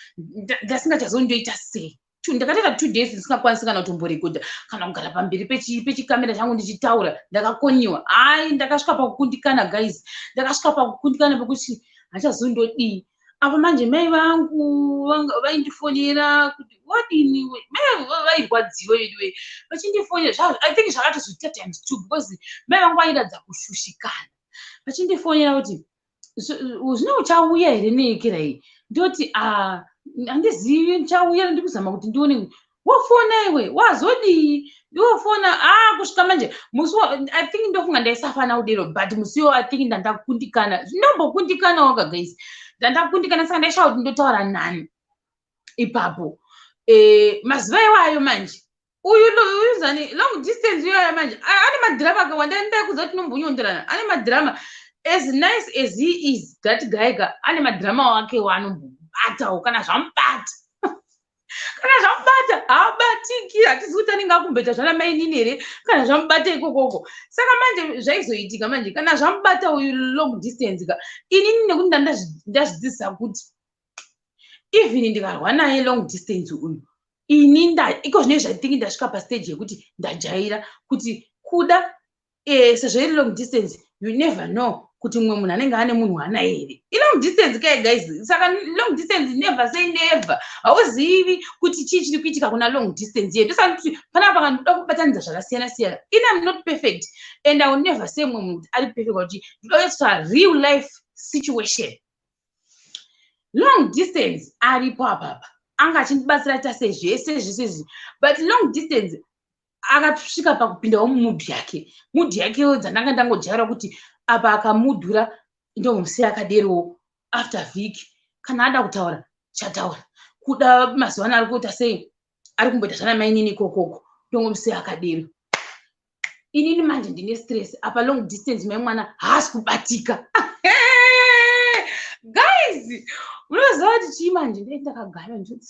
ndasingachazondoita sei. Ndakatoita 2 days ndisingakwanisi kana kutomborekodha, kana kugara pamberi pechikamera changu ndichitaura. Ndakakoniwa. Hai, ndakasvika pakukundikana, guys, ndakasvika pakukundikana pekuti hachazondodii. Apa manje mai vangu vaindifonera kuti wadini. Mai vairwadziwa veduwe vachindifonera. I think zvakatozoita times two, because mai vangu vairatidza kushushikana vachindifonera kuti, "Zvino uchauya here neyekera iyi?" Ndoti, "A, handizivi, ndichauya, ndikuzama kuti ndione." "Wofona iwe, wazodii?" Ndiwofona a kusvika manje musi, I think ndofunga ndaisafana kudero, but musiwo I think ndandakundikana, ndombokundikana waka, guys, ndandakundikana. Saka ndaishaya kuti ndotaura nani ipapo. Mazuva iwayo manje, uyu uyuzani long distance iyoyo manje ane madhirama akawanda. Ndaikudza kuti tinombonyonderana, ane madhirama. As nice as he is, that guy ka, ane madhirama wake waanombobatawo. Kana zvamubata, kana zvamubata, haabatiki. Hatizi kuti anenge akumboita zvana mainini here kana zvamubata ikokoko. Saka manje zvaizoitika manje, kana zvamubata uyu long distance ka, inini nekuti ndazvidzidzisa kuti even ndikarwa naye long distance uyu, ini iko zvino zvatingi ndasvika pastage yekuti ndajaira kuti kuda sezvo iri long distance, you never know kuti mumwe munhu anenge ane munhu waanaye here. Ilong distance kai, guys. Saka long distance, never say never. Hauzivi kuti chii chiri kuitika kuna long distance yedu. Saka kuti panapa kandoda kubatanidza zvakasiyana siyana. In am not perfect and I will never say mumwe munhu kuti ari perfect, kuti ndoda kuitwa real life situation. Long distance aripo apapa, anga achindibatsira ita sezvese zvese izvi, but long distance akasvika pakupindawo mumood yake, mood yakewo dzandanga ndangojaira kuti apa akamudhura, ndomusiya akaderowo. After vhiki, kana ada kutaura, chataura. Kuda mazuva ano ari kuita sei, ari kumboita zvana mainini ikokoko, ndongomusiya akadero. Inini manje ndine stress apa, long distance, mai mwana haasi kubatika. Guys, unoziva kuti chii manje? Ndai ndakagara ndoti,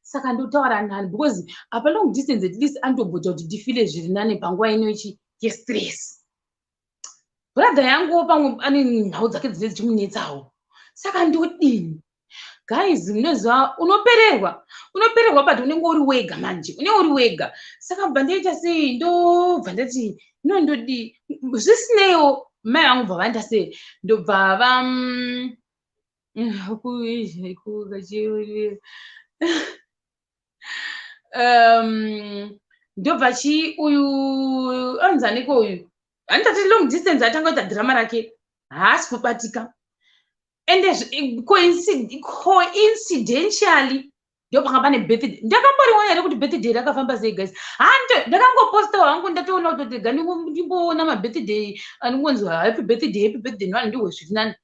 saka ndotaura nani? Because apa long distance at least anotomboita kuti ndifeele zviri nani panguva ino ichi yestress. Brother yanguwo pamwe ane nhau dzake dzinenge dzichimunetsawo, saka ndodini? Guys, munoziva unopererwa, unopererwa, but unenge uri wega manje, unenge uri wega. Saka bva ndaita sei? Ndobva ndati, no, ndodii? Zvisineiwo, mai vangu bva vaenda sei, ndobva va ndobva chi uyu anzaniko uyu, handitati long distance, atanga kuita dhirama rake, haasi kubatika. Ende coincidentially ndopanga pane birthday. Ndakamboriona here kuti birthday rakafamba sei, guys? Hande ndakangopostawo hangu, ndatoona kutoti rega ndimboona mabirthday anongonzi happy birthday, happy birthday nevanhu, ndihwe zviri nani.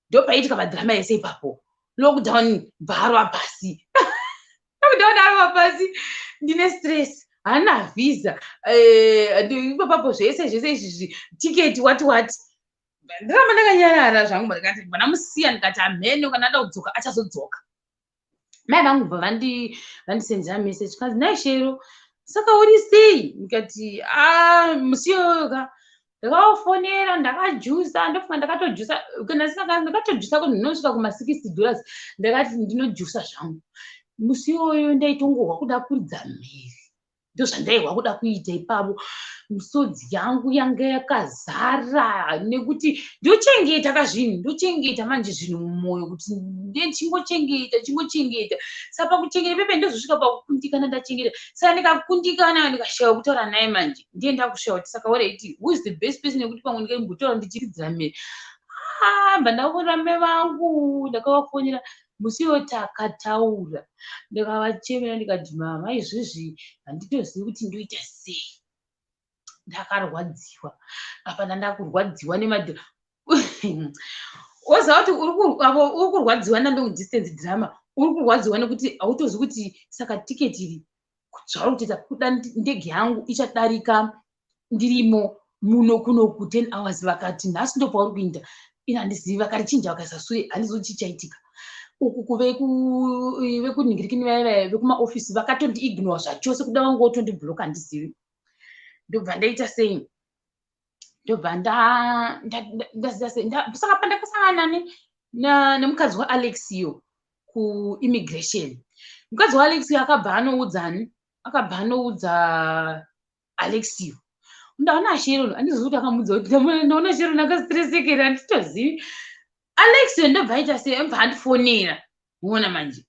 Ndopaitika madhirama ese ipapo. Lockdown bvarwa pasi, lockdown arwa pasi, ndine stress, handina visa ipapapo, zvese zvese izvizvi, tiketi, wati wati. Ndiramba ndakanyarara zvangu, ndikati vanamusiya, ndikati hamheno, kana ada kudzoka achazodzoka. Mai vangu bva vandisendera message, kanzi, "Nai Shero, saka uri sei?" Ndikati, "A, musi iyoyo ka ndakavafonera, ndakajusa." Ndofunga ndakatojusa, kana sina ndakatojusa kuti ndinosvika kuma$60. Ndakati ndinojusa zvangu. Musi iyoyo ndaitongohwa kuda kuridza mhiri, ndozvandaihwa kuda kuita ipapo. Misodzi yangu yanga yakazara nekuti ndochengeta kazvinhu, ndochengeta manje zvinhu mumwoyo, kuti ndichingochengeta, chingochengeta. Saka pakuchengeta pepe ndozosvika pakukundikana. Ndachengeta, saka ndikakundikana, ndikashayiwa kutaura naye manje, ndiye ndakushaya kuti saka alright, who is the best person yekuti pamwe ndingambotaura ndichiridzira mhere? Ah, bva ndafonera mai vangu. Ndakavafonera musi iyoyo, takataura, ndikavachemera, ndikati, "Mama, izvizvi handitozivi kuti ndoita sei." Ndakarwadziwa apa, ndandakurwadziwa nemadhira. Woziva kuti apo uri kurwadziwa nalong distance drama, uri kurwadziwa nekuti hautozivi kuti saka tiketi iri zvauri kutoita kuda ndege yangu ichadarika ndirimo muno kuno ku10 hours. Vakati nhasi ndo pauri kuinda, ini handizivi, vakarichinja vakaisa sure, handizivi kuti chichaitika. Uku kuve vekunhingirikini vaya vaya vekumaofisi vakatondiignore zvachose, kuda vangu votondiblocka, handizivi. Ndobva ndaita sei? Ndobva ndaziva sei? Saka pandakasangana nemukadzi waAlexio kuimmigration, mukadzi waAlexio akabva anoudzani, akabva anoudza Alexio, "Ndaona Sharon." Handizivi kuti akamudza kuti ndaona Sharon akastressekera, handitozivi. Alexio ndobva aita sei? Ambva andifonera. Uona manje,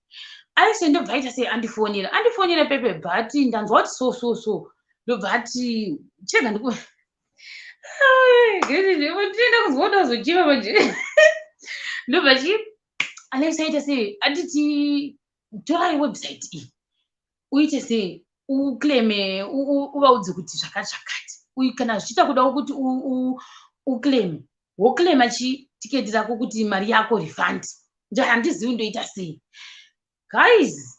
Alexio ndobva aita sei? Andifonera, andifonera pepe, bva ati, "Ndanzwa kuti so so so." Ndobva ati, "Chirega ndiku." Ndinoenda kunzwa kuti azochiva manje. Ndobva chi Alex aita sei? Anditi, "Torai website iyi, uite sei, uclaime, uvaudze kuti zvakati zvakati. Kana zvichiita kudawo kuti uclaime, woclaima chi tiketi rako, kuti mari yako refund." Handizivi ndoita sei, guys.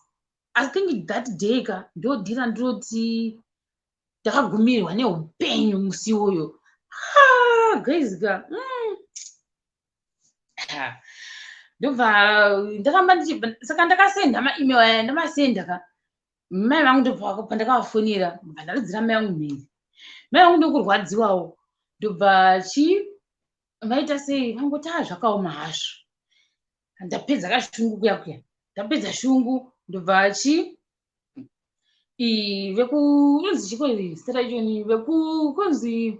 I think that day ka ndodhira, ndinoti ndakagumirwa neupenyu musi iwoyo. Guys ka. Ndobva ndaramba saka ndakasenda maemail aya, ndamasenda ka mai vangu. Ndobva pandakavafonera, ndobva ndaridzira mai vangu mhiri. Mai vangu ndokurwadziwawo. Ndobva chi vaita sei? Vangoti, "A, zvakaoma hazvo." Ndapedza kashungu kuya kuya, ndapedza shungu. Ndobva chi veku inonzi chiko zita rachoni, veku kunzi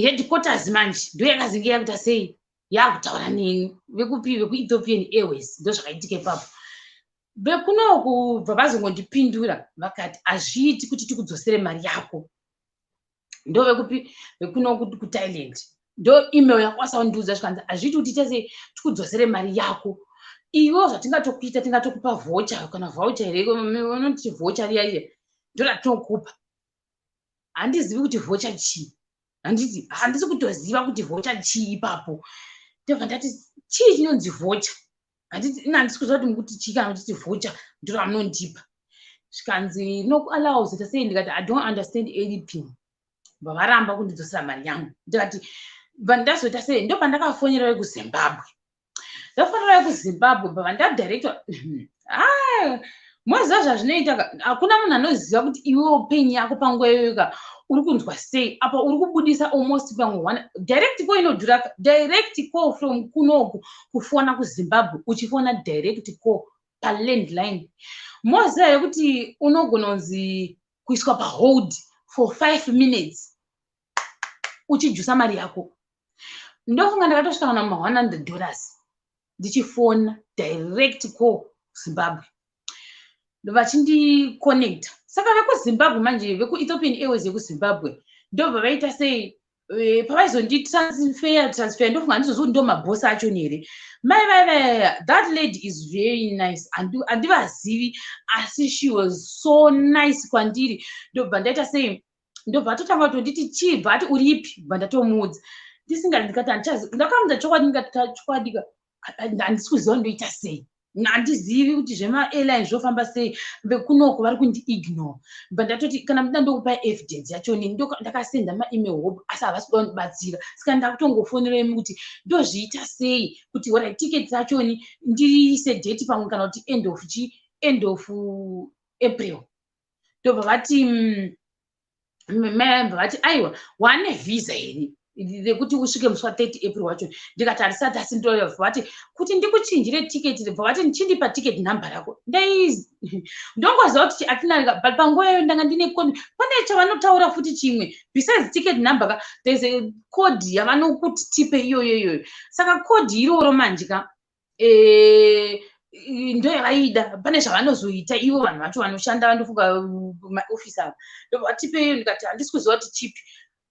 headquarters manje ndo yakazenge yakuita sei, yakutaura neni. Vekupi? VekuEthiopian Airways. Ndo zvakaitika ipapo. Vekunoku bva vazongondipindura, vakati, "Hazviiti kuti tikudzosere mari yako." Ndo vekupi? Vekunoku kuThailand. Ndo email yakwanisa kundiudza, zvikanzi, "Hazviiti kuti ite sei, tikudzosere mari yako. Iwo zvatingatokuita, tingatokupa voucher." Kana voucher here unoti voucher riya riya, ndo ratinokupa. Handizivi kuti voucher chii, handiti? Handisi kutoziva kuti voucher chii ipapo. Ndobva ndati, "Chii chinonzi voucher?" Handiti ina handisi kuziva kuti mukuti chii kana kutiti voucher ndo ramunondipa. Zvikanzi, "Rinokuallow zoita sei?" Ndikati, "I don't understand anything." Bva varamba kundidzosera mari yangu. Ndikati Bva ndazoita sei? Ndo pandakafonera vekuZimbabwe. Ndafonera vekuZimbabwe, bva ndadirectwa. Ah, moziva zvazvinoita ka, hakuna munhu anoziva kuti iwewo pain yako panguva iyoyo ka uri kunzwa sei. Apa uri kubudisa almost pamwe one direct call inodhura ka. Direct call from kunoku kufona kuZimbabwe, uchifona direct call palandline, moziva here kuti unogona kunzi kuiswa pahold for 5 minutes uchijusa mari yako? Ndofunga ndakatosvika kana ma$100 ndichifona direct call Zimbabwe, vachindiconnecta. Saka vekuZimbabwe manje, vekuEthiopian Airways yekuZimbabwe, ndobva vaita sei? Pavaizonditransfer transfer, ndofunga handizozvi kuti ndo mabhosi achoni here. Mai vaivaya, that lady is very nice. Handivazivi, asi she was so nice kwandiri. Ndobva ndaita sei? Ndobva atotanga kutonditi chibva ati, "Uripi?" Bva ndatomuudza ndisinga, ndikati handichazi. Ndakamudza chokwadi, ndikati, "Chokwadi ka, handisi kuziva ndoita sei, handizivi kuti zvemaairline zvofamba sei, vekunoku vari kundiignore." Bva ndatoti, "Kana muda ndokupai evidence yachoni, ndakasenda maemail hope, asi havasi kuda kundibatsira. Saka ndakutongofoneremi kuti ndozviita sei kuti alright, ticket rachoni ndiise date pamwe kana kuti end of chi end of April." Ndobva vati, mai vabva vati, "Aiwa, wane visa here rekuti usvike musi wa30 April wacho?" Ndikati, "Harisati, asi ndobva vati kuti ndikuchinjire tiketi." Bva vati, "Chindipa ticket number rako." Ndai ndongoziva kuti atina, but panguva iyoyo ndanga ndine pane chavanotaura futi chimwe besides ticket number ka. There's a code yavanokuti tipe iyoyo iyoyo. Saka code iroro manje ka, ndo yavaida. Pane zvavanozoita ivo vanhu vacho vanoshanda, vandofunga maofisi ava. Ndobva vatipe iyo, ndikati, "Handisi kuziva kuti chipi."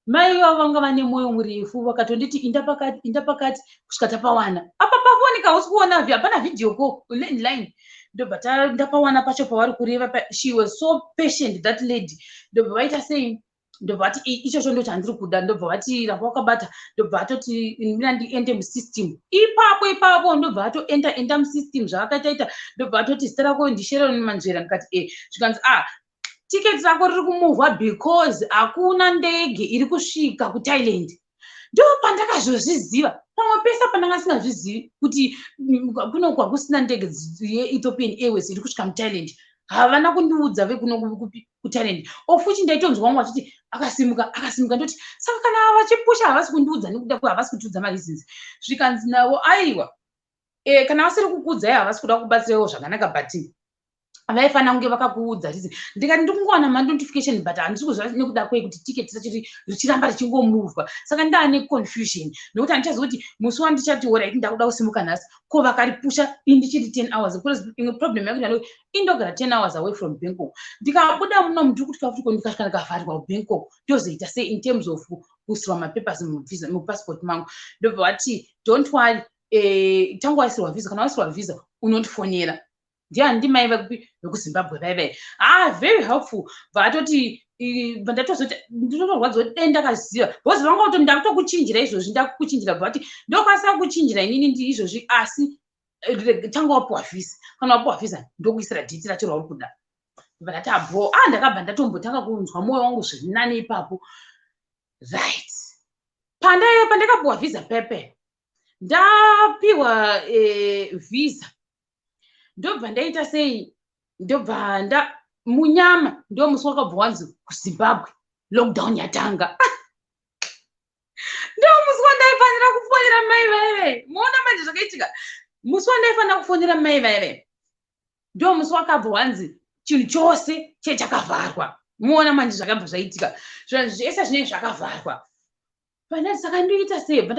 Mai vavo vanga vane mwoyo murefu, vakatonditi, "Inda pakati, inda pakati," kusvika tapawana. Apa pafoni kausi kuona, hapana video call, landline. Ndobva ndapawana pacho pavari kureva. She was so patient, that lady. Ndobva vaita sei? Ndobva vati, "Ichocho ndo chandiri kuda." Ndobva vati, "Ramba wakabata." Ndobva vatoti, "Mina ndiende musystem ipapo ipapo." Ndobva vatoenda enda musystem zvavakaitaita. Ndobva vatoti, "Zita rako ndiSheron Manzvera?" Ndikati, "E." Zvikanzi, "A, tiketi rako riri kumuvhwa because hakuna ndege iri kusvika kuThailand." Ndo pandakazozviziva. Pamwe pese pandanga singazvizivi kuti kuno kwakusina ndege yeEthiopian Airways iri kusvika muThailand, havana kundiudza vekuno kupi kuThailand. Ofuchi ndaitonzwa vamwe vachiti akasimuka, akasimuka. Ndoti, saka kana vachipusha havasi kundiudza nekuda kwe havasi kutiudza mareasons. Zvikanzi navo, "Aiwa, kana vasiri kukuudzai, havasi kuda kubatsiraiwo zvakanaka, but vaifanira kunge vakakuudza reason." Ndikati, "Ndikungowana manotification, but handisi kuziva nekuda kwei kuti tiketi racho richiramba richingomuvhwa." Saka ndaane confusion nekuti handichazivi kuti musi wandichati, "Alright, ndakuda kusimuka nhasi," ko vakaripusha ini ndichiri 10 hours, because imwe problem yakuti ndoti indogara 10 hours away from Bangkok. Ndikabuda muno ndiri kutya futi ko ndikasvika ndikavharirwa kuBangkok, ndozoita sei in terms of kuisirwa mapapers mupassport mangu? Ndobva vati, "Don't worry, tanga waisirwa visa. Kana waisirwa visa unondifonera." Ndiani? Ndimai vekupi? VekuZimbabwe vaivai. Ah, very helpful. Bva atoti, bva ndatozoti ndinotorwadziwa kuti dai ndakaziva, because vanga kuti, "Ndakutokuchinjira izvozvi, ndakukuchinjira." Bva vati, "Ndokwanisa kuchinjira inini ndi izvozvi, asi tanga wapiwa visa. Kana wapiwa visa, ndokuisira date racho rauri kuda." Bva ndati, "Abo." Ah, ndakabva ndatombotanga kunzwa mwoyo wangu zviri nani ipapo. Right, pandakapiwa visa pepe, ndapiwa visa, ndobva ndaita sei? Ndobva nda munyama. Ndo musi wakabva wanzi kuZimbabwe lockdown yatanga. Ndo musi wandaifanira kufonera mai vaive. Muona manje zvakaitika, musi wandaifanira kufonera mai vaive ndo musi wakabva wanzi chinhu chose chechakavharwa. Muona manje zvakabva zvaitika, zvinhu zvese zvinenge zvakavharwa. Pandati, "Saka ndoita sei?" Bva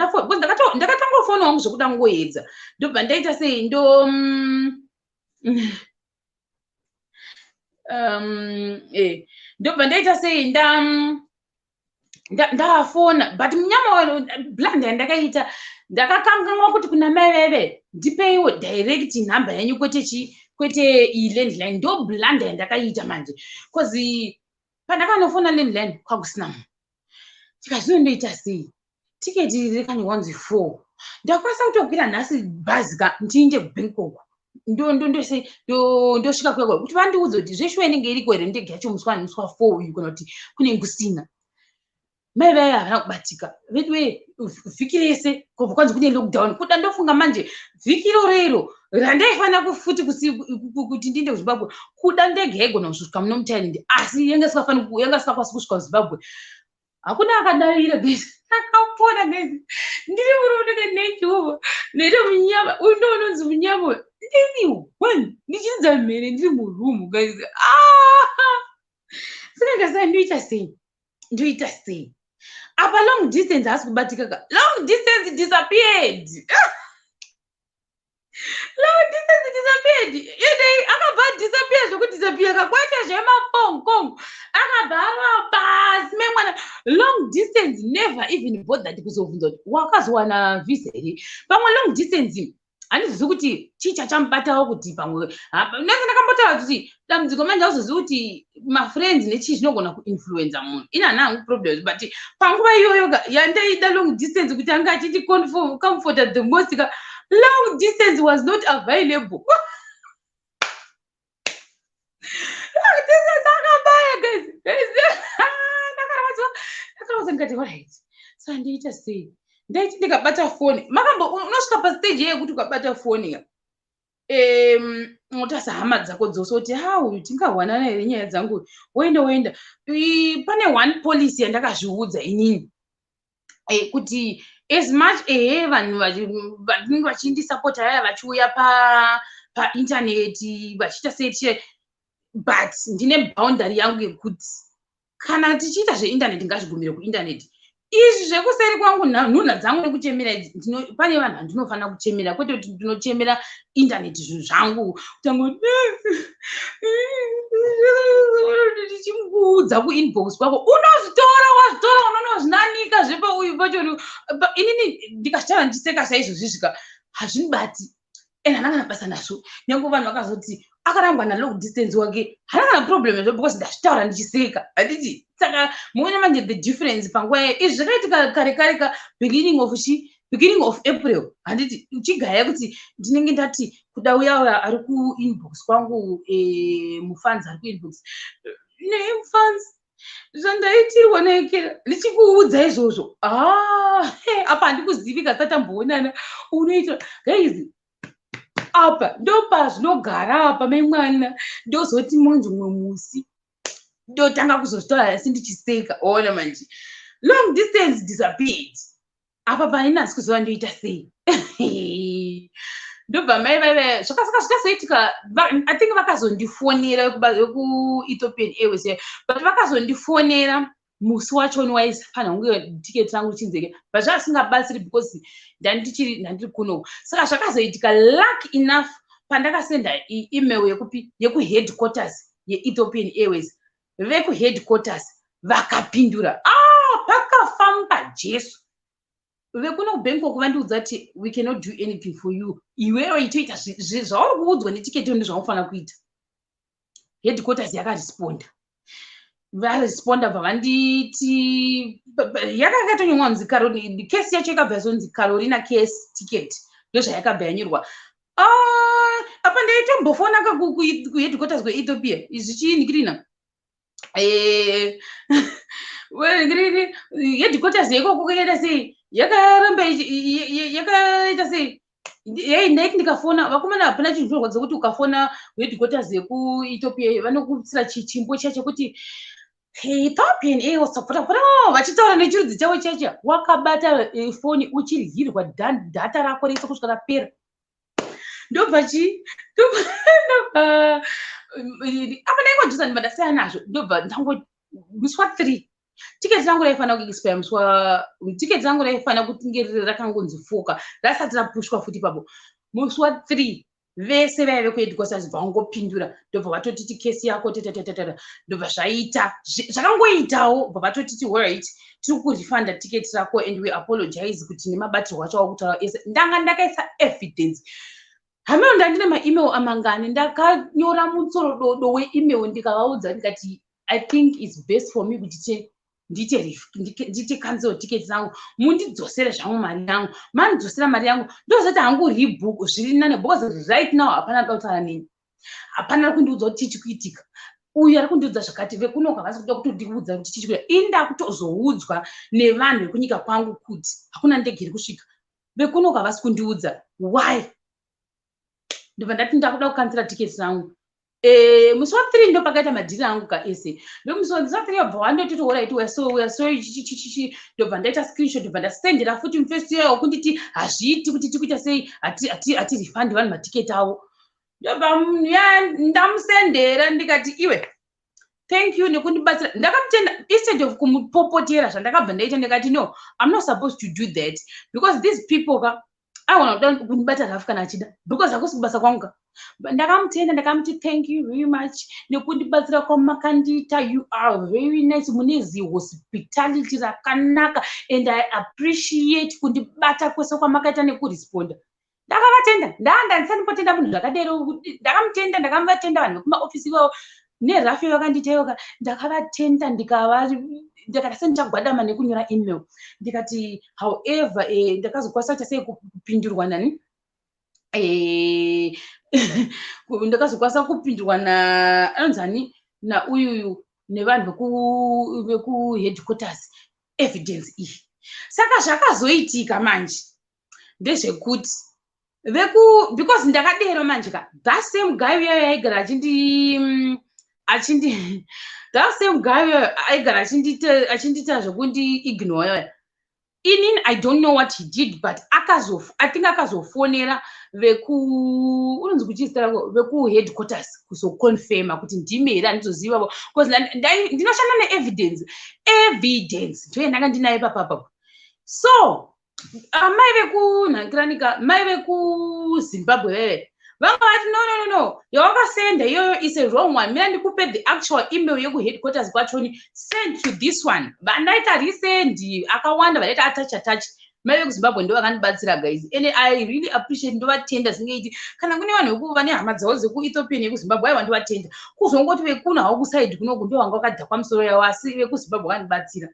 ndakatangofona wangu zvekuda ngoedza. Ndobva ndaita sei? Ndo ndobva ndaita sei? Ndafona, but munyama, blunder yandakaita, ndakakanganwa kuti kuna mai vaive, "Ndipeiwo direct number yenyu, kwete chi kwete iyi landline." Ndo blunder yandakaita manje, because pandakanofona landline kwakusina munhu. Tikazvino ndoita sei? Tiketi rekanyorwa kunzi 4, ndakwanisa kutokwira nhasi bhazi ka, ndiinde kuBangkok. Ndosvika kwekwa kuti vandiudze kuti zveshuwa inenge iriko here ndege yacho musi wani, musi wa4 uyu, kana kuti kunenge kusina. Mai vaya havana kubatika veduwe vhiki rese, kubva kwanzi kune lockdown. Kuda ndofunga manje vhiki iroro iro randaifanira kufuti kuti ndiende kuZimbabwe, kuda ndege yaigona kusvika muno muThailand, asi yanga isingakwanisi kusvika kuZimbabwe. Hakuna akadavira, guys. Akapona, guys. Ndiri murume ndakanechiuvo ndoita munyama uyu, ndo unonzi munyama. Ndiri one ndichiridza mhere ndiri murumu, guys. Ah! Saka ndasai ndoita sei? Ndoita sei? Apa long distance haasi kubatika ka. Long distance disappeared, long distance disappeared. Ende akabva disappear zvokudisappear kakwaita zvemapongkong, akabva ava pasi memwana. Long distance never even bothered kuzobvunza kuti wakazowana visa here. Pamwe long distance handizivi kuti chii chachamubatawo, kuti pamwe nese ndakambotaura kuti dambudziko manje auzozivi kuti mafriends nechii zvinogona kuinfluenza munhu. Ini hana hangu problems, but panguva iyoyo yandaida long distance kuti anga achiti comforta the most ka, long distance was not available. Long distance akabaya, guys. Ndakarwadziwa, ndakarwadziwa. Ndikati, "Alright, saka ndiita sei?" Ndaiti ndikabata foni, makambo unosvika pastage yekuti ukabata foni ka, unotarisa hama dzako dzose kuti, "Ha, uyu tingawanana here nyaya dzangu?" Woenda, woenda. Pane one policy yandakazviudza inini, kuti as much ehe vanhu vanenge vachindisapota vaya vachiuya paintaneti vachiita sei, but ndine boundary yangu yekuti kana tichiita zveindaneti, ngazvigumire kuindaneti. Izvi zvekuseri kwangu, nhunha dzangu nekuchemera idzi, pane vanhu vandinofanira kuchemera, kwete kuti ndinochemera indaneti. Zvinhu zvangu kutanga ndichimuudza kuinbox kwako, unozvitora, wazvitora, unonozvinanika zvepauyu pacho. Inini ndikazvitaura ndichiseka saizvozvi, svika hazvinibati and hana kana basa nazvo. Nyange vanhu vakazoti akarambwa nalong distance wake, hana kana problem nazvo because ndazvitaura ndichiseka, handiti? Saka muone manje the difference panguva yayo. Izvi zvakaitika kare kare ka, beginning of chi beginning of April, handiti? Chigaya kuti ndinenge ndati kuda uya ari kuinbox kwangu, mufanzi ari kuinbox nemufanzi, zvandaitirwa naekera ndichikuudza izvozvo. Ah, apa handikuzivi kasatamboonana. Unoita, guys, apa ndopazvinogara apa memwana. Ndozoti manje mumwe musi ndotanga kuzozvitaura asi ndichiseka. Ona manje long distance disappeared. Apa painasi kuzova ndoita sei? Ndobva mai vaiva zvakasaka zvikazoitika. I think vakazondifonera vekuEthiopian Airways, but vakazondifonera musi wachoni waifanira kunge tiketi rangu richinzeke, but zvavasingabatsiri because ndandichiri ndandiri kuno. Saka zvakazoitika, luck enough, pandakasenda email yekupi, yekuheadquarters yeEthiopian Airways, vekuheadquarters vakapindura. Ah, pakafamba Jesu. Vekuno kuBangkok vandiudza kuti, "We cannot do anything for you. Iwewe itoita zvauri kuudzwa netiketi, ndezvaunofanira kuita." Headquarters yakaresponda, varesponda, bva vanditi yakakatonyorwa kunzi case yacho yakabva yazonzi Carolina case ticket, ndozvayakabva yanyorwa. Ah, apa ndaitombofona kuheadquarters kweEthiopia zvichiinikirina headquarters yekoko yakaita sei, yakaramba yakaita sei. Ndaiti ndikafona vakomana, hapana chinhu chinorwadza kuti ukafona headquarters yekuEthiopia, vanokutsira chimbo chiya chekuti Ethiopian Airways, vachitaura nechirudzi chavo chacha. Wakabata foni uchiryirwa data rako rese kusvika rapera. Ndobva chi ndobva apa ndaingojusa, ndibva ndasiyana nazvo. Ndobva ndango musi wa3 tiketi rangu raifanira kuexpire, musi wa tiketi rangu raifanira kuti rakangonzi foka rasati rapushwa futi ipapo. Musi wa3 vese vaive kuheadquarters vangopindura, ndobva vatotiti, "Kesi yako tatatatata." Ndobva zvaita zvakangoitawo, bva vatotiti, "Alright, tiri kurefunda tiketi rako and we apologize kuti nemabatirwo acho wakutaura ese." Ndanga ndakaisa evidence hameno, ndandine maemail amangani. Ndakanyora mutsorododo weemail, ndikavaudza ndikati, "I think it's best for me kuti ndiite cancel ticket rangu, mundidzosere zvangu mari yangu." Mandidzosera mari yangu, ndozoti hangu rebook zviri nane because right now hapana da kutaura neni, hapana kundiudza kuti chii chikuitika. Uyu ari kundiudza zvakati, vekunoka havasi kuda kutondiudza kuti chichikuya. Ini ndakutozoudzwa nevanhu vekunyika kwangu kuti hakuna ndege iri kusvika. Vekunoka havasi kundiudza why. Ndobva ndati ndakuda kukansera tiketi rangu. Musi wa3 ndo pakaita madhiri angu kaese. Ndomusi wa3 wabva wandototi, "Alright, we are sorry," chichichichi. Ndobva ndaita screenshot, ndobva ndasendera futi mufesi iyoyo kunditi hazviiti kuti tikuita sei, hatirefund vanhu matiketi avo. Ndobva ndamusendera, ndikati, "Iwe, thank you nekundibatsira." Ndakamutenda instead of kumupopotera. Zvandakabva ndaita, ndikati, "No, I'm not supposed to do that because these people ka aona kuda kundibata rafu kana achida, because hakusi kubasa kwangu ka." Ndakamutenda, ndakamuti, "Thank you very much nekundibatsira kwamakandiita. You are very nice, mune zihospitality rakanaka and I appreciate kundibata kwese kwamakaita nekuresponda." Ndakavatenda. Ndanga ndisandipotenda munhu zvakadero. Ndakamutenda, ndakavatenda vanhu vekumaofisi ivavo nerafu yavakandiita ivoka. Ndakavatenda, ndikava ndakati sendichagwadama nekunyora email. Ndikati, however, ndakazokwanisa kuita sei kupindurwa nani, ndakazokwanisa kupindurwa na anonzani nauyuyu nevanhu vekuheadquarters, evidence iyi. Saka zvakazoitika manje ndezvekuti veku, because ndakadero manje ka, that same guy uyayo aigara achindi that same guy uyayo aigara achindiita zvekundi ignore yoya. Inini I don't know what he did, but akazo, I think akazofonera veku, unonzi kuchizita rako, vekuheadquarters kuzoconfirma kuti ndimi here. Handizozivavo because ndinoshanda neevidence. Evidence ndoye ndanga ndinayo papapapo. So amai vekunhangiranika, mai vekuZimbabwe veve vanga vati, "No, no, no, no, yawakasenda iyoyo is a wrong one. Mira ndikupe the actual email yekuheadquarters kwachoni. Send to this one." Vandaita resend akawanda, vandaita attach attach. Mai vekuZimbabwe ndo vakandibatsira, guys, and I really appreciate. Ndovatenda zingeiti. Kana kune vanhu vekuva nehama dzavo dzekuEthiopia nekuZimbabwe, aiwa, ndovatenda. Kuzongoti vekuno havo kusaidi kunoku ndo vanga vakadhakwa misoro yavo, asi vekuZimbabwe vakandibatsira.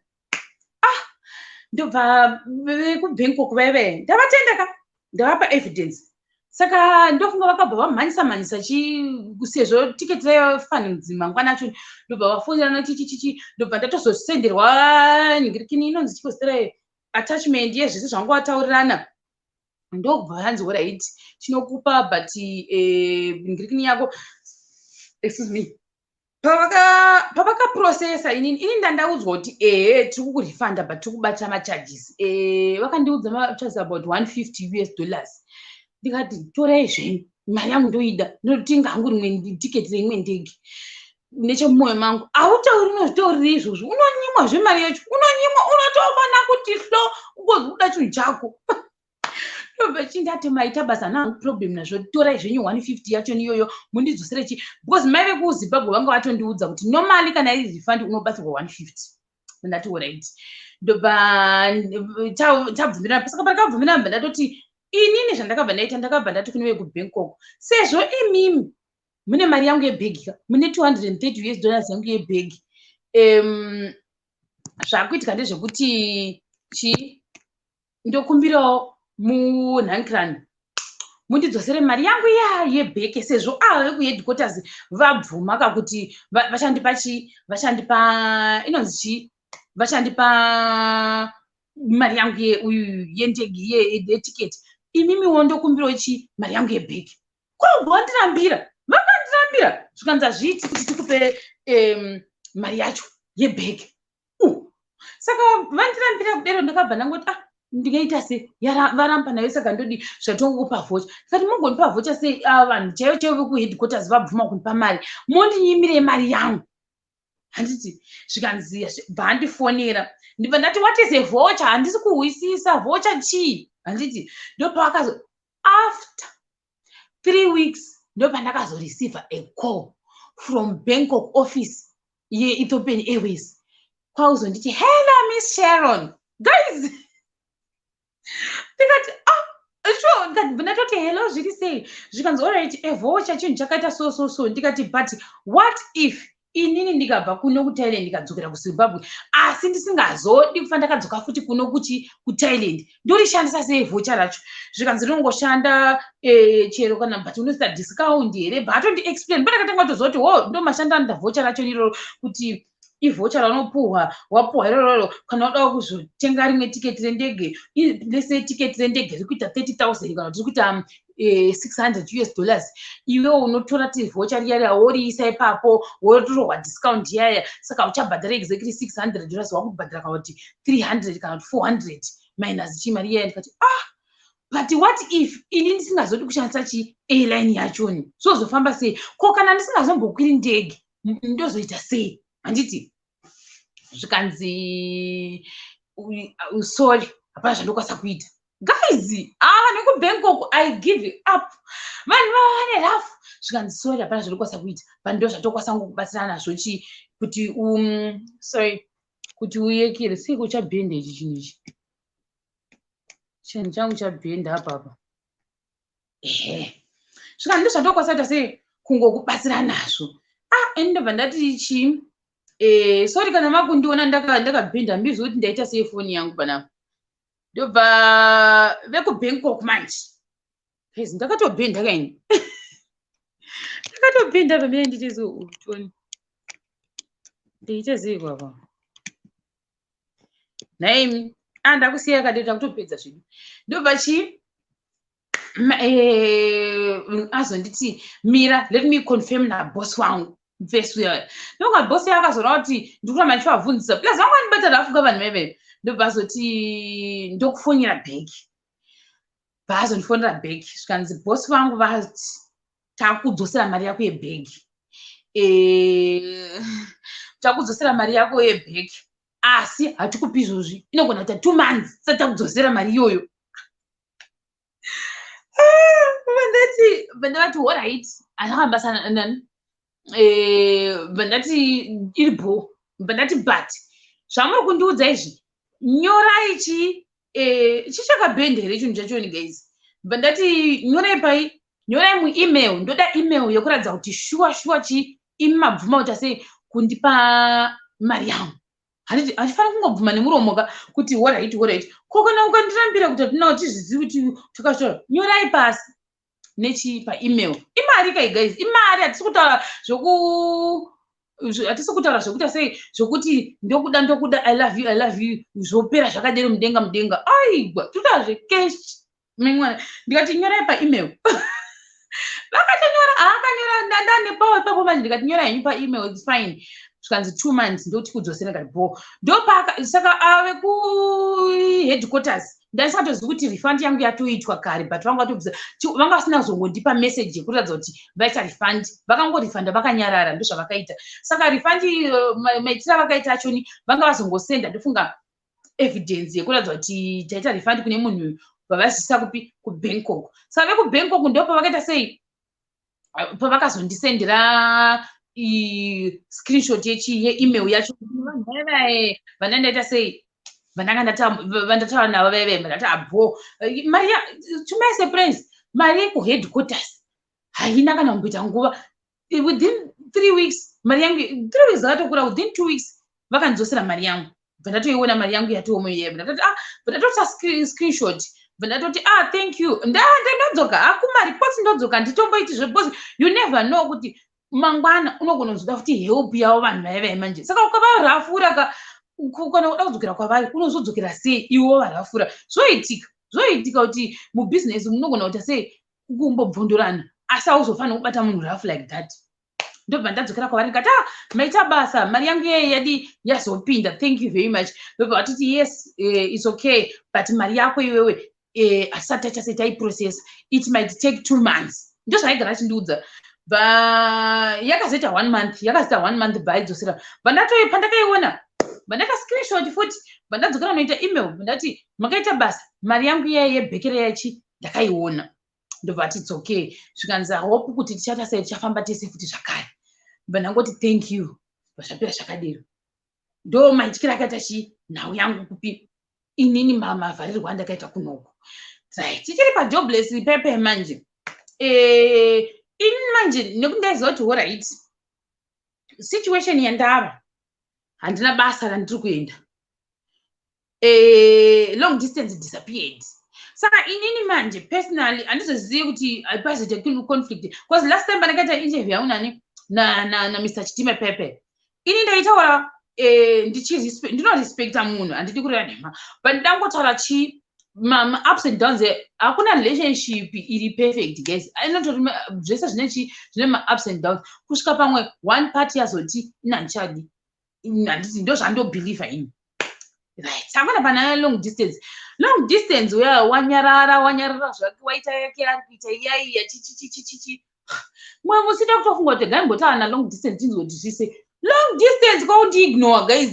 Ah, ndobva vekuBangkok vaive ndavatenda ka, ndavapa evidence. Saka ndofunga vakabva vamhanyisa mhanyisa chi, sezvo tiketi raifanidzi mangwana acho. Ndobva vafonерana chichichichi, ndobva ndatozosenderwa nhingirikini inonzi chikositera attachment yezvese zvanga vataurirana. Ndobva vanzi, "Alright, tinokupa, but nhingirikini yako," excuse me, pavakaprocessa inini ndandaudzwa kuti ehe, tiri kukurefunda, but tiri kubata macharges. Vakandiudza macharges about 150 US dollars. Ndikati, "Torai zvenyu, mari yangu ndoida, ndotenga hangu rimwe tiketi reimwe ndege." Nechemumwoyo mangu, hautauri, unozvitaurira izvozvo, unonyimwa zvemari yacho, unonyimwa, unotofana kuti hlo ungozi kuda chinhu chako. Ndobva chindati, "Maita basa, hangu problem nazvo. Torai zvenyu 150 yacho niyoyo, mundidzosere chi," because mai vekuZimbabwe vanga vatondiudza kuti normally kana iri refund unobatsirwa 150. Ndati, "Alright." Ndobva tabvumirana. Saka patakabvumirana, bva ndatoti inini zvandakabva ndaita, ndakabva ndati kune vekuBangkok, sezvo imimi mune mari yangu yebhegi ka, mune 230 US dollars yangu yebhegi, zvakuitika ndezvekuti chi, ndokumbirawo munhankirani mundidzosere mari yangu iya yebheke, sezvo ava vekuheadquarters vabvuma kakuti vachandipa chi, vachandipa inonzi chi, vachandipa mari yangu uyu yendege, yetiketi. Imimiwo ndokumbirawo chi, mari yangu yebheki. Kwabva vandirambira, vakandirambira, zvikanzi hazviiti kuti tikupe mari yacho yebheki. Saka vandirambira kudero, ndakabva ndangoti, "Ah, ndingaita sei? Varamba nayo, saka ndodi zvatongokupa voucher." Saka mugonipa voucher sei? Ava vanhu chaivo chaivo vekuheadquarters vabvuma kunipa mari, mondinyimire mari yangu, handiti? Zvikanzi, bva andifonera, ndibva ndati, "What is a voucher? Handisi kuhwisisa, voucher chii?" Handiti ndopavakazo, after 3 weeks ndopandakazoreceive a call from Bangkok office yeEthiopian Airways, kwauzonditi, "Hello, Miss Sharon." Guys, ndikati, "Ah, sure." Ndikati, ndatoti, "Hello, zviri sei?" Zvikanzi, "Alright, a voucher chinhu chakaita so so so." Ndikati, "But what if Inini ndikabva kuno kuThailand, ndikadzokera kuZimbabwe, asi ndisingazodi kufa ndakadzoka futi kuno kuchi kuThailand, ndorishandisa sei voucher racho? Zvikanzi rinongoshanda chero kana, but unoita discount here? But atondi-explain, pandakatanga kutoziva kuti ho, ndo mashanda anoita voucher racho iroro, kuti ivoucher raunopuhwa, wapuhwa irororo kana wada kuzotenga rimwe tiketi rendege. Lese tiketi rendege riri kuita 30,000 kana kuti riri kuita 600 US dollars, iwe unotora tivoucher riya riya, woriisa ipapo, wotorohwa discount yaya. Saka uchabhadhara exactly $600, wakubhadhara kana kuti 300 kana kuti 400 minus chimari iyaya. Ndikati, "Ah, but what if ini ndisingazodi kushandisa chi airline yachoni? Zvozofamba sei? Ko kana ndisingazombokwiri ndege, ndozoita sei?" Handiti zvikanzi, "Sorry, hapana zvandokwanisa kuita." Guys, ava nekuBangkok, I give up, vanhu vava vane rough. Zvikanzi, "Sorry, hapana zvandokwanisa kuita, but ndo zvatokwanisa ngokubatsirana nazvo chi kuti sorry, kuti uyekere." Seiko chabhenda ichi chinhu ichi? Chinhu changu chabhenda apapa. Ehe, zvikanzi, "Ndo zvatokwanisa kuita sei, kungokubatsira nazvo." Ah, ini ndobva ndati chi sorry kana makundiona ndakabhenda, ndizvo kuti ndaita sei foni yangu panapa. Ndobva vekuBangkok manje. Guys, ndakatobhenda kaini, ndakatobhenda pamene ndichizo toni ndiite sei kwapa nhaimi. Ah, ndakusiya kadeta kutopedza zvedu. Ndobva chi azonditi, "Mira, let me confirm naboss wangu." Mfesi uya ndonga boss yakazora kuti ndikuramba ndichivabvunzisa, plus vanga vandibata rafuka vanhu veve. Ndobva azoti, "Ndokufonera back." Paazondifonera back, zvikanzi, "Boss vangu vati takudzosera mari yako yeback, takudzosera mari yako yeback, asi hatikupi izvozvi, inogona kuita 2 months tisati takudzosera mari iyoyo." Vandati, vandavati, "Alright, handakambasa nani." Vandati, "Iri bho." Vandati, "But zvamuri kundiudza izvi, nyorai chi chichakabhenda here chinhu chachoni, guys?" Vandati, "Nyorai pai, nyorai muemail, ndoda email yekuratidza kuti shuwa shuwa chi imi mabvuma kuti sei kundipa mari yangu." Handiti handifaniri kungobvuma nemuromo ka kuti alright, alright. Ko kana ukandirambira kuti hatina, tizvizivi kuti takazvitora, nyorai pasi nechi paemail. Imari kai, guys, imari. Hatisi kutaura zvoku hatisi kutaura zvekuita sei, zvokuti ndokuda, ndokuda, I love you, I love you, zvopera zvakadero mudenga mudenga. Aigwa, totaura zvecash mimwana. Ndikati, "Nyorai paemail." Vakatonyora, haakanyora, ndandane pawo ipapo manje. Ndikati, "Nyora henyu paemail, it's fine." Zvikanzi, 2 months ndokuti kudzosera. Ndikati, "Bo." Ndopaka saka ave kuheadquarters, ndandisingatozivi kuti refund yangu yatoitwa kare, but vanga vatobvisa, vanga vasina kuzongondipa message yekuratidza kuti vaita refund. Vakangorefunda vakanyarara, ndozvavakaita. Saka refund maitiro avakaita achoni, vanga vazongosenda, ndofunga, evidence yekuratidza kuti taita refund kune munhu, vavazisa kupi? KuBangkok. Saka vekuBangkok ndo pavakaita sei, pavakazondisendera screenshot yechi yeemail yacho. Vanhu vaivae vandandaita sei, vandanga vandataura navo vaive, ndati, "Abo mari." To my surprise, mari yekuheadquarters haina kana kumboita nguva, within 3 weeks mari yangu, 3 weeks akatokura, within 2 weeks vakandidzosera mari yangu. Bva ndatoiona mari yangu yatomo iye. Ndatoti, ah, bva ndatoita screenshot, bva ndatoti, "Ah, thank you." Ndodzoka hakumaripotsi, ndodzoka, nditomboiti zvebhosi. You never know kuti mangwana unogona kuzoda futi help yavo vanhu vaive manje. Saka ukavarafura ka, kana uda kudzokera kwavari, unozodzokera sei iwo varafura? Zvoitika, zvoitika kuti mubhizinesi munogona kuita sei, kumbobvundurana, asi hauzofaniri kubata munhu rough like that. Ndobva ndadzokera kwavari, ndikati, "Ah, maita basa, mari yangu yeye yadi yazopinda, thank you very much." Ndobva vatiti, "Yes, it's okay, but mari yako iwewe hatisati taita sei, taiprocess, it might take 2 months." Ndozvaigara achindiudza. Bva yakazoita one month, yakazoita one month, bva aidzosera. Bva pandakaiona, bva ndaita screenshot futi, bva ndadzokera noita email, bva ndati, "Makaita basa, mari yangu iyaya yebhekere yachi ndakaiona." Ndobva ati, "It's okay." Zvikanzi, "Hope kuti tichaita sei, tichafamba tese futi zvakare." Bva ndangoti, "Thank you." Bva zvapera zvakadero. Ndo maityiro akaita chi nhau yangu kupi inini, mavharirwo andakaita kunoko. Right, tichiri pajobless pepe manje. Inini manje, nekuti ndaiziva kuti alright, Situation yandava, handina basa randiri kuenda. Long distance disappeared. Saka inini manje personally handizozivi kuti haipazoita conflict, because last time pandakaita interview yangu nani naMr Chitima Pepe, ini ndaitaura ndinorespecta munhu, handidi kureva nhema, but ndangotaura chi ma-ups and downs. Hakuna relationship iri perfect, guys. Inotori zvese zvine chi zvine ma-ups and downs, kusvika pamwe one party yazoti, "Ina handichadi." Handiti ndo zvandobhilivha ini? Right, hapana pana long distance. Long distance uya wanyarara, wanyarara zvake, waita yake ari kuita iyaiya chichichichichichi. Mwe musida kutofunga kuti gaimbotaura nalong distance, tinzwe kuti zvise long distance kwaundiignore. Guys,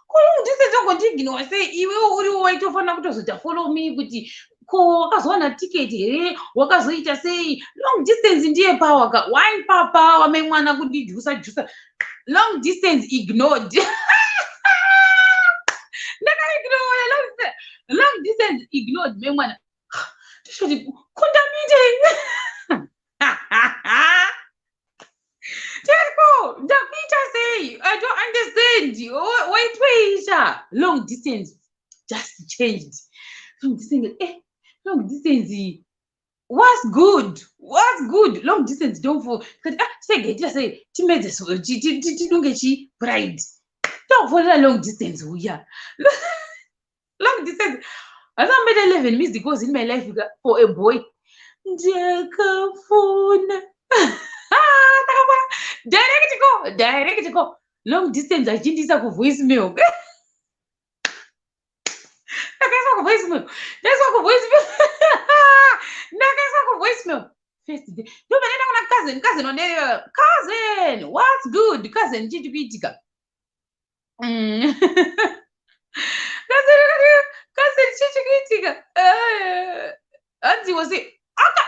ko long distance wagondiignore sei? Iwewo uriwo waitofanira kutozoita follow me kuti ko wakazowana ticket here, wakazoita sei? Long distance ndiye pawaka wine papa wamai mwana kundijusa jusa. Long distance ignored. Ndakaignore long distance, ignored mai mwana. Ndishoti kundamite teko ndakuita sei? I don't understand. Waitweisha long distance just changed. Long distance, long distance, what's good? What's good? Long distance don't fall. Kati, ah, chiregaitira sei, timedze tidunge chi pride. Takufonera long distance uya. Long distance hasamboita 11 missed calls in my life for a boy. Ndakafona, ndakafona direct call, direct call. Long distance achindiisa kuvoice mail. Ndakaiswa kuvoice mail, ndaiswa kuvoice mail, ndakaiswa kuvoice mail first day. Ndobva ndaenda kuna cousin. Cousin wandereva, "Cousin, what's good?" "Cousin, chii kuitika?" Cousin, cousin, chii kuitika? Hanzi wose aka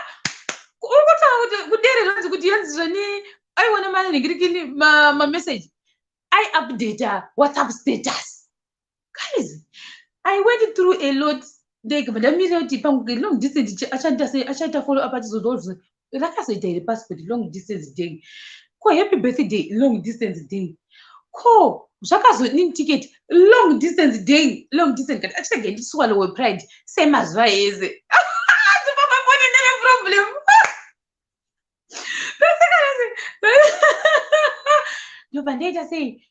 uri kutaura kuti kudere zvanzi kuti yanzi zvani aiona manhingirikini mameseji, aiupdata WhatsApp status. Guys, I went through a lot. Ndikabva ndamirira kuti pamwe long distance achaita sei, achaita follow up, achizodozvo rakazoita here passport. Long distance day, ko happy birthday, long distance day, ko zvakazodini ticket, long distance day. Long distance kati achitege ndiswallowe pride semazuva ese. Dzipapapone ndine problem. Ndobva ndaita sei,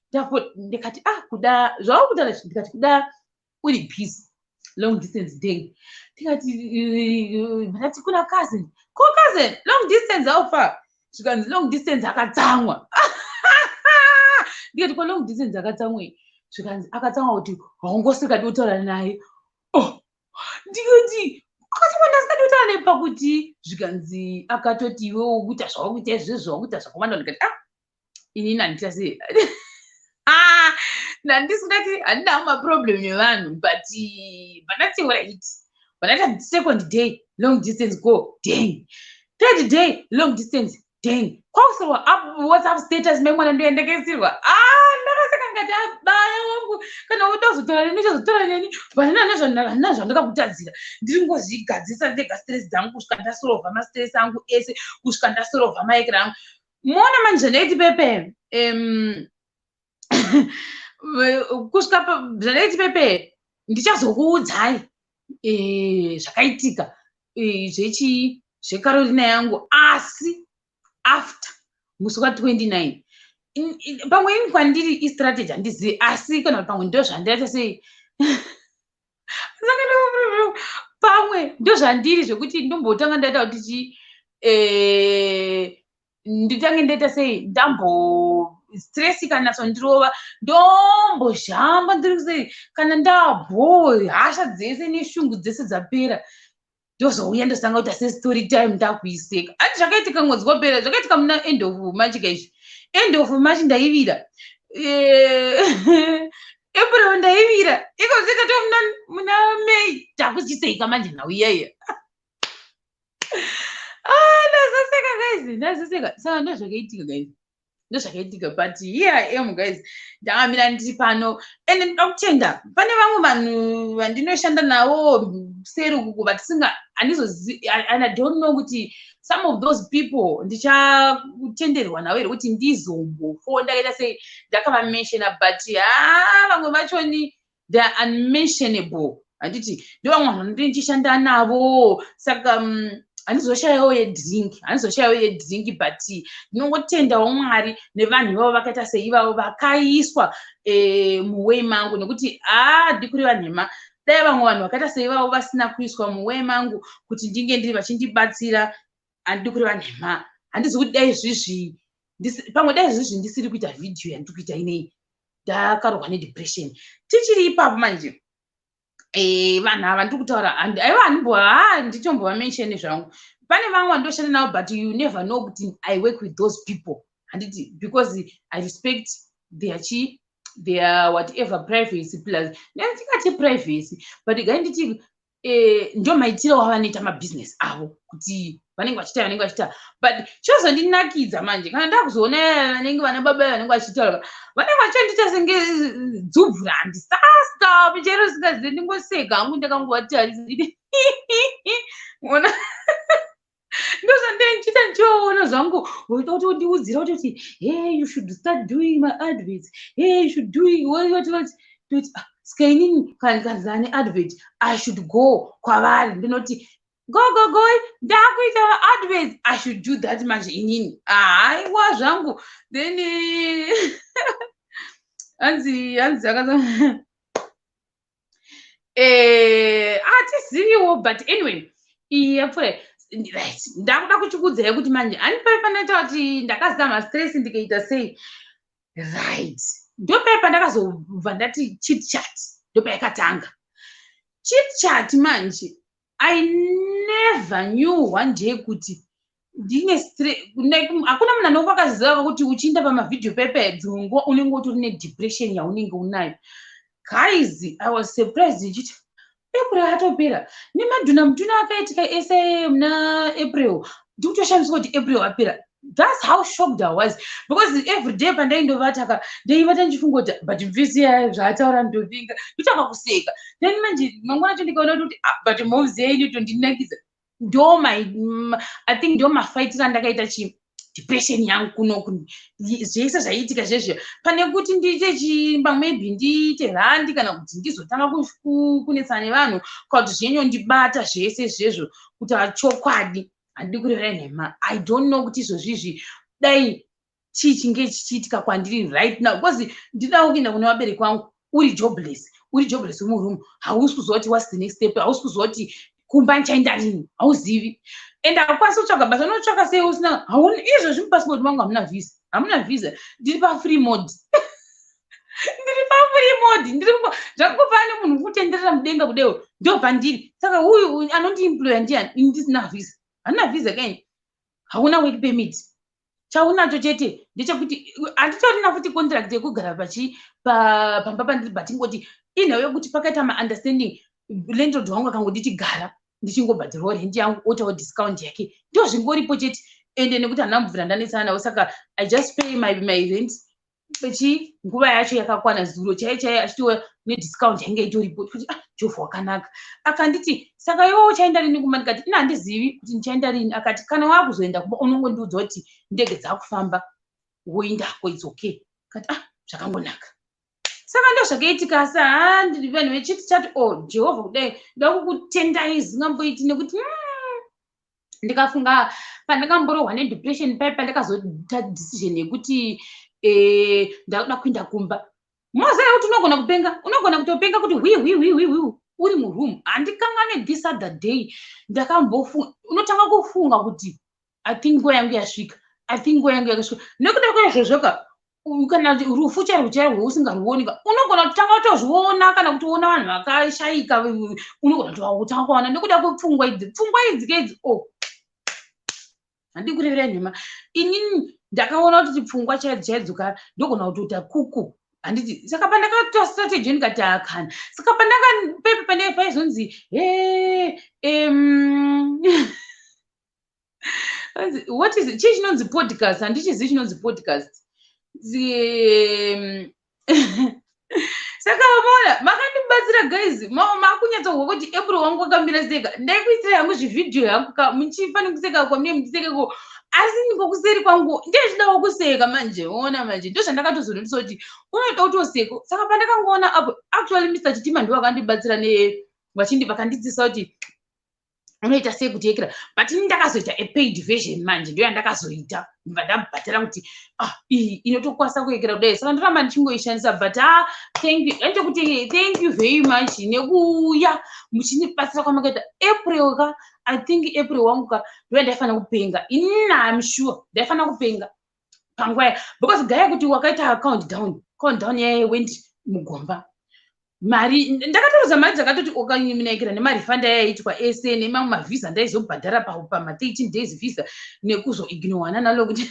ndikati, ah, kuda zvava ndikati kuda uri peace. Long distance day, ndikati, ndati kuna cousin, "Ko cousin, long distance how far?" Zvikanzi long distance akatsamwa. Ndikati, "Ko long distance akatsamwei?" Zvikanzi akatsamwa kuti haungosingadi kutaura naye. Oh, ndikati, akatsamwa ndasingadi kutaura naye pakuti? Zvikanzi akatoti iwewo kuita zvawakuita izvezvo, wakuita zvakawanda. Ndikati, ah, inini handita sei? Ah, ndandisingati handina maproblem nevanhu, but vandati right. Vandaita second day, long distance go dang. Third day, long distance dang. Kwakusirwa up WhatsApp status memwana, ndoyendekesirwa. Ah, ndakaseka ngati abaya wangu, kana uda kuzotaura neni, uchazotaura neni, but handina zvandakakutadzira. Ndiri ngozvigadzisa ndega stress dzangu kusvika ndasorovha mastress angu ese, kusvika ndasorovha maekera angu. Muona manje zvandaiti pepe, kusvika zvandaiti pepe, ndichazokuudzai zvakaitika zvechi zvekarorina yangu, asi after musi wa29. Pamwe ini kwandiri istrategy, handizivi, asi kana pamwe ndo zvandaita sei, pamwe ndo zvandiri zvekuti ndombotanga ndaita kuti chi nditange ndaita sei, ndambo stress kana sondirova, ndombozhamba ndiri sei, kana ndabho hasha dzese neshungu dzese dzapera, ndozouya ndosanga kuti ase story time ndakuiseka. Ati zvakaitika mwedzi wapera, zvakaitika muna end of March kaizvi. End of March ndaivira, April ndaivira, ikozvita to muna May takuchiseka manje nhau iyaiya. Ah, ndazoseka guys, ndazoseka. Saka ndozvakaitika guys, ndozvakaitika. But here I am, guys, ndakamira ndiri pano ende ndoda kutenda. Pane vamwe vanhu vandinoshanda navo seri ukuku vatisinga handizozi and I don't know kuti Some of those people ndichatenderwa navo here kuti ndizombofo ndakaita sei ndakavamentiona, but ha, vamwe vachoni they are unmentionable, handiti? Ndo vamwe vanhu vandinenge ndichishanda navo, saka handizoshayiwo yedrink, handizoshayiwo yedrink, but ndinongotendawo Mwari nevanhu ivavo vakaita seivavo vakaiswa muway mangu, nekuti haa, ndikureva nhema, dai vamwe vanhu vakaita seivavo vasina kuiswa muway mangu kuti ndinge ndiri vachindibatsira, handidi kureva nhema, handizi kuti dai zvizvi pamwe dai zvizvi ndisiri kuita vhidhiyo yandiri kuita inei ndakarohwa nedepression. Tichiri ipapo manje, vanhu ava ndiri kutaura, aiwa, handimbo, ha, ndichombovamentioni zvangu. Pane vamwe vandoshanda navo, but you never know kuti I work with those people, handiti? Because I respect their chi, their whatever, privacy, plus ndingati privacy, but gai nditi ndo maitiro avanoita mabhizinesi avo, kuti vanenge vachiita, vanenge vachiita. But chozondinakidza manje kana ndakuzoona vanenge vana baba vanenge vachitaura, vanenge vachandiita senge dzubvurandi sastop chero singazivi, ndingoseka hangu ndakangovatarisa, nditi ona ndozvandee ndichiita, ndichivaona zvangu, voita kuti ndiudzira kutoti, "Hey, you should start doing my adverts. Hey, you should do what, what, what." Toti, "Ah, saka inini kana ndikanzi ane advert, I should go kwavari ndinoti, 'Go, go, go, ndakuita maadverts.' I should do that manje inini?" Haiwa zvangu. Then hanzi akaza hatiziviwo, but anyway, iyi yapfuura, right? Ndakuda kuchikuudzai kuti manje handipai pandaita kuti ndakazama stress ndikaita sei, right? Ndopai pandakazobva ndati chit chat, ndopayakatanga chit chat manje. I never knew one day kuti ndine, hakuna munhu anonga akaziva kuti uchiinda pamavhidhiyo pepe dzimwe nguva unenge utori nedepression yaunenge unayo. Guys, I was surprised ndichiti April atopera nemadhuna mutuna akaitika ese muna April. Ndikutoshamiswa kuti April apera. That's how shocked I was, because every day pandaindovata ka, ndaivata ndichifunga kuti, but mvisi zvaataura ndovinga, ndotanga kuseka. Then manje mangwana acho ndikaona kuti, ah, but moves yainotondinakidza. Ndo my I think ndo mafaitiro andakaita chi depression yangu kunoku. Zvese zvaiitika zvezvo, pane kuti ndiite chimba, maybe ndiite randi, kana kuti ndizotanga kunetsana nevanhu, kana kuti zvinyanyondibata zvese zvezvo. Kutaura chokwadi, handidi kureva nhema, I don't know kuti izvozvizvi dai chii chinge chichiitika kwandiri right now, because ndinoda kuenda kune vabereki vangu uri jobless, uri jobless muroom, hausi kuziva kuti what's the next step, hausi kuziva kuti kumba ndichaenda rini, hauzivi, and haukwanisi kutsvaga basa. Unotsvaka sei usina? Izvozvi mupasipoti mangu hamuna visa, hamuna visa. Ndiri pafree mode, ndiri pafree mode, ndiri zvakungofana nemunhu kutenderera mudenga kudewo, ndo pandiri. Saka uyu anondiemploya ndiani ini ndisina visa? Handina visa kaini, hauna work permit. Chaunacho chete ndechekuti handitorina futi contract yekugara pachi pamba pandiri, but ingoti inhau yekuti pakaita maunderstanding, landlord wangu akangonditi gara, ndichingobhadhirawo rent yangu, otawo discount yake, ndo zvingoripo chete. Ende nekuti handina kubvira ndanetsana navo, saka I just pay my rent chi nguva yacho yakakwana. Zuro chaiyo chaiyo achitiwa nediscount yainge itoripo kuti, ah, Jehovha wakanaka. Akanditi, "Saka iwe uchaenda rini kumba?" Ndikati, "Ina, handizivi kuti ndichaenda rini." Akati, "Kana wakuzoenda kumba unongondiudza kuti ndege dzakufamba, woendako, it's okay." Kati, "Ah, zvakangonaka." Saka ndo zvakaitika. Sa vanhu vechiti chati, o oh, Jehovha, kudai nda kukutendai zingamboiti, nekuti ndikafunga pandakamborohwa nedepression pai pandakazoita decision yekuti ndakuda kuenda kumba, moziva kuti unogona kupenga, unogona kutopenga kuti hwi hwi hwi hwi hwi uri muroom. Handikangane this other day ndakambofunga, unotanga kufunga kuti, "I think nguva yangu yasvika, I think nguva yangu yakasvika." Nekuda kwaizvozvoka, kana rufu chairwo chairwo usingaruonika, unogona kutanga kutozviona, kana kutoona vanhu vakashayika, unogona kutanga kuona nekuda kwepfungwa idzi, pfungwa idzi keidzi. O oh, handii kurevera nhema, inini ndakaona kuti pfungwa chaidzo chaidzo ka, ndogona kutoita kuku, handiti? Saka pandakatoita strategy ndikati akana. Saka pandaka pepe pane paizonzi he what is chii chinonzi podcast? Handichizivi chinonzi podcast. Saka maona makandibatsira, guys. Makunyatsohwa kuti April wangu wakamira seka. Ndaikuitirai hangu zvivhidhiyo yangu ka, muchifanira kuseka kwamune muchisekeko, asi ngokuseri kwangu ndezvidawo kuseka. Manje ona, manje ndo zvandakatozonotisa kuti unoda kutoseka. Saka pandakangoona apo, actually Mr Chitima ndo vakandibatsira ne vachindi vakandidzidzisa kuti unoita sei kuti yekera, but ini ndakazoita a paid version. Manje ndo yandakazoita, ndibva ndabhadhara kuti, ah, iyi inotokwanisa kuyekera kudai. Saka ndoramba ndichingoishandisa. But ah, thank you, anditokuti thank you very much nekuuya muchindibatsira kwamakaita. April ka, I think April wangu ka ndo yandaifanira kupenga inini. Am sure ndaifanira kupenga panguva, because gaya kuti wakaita count down, count down yaye went mugomba. Mari ndakatorodza, mari dzakatoti ukaninaikira nemarefund ayaitwa ese nemamwe mavhisa ndaizobhadhara pama13 days visa nekuzoignowana nalo kuti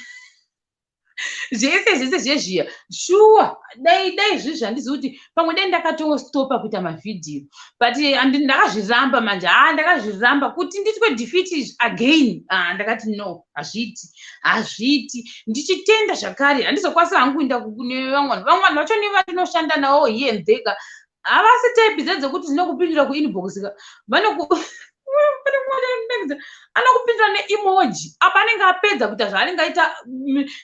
zvese zvese zvezviya. Shuwa, dai dai zvi handizivi kuti pamwe dai ndakatostopa kuita mavhidhiyo, but ndakazviramba manje. Ha, ndakazviramba kuti nditwe defeat again. Ah, ndakati no, hazviiti, hazviiti. Ndichitenda zvakare, handizokwanisa hangu kuenda kune vamwe vanhu. Vamwe vanhu vacho nevandinoshanda navo here and there ka, havasi type dzedzekuti dzinokupindura kuinbox ka. Vanoku anokupindura neemoji apa anenge apedza kuita zvaanenge aita,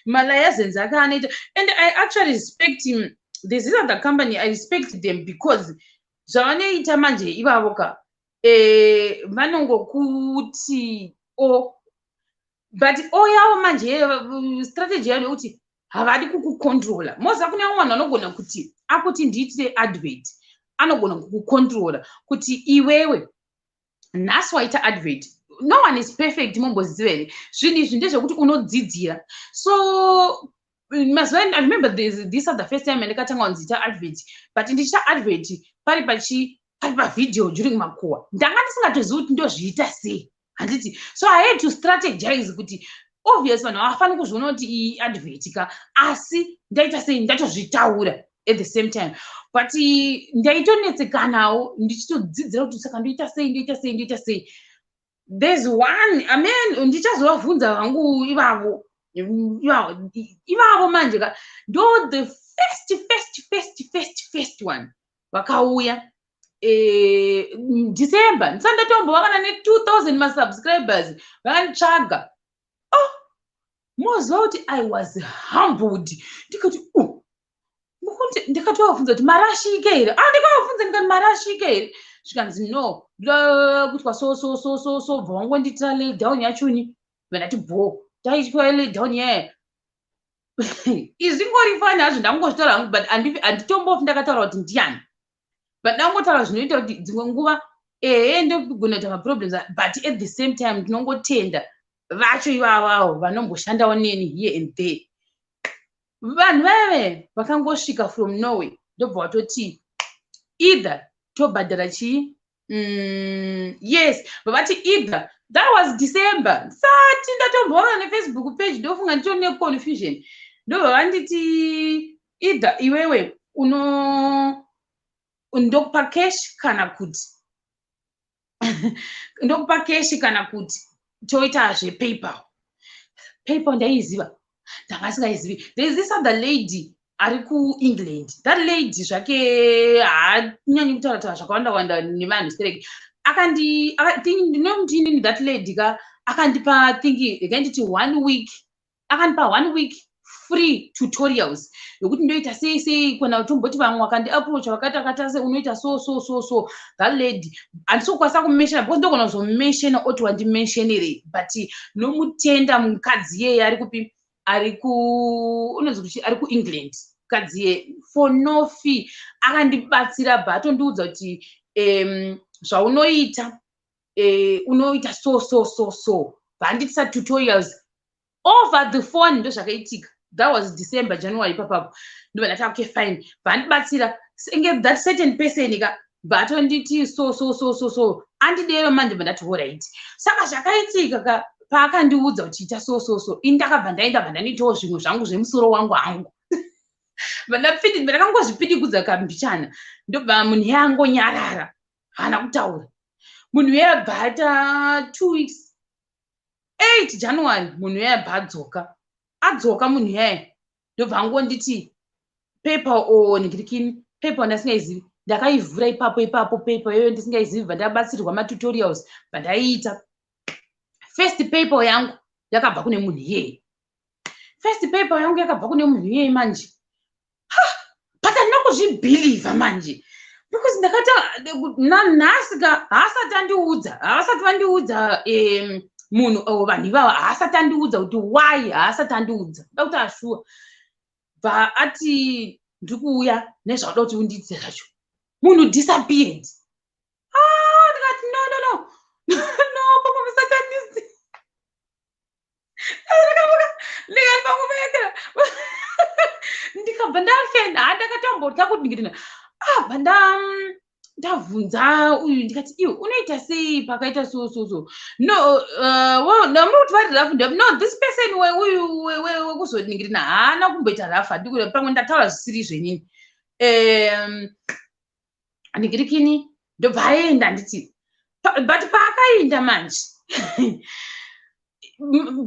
maliaisons ake anoita. And I actually respect him. This is other company, I respect them because zvavanoita manje ivavo ka, vanongokuti o, but o yavo manje strategy yavo yekuti havadi kukucontrola. Moziva kune vamwe vanhu vanogona kuti akuti ndiitire advert, anogona kukucontrola kuti iwewe nhasi waita advert. No one is perfect, momboziva here? Zvinhu izvi ndezvekuti unodzidzira. So mazuva, I remember this are the first time andikatanga kunziita advert, but ndichiita advert pari pachi pari pavhidhiyo during makuhwa, ndanga ndisingatozivi kuti ndozviita sei, handiti? So I had to strategize kuti obvious vanhu havafaniri kuzviona kuti iyi advert ka, asi ndaita sei ndatozvitaura at the same time. But ndaitonetsekanawo ndichitodzidzira kuti saka ndoita sei, ndoita sei, ndoita sei. There's one amen, ndichazovabvunza vangu ivavo ivavo ivavo manje ka, ndo the first first first first first one vakauya December ndisati ndatombova kana ne2000 masubscribers. Vakanditsvaga. Oh, moziva kuti I was humbled. Ndikati oh, ndikatovabvunza kuti marashike here? Ah, ndikavabvunza ndikati marashike here? Zvikanzi no, ndoda kuitwa so so so so so. Bva wangonditira lay down yachoni. Vandati bho, taitwa lay down yaya. Izvingori fani hazvo, ndangozvitaura hangu, but handitombofi ndakataura kuti ndiani, but ndangotaura zvinoita kuti dzimwe nguva ehe ndogona kuita maproblems, but at the same time ndinongotenda vacho ivavavo vanomboshandawo neni here and there. Vanhu vaive vakangosvika from nowhere, ndobva vatoti either tobhadhara chii. Yes, vavati either, that was December, ndisati ndatomboona neFacebook page, ndofunga nditori neconfusion. Ndobva vanditi either iwewe uno ndokupa cash kana kuti ndokupa cash kana kuti toita zvePayPal. PayPal ndaiziva, ndanga singaizivi. There is this other lady ari kuEngland. That lady zvake haanyanyi kutaura taura zvakawanda wanda nevanhu stereki. Akandi ndinomuti inini that lady ka akandipa, think rekainditi one week, akandipa one week free tutorials yokuti ndoita sei sei kana tomboti vamwe vakandiapproacha vakati akata sei, unoita so so so so. That lady handisi kukwanisa kumentiona because ndogona kuzomentiona oti wandimentionerei, but nomutenda mukadzi iyeye ari kupi, ari ku unonzi kuchi, ari kuEngland. Mukadzi iye for no fee akandibatsira, bva atondiudza kuti zvaunoita unoita so so so so. Bva tutorials over the phone. Ndo zvakaitika. That was December, January ipapapo. Ndobva ndati okay, fine. Bvandibatsira senge that certain person ka, bva atonditi so so so so so, andidero manje. Bva ndati alright. Saka zvakaitika ka, paakandiudza kuti ita so so so, ini ndakabva ndaenda, bva ndanoitawo zvimwe zvangu zvemusoro wangu hangu. Ndakangozvipidigudza kambichana, ndobva munhu iye angonyarara, haana kutaura. Munhu iye abva aita 2 weeks, 8 January, munhu iye abva adzoka. Adzoka munhu iyeye, ndobva angonditi PayPal o ningirikini. PayPal ndasingaizivi. Ndakaivhura ipapo ipapo PayPal iyoyo ndisingaizivi, bva ndabatsirwa matutorials, bva ndaiita. First PayPal yangu yakabva kune munhu iyeye. First PayPal yangu yakabva kune munhu iyeye manje, but handina kuzvibhilivha manje, because ndakata nanhasi ka haasati andiudza, haasati vandiudza munhu, oh, vanhu ivava haasati andiudza kuti why. Haasati andiudza da kuti ashuwa bva ati ndikuuya nezvauda kuti undiitise zvacho. Munhu disappeared. Ah, ndikati, "No, no, no, no, pamwe musatanist." Ndikati pamwe ndikabva ndafenda. Ha, ndakatombotya kuti ndikati abva ndabvunza uyu, ndikati, "Iwe unoita sei pakaita so so so?" No, well, ndamuri kuti vari rough. No, this person uyu wekuzoningirina haana kumboita rough. Pamwe ndataura zvisiri zvenini. Ningirikini ndobva aenda, nditi, but paakaenda manje,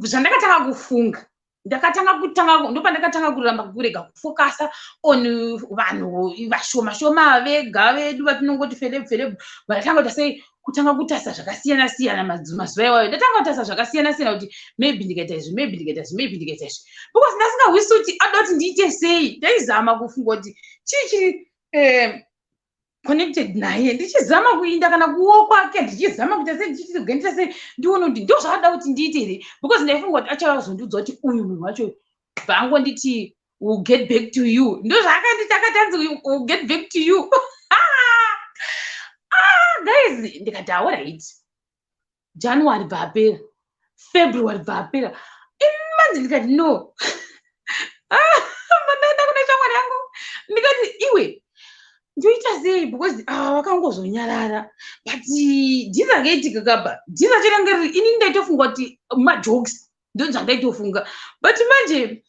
zvandakatanga kufunga, ndakatanga kutanga, ndopandakatanga kuramba kurega kufokasa on vanhu vashoma shoma vega vedu vatinongoti feleb feleb. Vandatanga kuita sei, kutanga kutarisa zvakasiyana siyana. Mazuva iwayo ndatanga kutarisa zvakasiyana siyana kuti maybe ndikaita izvi, maybe ndikaita izvi, maybe ndikaita izvi, because ndasingahwisi kuti ada kuti ndiite sei. Ndaizama kufunga kuti chii chiri connected naye, ndichizama kuinda kana kuwo kwake, ndichizama kuita sei, ndichiganita sei, ndione kuti ndo zvaada kuti ndiite here, because ndaifunga kuti achazondiudza kuti uyu munhu wacho bvangonditi, "Will get back to you." Ndo zvaakanditi, akatanzi, "Will get back to you." Ah, guys, ndikati, "Alright." January bvaapera, February bvaapera. Manje ndikati, "No." Ah, mandaenda kune shamwari yangu, ndikati, "Iwe, ndoita sei? Because ava vakangozonyarara, but dhiri rakaitika kaba, dhiri racho ranga riri, inini ndaitofunga kuti majokes, ndo zvandaitofunga, but manje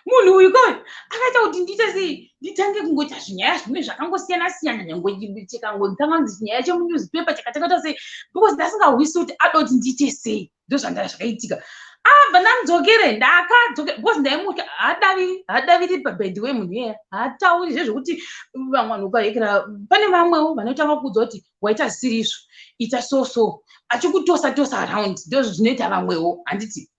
munhu uyu kawai akaita kuti ndiite sei, nditange kungoita zvinyaya zvimwe zvakangosiyana siyana, nyange chikangotanga chinyaya chemunewspaper chakatakaita sei, because ndasingahwisi kuti ada kuti ndiite sei." Ndo zvanda zvakaitika. Abva ndamudzokere, ndakadzokera because ndaimutya. Haadaviri, haadaviri pabhendi wemunhu iyeye, haatauri zvezvekuti vamwe vanhu ukarekera. Pane vamwewo vanotanga kuudza kuti waita zvisiri izvo, ita so so, achikutosa tosa around. Ndo zvinoita vamwewo, handiti?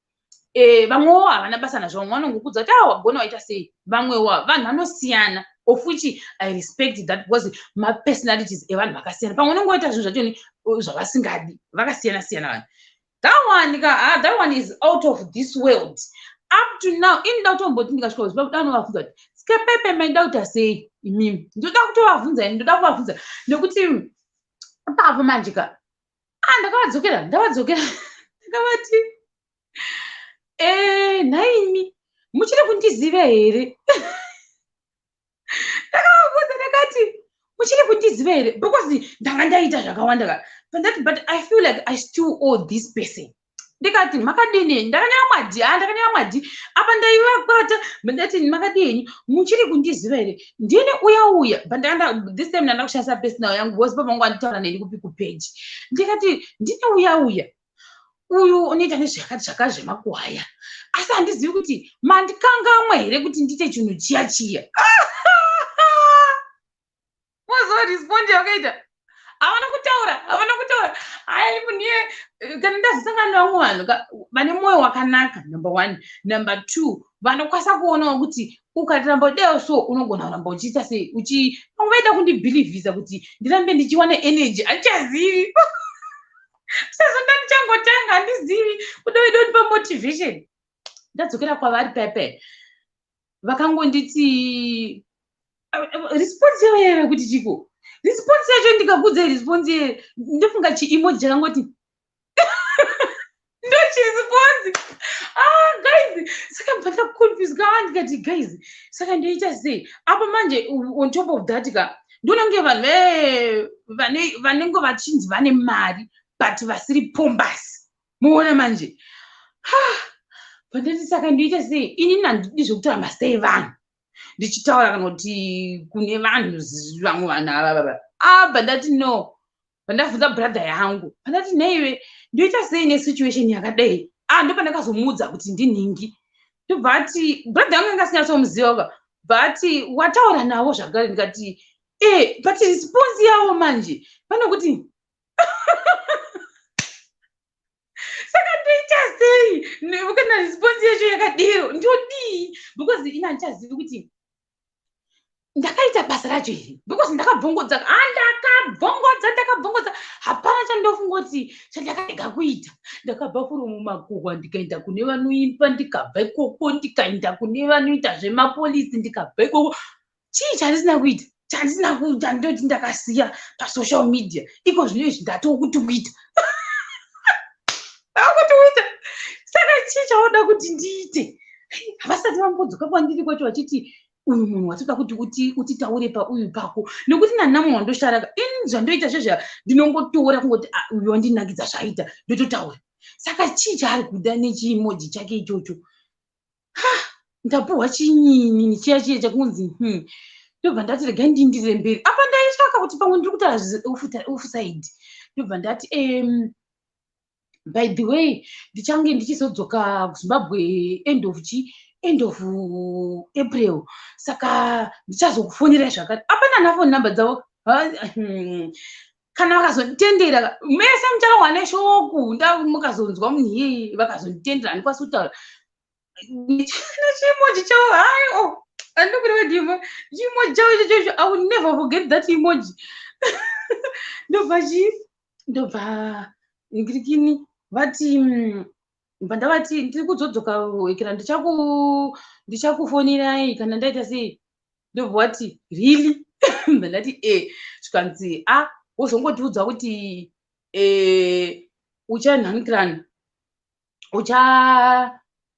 Vamwewo havana basa nazvo. Vamwe vanongokudza kuti, "A, wagona, waita sei." Vamwewo vanhu vanosiyana, of which I respect that, because mapersonalities evanhu vakasiyana. Pamwe unongoita zvinhu zvachoni zvavasingadi, vakasiyana siyana vanhu. That one ka, ah, that one is out of this world. Up to now inoda kutomboti ndikasvika kuziva kuti anovabvunza kuti skepepe maida kuita sei imimi. Ndoda kutovabvunza ini, ndoda kuvabvunza, nekuti ipapo manje ka, ah, ndakavadzokera, ndavadzokera, ndakavati, "Nhaimi, muchiri kundiziva here?" Ndakavabvunza, ndakati, "Muchiri kundiziva here?" Because ndanga ndaita zvakawanda ka. Pandati, "But I feel like I still owe this person." Ndikati, "Makadini?" Ndakanyanya mwadhi, a, ndakanyanya mwadhi apa, ndaivakwata. Ndati, "Makadini? Muchiri kundiziva here? Ndini uya uya." But this time ndanda kushandisa personal yangu, because baba vangu anditaura neni kupi, kupeji. Ndikati, "Ndini uya uya uyu unoita nezvakati zvakati zvemakwaya, asi handizivi kuti mandikangamwa here kuti ndiite chinhu chiya chiya." Mozorespondi yakaita, havana kutaura, havana kutaura. Hai, munhu iye, kana ndazosangana nevamwe vanhu vane mwoyo wakanaka, number one, number two, vanokwanisa kuonawo kuti ukaramba udayo so unogona kuramba uchiita sei uchi, vamwe vaida kundibhilivhisa kuti ndirambe ndichiwana energy. Handichazivi, sezvo ndandichangotanga, handizivi kuda vaida kundipa motivation. Ndadzokera kwavari pepe, vakangonditi, response yavo yaiva kuti chiko? Response yacho, ndikakudzai response ye, ndofunga chiemoji chakangoti ndochiresponse. Ah, guys, saka mbva ndaconfuse kaa. Ndikati, "Guys, saka ndoita sei apa manje?" On top of that ka, ndononge vanhu vanenge vachinzi vane mari but vasiri pompous, muona manje. Pandati, "Saka ndoita sei?" Inini handidi zvekutaura mazita evanhu ndichitaura kana kuti kune vanhu vamwe vanhu ava. Abva ndati, "No." Pandabvunza brother yangu, pandati, "Neiwe, ndoita sei nesituation yakadai?" Ah, ndo pandakazomuudza kuti ndinhingi. Ndobva ati, brother yangu anga asinyatsomuziva ka. But wataura navo zvakare? Ndikati e, but response yavo manje vanokuti saka ndoita sei kana response yacho yakadero, ndodii? Because ini handichazivi kuti ndakaita basa racho here, because ndakabvongodza, handakabvongodza, ndakabvongodza, hapana chandofunga kuti chandakarega kuita. Ndakabva kuri mumakuhwa, ndikaenda kune vanoimba, ndikabva ikoko ndikaenda kune vanoita zvemapolisi, ndikabva ikoko. Chii chandisina kuita, chandisina kuita? Ndoti ndakasiya pasocial media iko zvino izvi ndatokutuita, akutuita. Saka chii chauda kuti ndiite? Havasati vambodzoka kwandiri kwacho vachiti uyu munhu watoda kuti utitaure pauyu pako, nekuti nanamwe wandosharaka ini zvandoita zvezva, ndinongotora kungoti, ah, uyu wandinakidza zvaita, ndototaura. Saka chii chaari kuda nechiimoji chake ichocho? Ha, ndapuhwa chinyini chiya chiya chakunzi Ndobva ndati regai ndindire mberi apa, ndaitsvaka kuti pamwe ndiri kutaura offside. Ndobva ndati, by the way, ndichange ndichizodzoka kuZimbabwe end of chi end of April, saka ndichazokufonirai zvakare. Apana nafoni namba dzavo. Kana vakazonditendera, mese mucharohwa neshoku. Mukazonzwa munhu iyeye vakazonditendera, handikwanisi kutaura nechimoji chavo. Hai, o, handikureva ndimo chimoji chavo ichocho. I will never forget that emoji. Ndobva chi ndobva ngirikini vati, bva ndavati ndiri kuzodzoka wekera, ndichakufonirai kana ndaita sei. Ndobva wati, "Really?" Bva ndati e. Zvikanzi, "A, wozongotiudza kuti uchanhanikirana,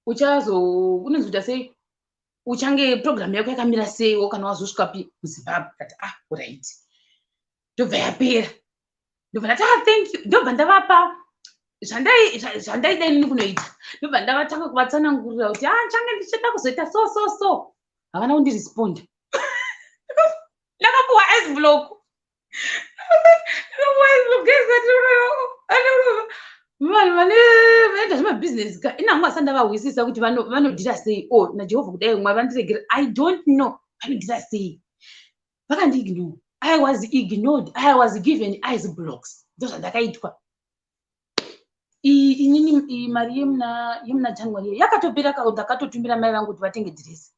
uchazo unonzi kuita sei, uchange program yako yakamira seiwo kana wazosvika pi muZimbabwe." Kati, "Ah, right." Ndobva yapera. Ndobva ndati, "Ah, thank you." Ndobva ndavapa zvandaida inini kunoita. Ndobva ndavatanga kuvatsanangurira kuti, ah, nchange ndichida kuzoita so so so. Havana kundiresponda. Ndakapuwa ice block, ndakapuwa ice block. Vanhu vane vanoita zvemabhizinesi ka, inangu asati ndavahwisisa kuti vanodhira sei. O oh, naJehovha, kudai Mwari vandiregera, I don't know vanodhira sei. Vakandiignore. I was ignored. I was given ice blocks. Ndo zvandakaitwa inini. Mari yemuna January yakatopera, ndakatotumira mai vangu kuti vatenge dhiresi.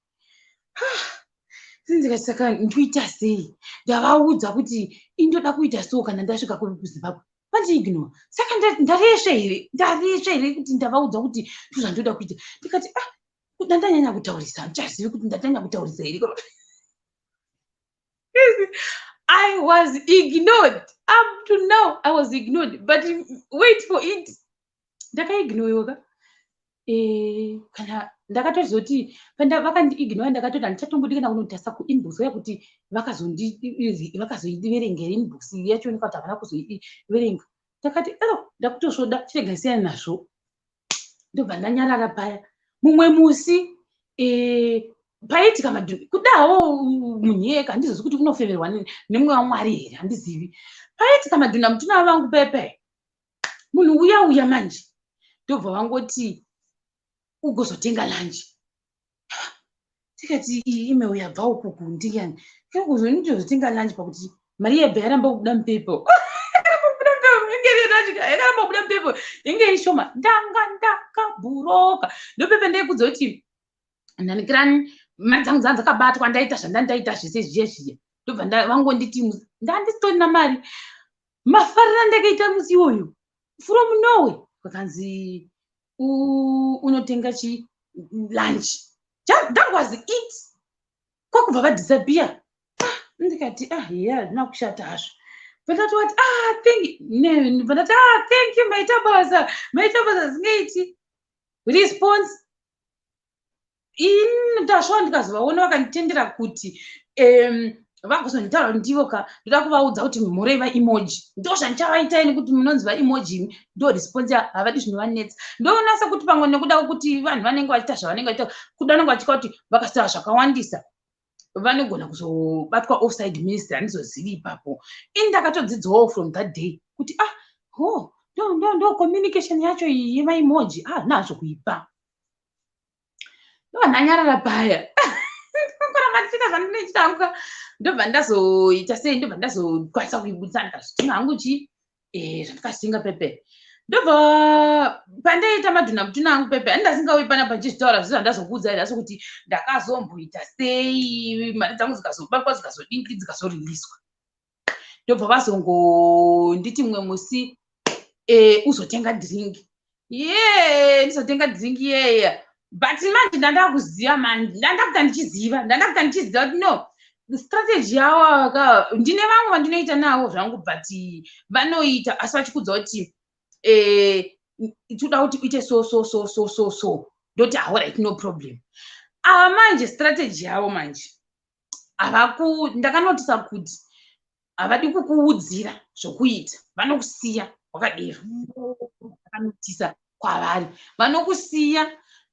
Ndikati, saka ndoita sei? Ndavaudza kuti indoda kuita so kana ndasvika kuZimbabwe, vandiignore. Saka ndaresva here? Ndaresva here kuti ndavaudza kuti ndozvandoda kuita? Ndikati, ah, ndandanyanya kutaurisa, handichazivi kuti ndatanya kutaurisa here. I was ignored. Up to now, I was ignored. But wait for it. Ndakaignoriwa ka. Kana ndakatozoti vakandiignora, ndakatoti handichatombodi kana kunotarisa kuinbox uya kuti vakazoiverengera inbox yacho, kuti havana kuzoiverenga. Ndakati, ero, ndakutosvoda, chirega siyana nazvo. Ndobva ndanyarara paya. Mumwe musi paiitika madhuni kudawo munyeka, handizozi kuti unofeverwa nemweya waMwari here, handizivi. Paiitika madhuna mutuna vangu pepe, munhu uya uya manje, ndobva vangoti, "Ugozotenga lunch." Tikati, "Iyi email yabva ukuku ndiyani? Kuzonitozotenga lunch?" Pakuti mari yabva yaramba kubuda mupepo, yakaramba kubuda mupepo, inge ishoma. Ndanga ndakabhuroka. Ndopepe ndaikudza kuti nhanikirani, mari dzangu dzanga dzakabatwa, ndaita zvandandaita zvese zviya zviya. Ndobva vangonditi ndandisitorina mari. Mafariro andakaita musi iwoyo, from nowhere vakanzi, "Unotenga chi lunch." That was it, kwakubva vadisappear. Ah, ndikati, "Ah, ye, hazvina kushata hazvo." Pandati wati, "Ah, thank you." Pandati, "Ah, thank you, maita basa, maita basa." Zingaiti response ini ndasva ndikazovaona vakanditendera kuti vagozonditaura ndivo ka. Ndoda kuvaudza kuti mhorei vaemoji, ndo zvandichavaita ini, kuti munonzi vaemoji, ndo response. Havadi zvinovanetsa. Ndoona sekuti pamwe nekuda kwekuti vanhu vanenge vachiita zvavanenge vachiita, kuda vanenge vachika kuti vakasaura zvakawandisa vanogona kuzobatwa offside ministry. Handizozivi ipapo. Ini ndakatodzidzawo from that day kuti, ah, ho, ndo communication yacho iyi yemaemoji. Ah, nazvo kuipa. Ndovanhanyarara paya. Ndinoramba ndichiita zvandinoita hangu. Ndobva ndazoita sei? Ndobva ndazokwanisa kuibudisa, ndikazvitenga hangu chi zvandikazvitenga pepe. Ndobva pandaita madhuna mutuna angu pepe, andasingauyi panapa ndichizvitaura zvi zvandazokuudzai nhasi, kuti ndakazomboita sei, mari dzangu dzikazobatwa, dzikazodingi, dzikazoriliswa. Ndobva vazongonditi mumwe musi, uzotenga drink ye, ndizotenga drink yeya. But manje ndandakuziva manje, ndandakuta ndichiziva, ndandakuta ndichiziva kuti no, strategy yavo ka. Ndine vamwe vandinoita navo zvangu, but vanoita asi vachikudza kuti toda kuti uite so so so so so so. Ndoti, "Alright, no problem." Ava manje strategy yavo manje havaku, ndakanotisa kuti havadi kukuudzira zvokuita, vanokusiya wakadero. Ndakanotisa kwavari, vanokusiya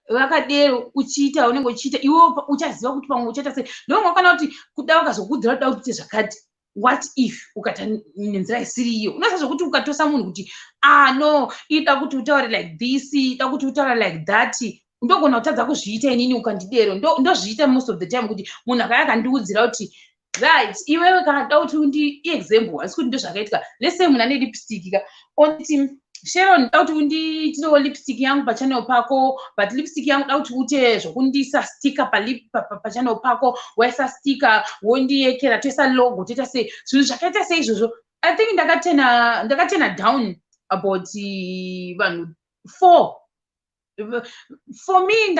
vakadero uchiita, unenge uchiita iwe uchaziva kuti pamwe uchaita sei. Ndonga kana kuti kuda vakazokuudzira kuda kuti uite zvakati, what if ukaita nenzira isiri iyo? Unoziva zvokuti ukatosa munhu kuti, "Ah, no, ida kuti utaure like this, ida kuti utaure like that," ndogona kutadza kuzviita inini. Ukandidero, ndozviita most of the time, kuti munhu akaya akandiudzira kuti, "Right, iwewe kana da kuti undi," example, asi kuti ndozvakaitika. Let's say munhu ane lipstick ka, onditi, "Sharon, da kuti undiitirewo lipstick yangu pachannel pako, but lipstick yangu da kuti uite zvokundiisa sticker pachannel pako, waisa sticker, wondiyekera, toisa logo, toita sei," zvinhu zvakaita seizvozvo. I think ndakaturna down about vanhu four. For me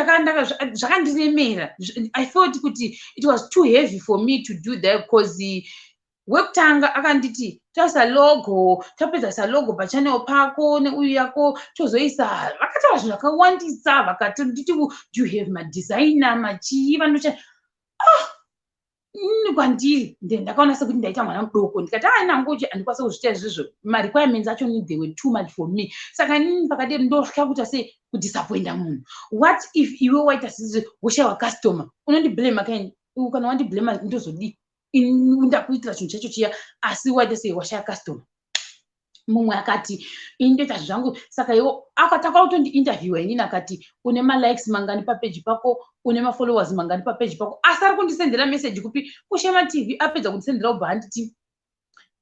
zvakandiremera. I felt kuti it was too heavy for me to do that, because wekutanga akanditi toisa logo, tapedza isa logo pachannel pako neuyu yako, tozoisa. Vakataura zvinhu zvakawandisa, vakatonditi, "Do you have madesigner, machii vanocha?" Ah, ini kwandiri ndakaona sekuti ndaita mwana mudoko. Ndikati, "A, nangochi handikwanisa kuzviita izvozvo." Marequirements acho, they were too much for me. Saka inini pakadero ndotya kuita sei, kudisappointa munhu. What if iwe waita sezvo, woshayiwa customer, unondiblema kaini? Kana wandiblema, ndozodii? Ndakuitira chinhu chacho chiya, asi waita sei, washaya customer? Mumwe akati, "Ini ndoita zvangu." Saka iwo akatanga kutondiinterviewa inini, akati, "Une malikes mangani papeji pako? Une mafollowers mangani papeji pako?" Asi ari kundisendera message kupi? KuShema TV. Apedza kundisendera, ubva handiti,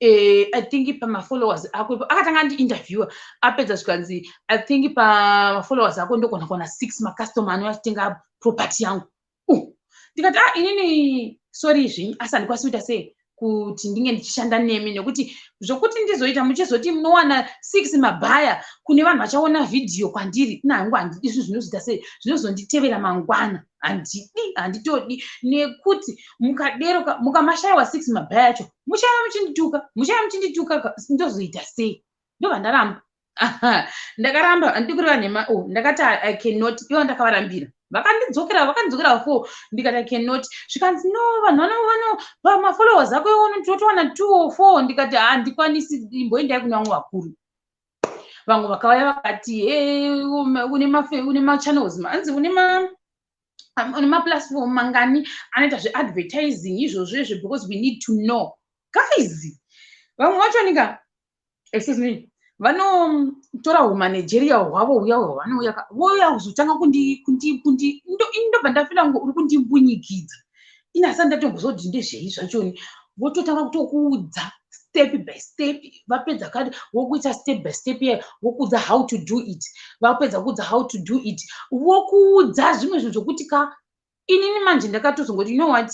"I think pamafollowers ako ipo." Akatanga andiinterviewa, apedza zvikanzi, "I think pamafollowers ako ndogona kuwana six macustomer anouya achitenga property yangu." Ndikati, "Ah, inini sorry zvenyu, asi handikwanisi kuita sei kuti ndinge ndichishanda nemi, nekuti zvokuti ndizoita muchizoti munowana six mabhaya kune vanhu vachaona vhidhiyo kwandiri, ina hangu handidi zvinhu zvinozoita sei, zvinozonditevera mangwana. Handidi, handitodi, nekuti mukadero, mukamashayiwa six mabhaya acho, muchava muchindituka, muchava muchindituka, ndozoita sei?" Ndobva ndaramba. Ndakaramba, handidi kureva nhema. Oh, ndakati, "I cannot." Ivo ndakavarambira, vakandidzokera, vakandidzokera fo. Ndikati, "I cannot." Zvikanzi, "No, vanhu vano pamafollowers ako iwono totowana two or four." Ndikati, "Handikwanisi, imboendai kune vamwe vakuru." Vamwe vakauya vakati, "E, une machannels anzi une maplatform mangani anoita zveadvertising izvozvo izvo? Because we need to know." Guys, vamwe vacho nika, excuse me, vanotora humanagerial hwavo huya hwavanouya, vouya kuzotanga kundi kundi kundi indobva ndafeela ngo uri kundimbunyikidza. Ini asati ndatombozoti ndezvei zvachoni, vototanga kutokuudza step by step. Vapedza kati vokuita step by step iye, vokuudza how to do it. Vapedza kuudza how to do it, vokuudza zvimwe zvinhu zvokuti ka, inini manje ndakatozongoti, "You know what?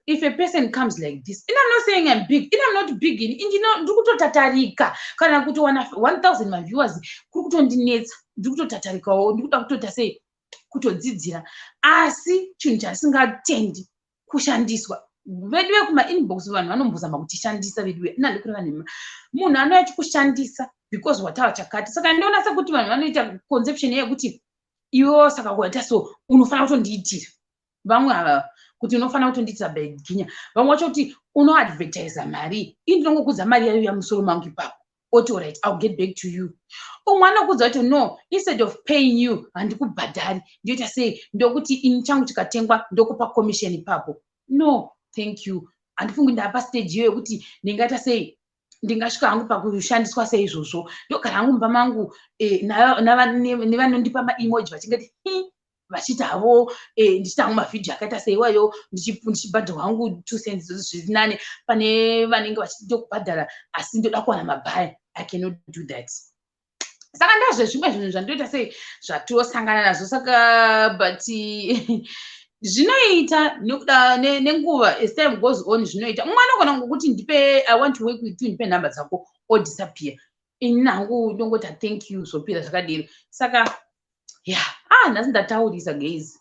If a person comes like this," and I'm not saying I'm big, and I'm not big, ndiri kutotatarika kana kutowana 1000 maviewers kuri kutondinetsa. Ndiri kutotatarikawo, ndiri kuda kutoita sei, kutodzidzira. Asi chinhu chasingatendi kushandiswa vedu vekumainbox, vanhu vanombozama kutishandisa vedu. Inandi kureva nhema, munhu anouya achikushandisa because wataura chakati. Saka ndiona sekuti vanhu vanoita conception yekuti iwewo saka kuita so unofanira kutondiitira. Vamwe ava kuti unofanira kutondiitira beginya, vamwe vacho kuti unoadvertisa mari. Ii, ndinongokudza mari yayo yamusoro mangu ipapo, oti, "Alright, I'll get back to you." Umwe anokudza kuti, "No, instead of paying you, handikubhadhari, ndoita sei, ndokuti ini changu chikatengwa ndokupa commission ipapo." No, thank you, handifungi ndapa stage iyo yekuti ndingaita sei, ndingasvika hangu pakushandiswa seizvozvo. Ndogara hangu mumba mangu nevanondipa maemoji vachingati. Vachiita havo, ndichiita hangu mavhidhiyo akaita seiwayo, ndichibhadharwa hangu 2 cents, zviri nane pane vanenge vachiti ndokubhadhara asi ndoda kuwana mabhaya. I cannot do that. Saka ndozvezvimwe zvinhu zvandoita sei zvatosangana nazvo. Saka but zvinoita nekuda nenguva, as time goes on zvinoita. Mumwe anogona ngokuti, "Ndipe, I want to work with you, ndipe nhamba dzako," odisappear. Ini hangu ndongoti, "Thank you," zvopira zvakadero. Saka yeah, ah, nhasi ndataurisa guys,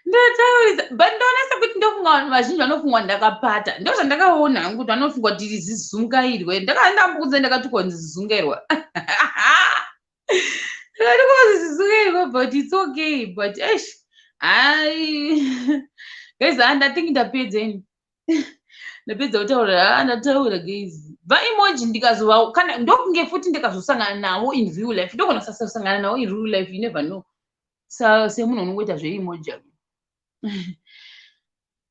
ndataurisa, but ndoona sekuti ndofunga vanhu vazhinji vanofunga ndakapata. Ndo zvandakaona hangu, kuti vanofunga kuti zizungairwe. Ndakandambukudza, ndakatukwa ndizungairwa, ndakatukwa zizungairwa, but it's okay. But eish, hai guys, handathink ndapedza ini, ndapedza kutaura. Ha, ndataura guys. Vaemoji ndikazova kana ndokunge futi ndikazosangana navo in real life, ndogona kusasangana navo in real life, you never know. Semunhu unongoita zveemoji,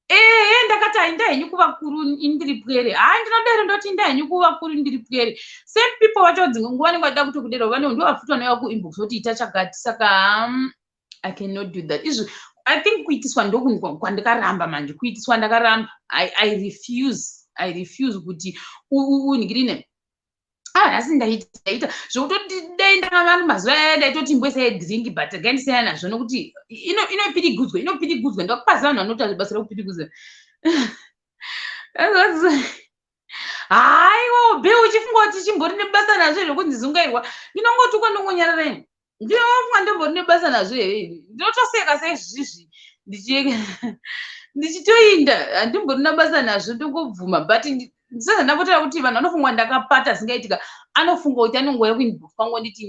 ehe, ndakati, "Hainda henyu kuvakuru, indiri pwere." Hai, ndinodero, ndoti, "Inda henyu kuvakuru, ndiri pwere." Same people vacho dzimwe nguva vanenge vachida kutokudero, vane ndovafuti vanouya kuinbox voti, "Ita chakati." Saka I cannot do that. Izvi I think kuitiswa ndoku kwandikaramba manje. Kuitiswa ndakaramba. I refuse, I refuse kuti unhikirine. Ah, nhasi ndaita zvokutoti dai ndanga mazuva aya ndaitoti mbwesai drink, but gandisiyana nazvo nokuti inopirigudzwa, inopirigudzwa. Ndakupaza vanhu vanoita basa rekupirigudza. Haiwa, be uchifunga kuti chimbori nebasa nazvo zvokunzi zungairwa? Ndinongotukwa, ndongonyarara ini. Ndinofunga ndombori nebasa nazvo here? Ndinotoseka seizvizvi ndichitoinda, handimborina basa nazvo, ndongobvuma. But sezvandapotaura kuti vanhu vanofunga ndakapata, zingaitika anofunga kuti anongouya kuinbox kwangu nditi,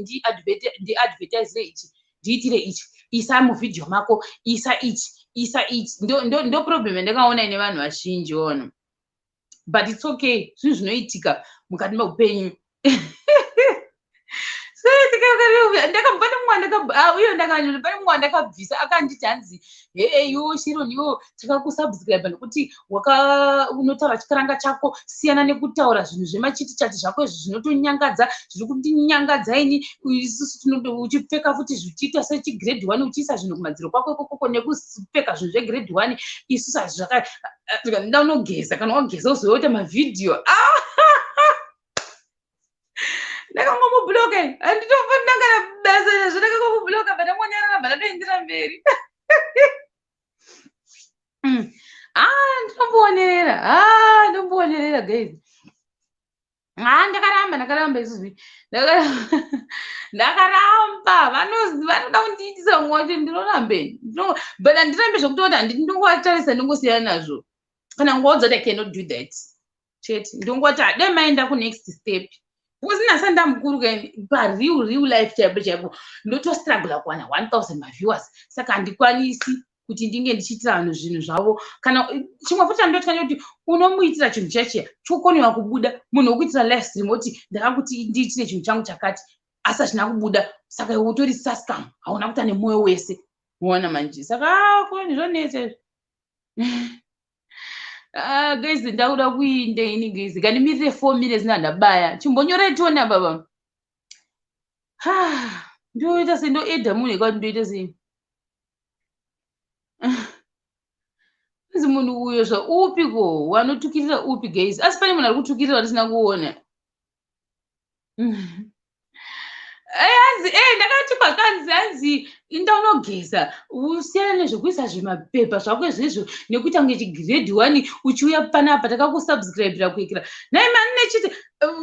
"Ndiadvertisire ichi, ndiitire ichi, isa muvhidhiyo mako, isa ichi, isa ichi." Ndo problem yandakaona ine vanhu vazhinji ono, but it's okay, zvinhu zvinoitika mukati meupenyu. Uyo pane mumwe wandakabvisa, akanditi hanzi, "Hee, iwo Shiron, iwo takakusubscribe nekuti unotaura chikaranga chako. Siyana nekutaura zvinhu zvemachiti chati zvako izvi, zvinotonyangadza, zviri kundinyangadza ini. Isusu uchipfeka futi zvichiita sechigrade one, uchiisa zvinhu kumadziro kwako ikokoko nekupfeka zvinhu zvegrade one. Isusu hazvizvaka nda unogeza, kana wageza uzoita mavhidhiyo." Ah! Ndakangomubloka, handitofanira kana basa nazvo. Ndakangomubloka, bva ndangonyarara, bva ndatoendera mberi. Ah, ndinomboonerera, ah, ndombonerera guys. Ah, ndakaramba, ndakaramba isusu, ndakaramba. Vanoda kundiitisa mumwe wacho, ndinorambe, but handirambe zvekutoti handiti, ndingovatarisa, ndingosiyana nazvo. Kana ngoudza kuti, "I cannot do that," chete. Ndongoti dai maenda kunext step, because nhasi ndamukuru kaini pareal real life chaipo chaipo, ndotostrugla kuwana 1000 maviewers. Saka handikwanisi kuti ndinge ndichiitira vanhu zvinhu zvavo. Kana chimwe futi chandotya ndekuti unomuitira chinhu chachiya chokoniwa kubuda, munhu wokuitira live stream oti, "Ndakakuti ndiitire chinhu changu chakati, asi hachina kubuda." Saka iwe utori sascam, hauna kuita nemwoyo wese, uona manje. Saka koni zvonetsa izvi. Ah, guys, ndakuda kuinda ini guys, kandimirire 4 minutes ndandabaya. Chimbonyorai tione baba. Ndoita sei? Ndoedha munhu ekati ndoita sei? Izi munhu uyo zvaupi ko wanotukirira upi guys? Asi pane munhu ari kutukirira watisina kuona. Hanzi ndakatukwa, kanzi hanzi, "Inda unogeza, usiyana nezvekuisa zvimapepa zvako izvezvo nekuita kunge chigrade one uchiuya panapa, takakusubscribira kuikira nai mani nechiti."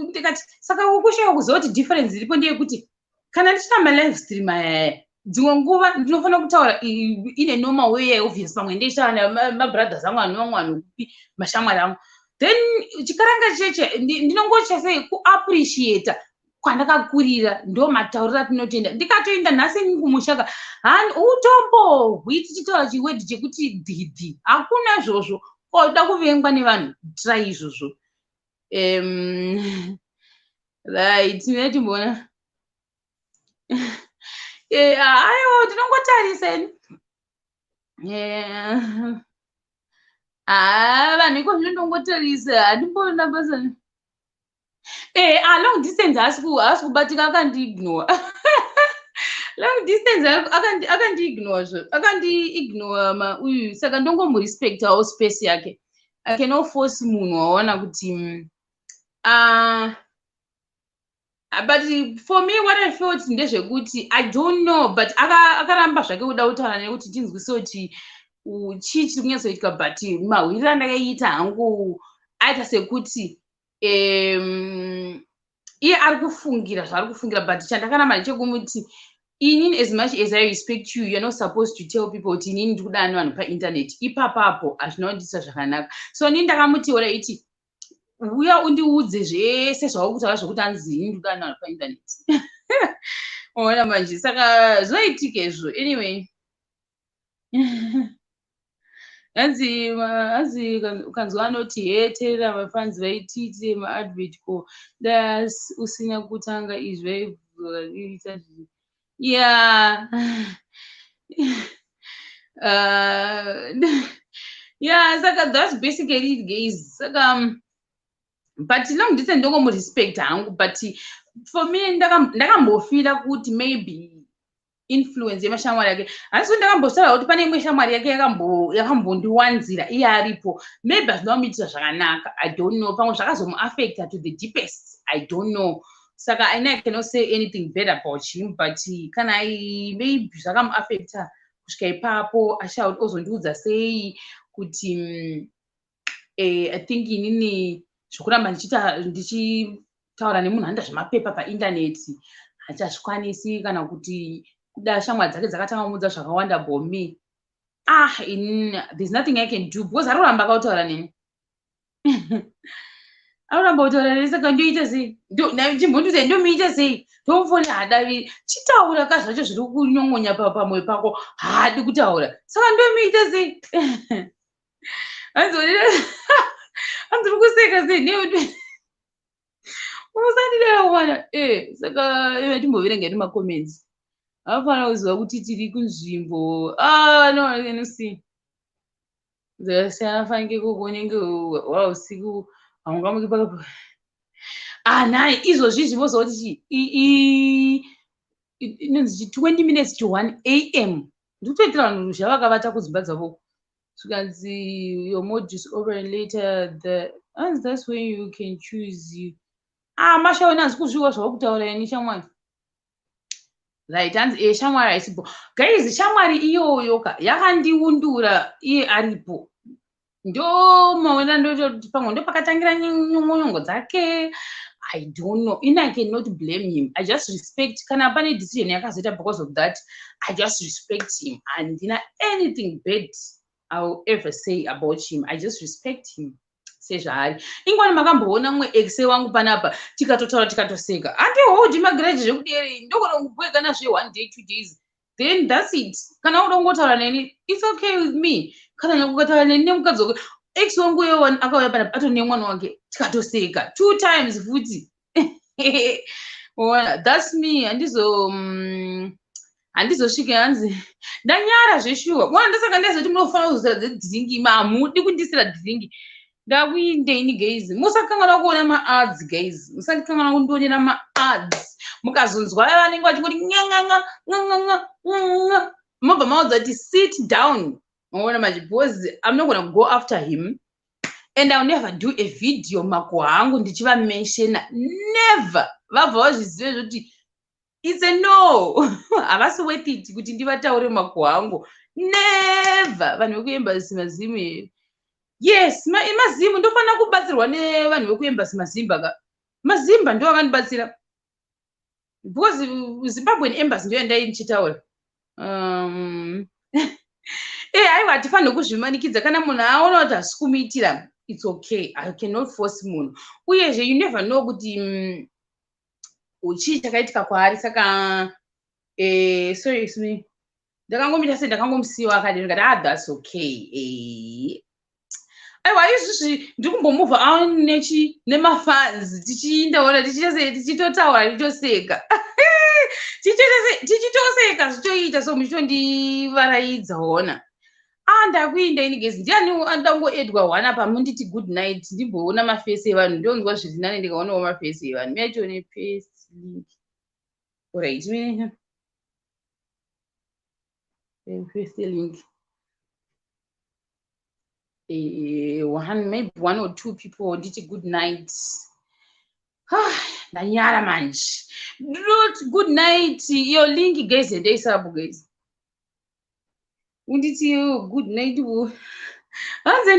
Ndikati, saka ukushaya kuziva kuti difference iripo ndeyekuti kana ndichita malive stream ayaya, dzimwe nguva ndinofanira kutaura ine normal way, obvious. Pamwe ndichitaura namabrothers angu, ano vamwe vanhu kupi, mashamwari angu, then chikaranga cheche ndinongocha sei kuappreciata kwandakakurira, ndo matauriro atinotoenda. Ndikatoenda nhasi kumushaka, hani utombohwi tichitaura chiwedhi chekuti dhidhi, hakuna izvozvo. Koda kuvengwa nevanhu, try izvozvo. Right, mira timboona. Aiwa, tinongotarisa ini. Ha, vanhu iko zvino ndongotarisa, handimboona basa. Long distance haasi kubatika, akandiignore. Long distance akandiignore zvo, akandiignore mauyu, saka ndongomurespectawo space yake. I cannot force munhu waona kuti but for me, what I felt ndezvekuti, I don't know, but akaramba zvake kuda kutaura nekuti tinzwise kuti chii chiri kunyatsoitika, but mahwiriro andakaita hangu aita sekuti iye ari kufungira zvaari kufungira. But chandakaramba ndechekumuti inini, as much as I respect you, you're not supposed to tell people kuti inini ndiri kudana nevanhu painternet. Ipapapo hazvina kundiitisa zvakanaka. So inini ndakamuti, ora iti uya undiudze zvese zvauri kutaura zvokuti anzi inini ndiri kudana nevanhu painternet. Ona manje, saka zvinoitika izvo. Anyway, hanzi ukanzwa anoti, "He, teerera, mafanzi vaitiitire maadvert, ko dai usina kutanga izvi vaiita." Yeah, saka that's basically it, guys. Saka but long distance ndongomurespect hangu, but for me ndakambofila kuti maybe influence yemashamwari yake. Hanisi ndakambotaura kuti pane imwe shamwari yake yakambondiwanzira iye aripo. Maybe hazvina kumuitira zvakanaka, I don't know. Pamwe zvakazomuaffecta to the deepest, I don't know. Saka I cannot say anything bad about him, but kana maybe zvakamuaffecta kusvika ipapo, asha ozondiudza sei kuti I think inini zvokuramba ndichitaura nemunhu anoita zvemapepa paindaneti hachazvikwanisi, kana kuti kuda shamwari dzake dzakatanga kumuudza zvakawanda about me. Ah, there's nothing I can do because ari kuramba akataura neni, anoramba kutaura neni. Saka ndoita sei? Chimbondiudza, ndomuita sei? Ndomufoni haadaviri. Chitaura ka zvacho zviri kunyongonya pamwoyo pako. Haadi kutaura, saka ndomuita sei? Hanzi uri kuseka sei? Usandidaro mwana. Saka timboverenga edu macomments. Anofanira kuziva kuti tiri kunzvimbo. Ah, no, no, see, dzakasiyana. Fanike koko unenge wausiku, haungamuki paka. Ah, nhai, izvozvi izvi voziva kuti chi inonzi chi 20 minutes to 1 a.m. Ndikutoitira vanhu ruzha vakavata kudzimba dzavo. Zvikanzi your modus operandi later the and that's when you can choose you. Ah, mashaona, hanzi kuzviwa zvauri kutaura ini shamwari. Right, hanzi shamwari haisipo. Guys, shamwari iyoyo ka yakandiundura iye aripo. Ndo maona ndototi pamwe ndo pakatangira nyongonyongo dzake, I don't know. In I cannot blame him, I just respect kana pane decision yakazoita because of that. I just respect him. Handina anything bad I will ever say about him. I just respect him sezvaari. Ingwani makamboona mumwe ex wangu panapa, tikatotaura, tikatoseka. Handiholdi magrudge zvekuderi. Ndogona kungobwekana zve one day, 2 days, then that's it. Kana uda kungotaura neni, it's okay with me. Kana ukataura neni nemukadzi wake, ex wangu uyo akauya panapa atori nemwana wake, tikatoseka two times futi. Ona, that's me. Handizosvike hanzi ndanyara zveshuwa. Mwana, ndosaka ndazoti munofanira kuzosira dzedhiringi. Hamudi kundisira dhiringi. Ndakuindeini, guys? Musakanganwa kuona maads, guys. Musakanganwa kundionera maads. Mukazonzwa vanenge vachingoti nganganga nganganga nganga, mobva maudza kuti sit down. Maona manje, because I'm not gonna go after him and I'll never do a video mako hangu ndichivamenshena. Never. Vabva vazvizive zvekuti it's a no. Havasi worth it kuti ndivataure mako hangu, never. Vanhu vekuembassy mazimu, yes, mazimu. Ndofanira kubatsirwa nevanhu vekuembassy, mazimba ka. Mazimba ndo vakandibatsira because Zimbabwean Embassy ndo yandai ndichitaura. Aiwa, hatifaniri kuzvimanikidza. Kana munhu aona kuti hasi kumuitira, it's okay. I cannot force munhu. Uyezve you never know kuti chii chakaitika kwaari. Saka sorry, me ndakangomita sei, ndakangomusiyiwa akadini, ndikati, "Ah, that's okay." Aiwa, izvizvi ndiri kumbomuvha on nechi nemafans, tichiindaona, tichiita sei, tichitotaura, tichitoseka, tichitoseka, zvichoita so muchitondivaraidza. Ona, ah, ndakuinda ini, guys. Ndiani anoda kungoedwa one apa? Munditi good night, ndimboona mafesi evanhu. Ndonzwa zviri nani ndikaonawo mafesi evanhu. Miachione paste link. Alright. Paste link. One, maybe one or two people nditi good night. Ah, ndanyara manje. Ndinoti good night. Iyo link, guys, ndeisapo, guys. Unditi good night wo. Hanzi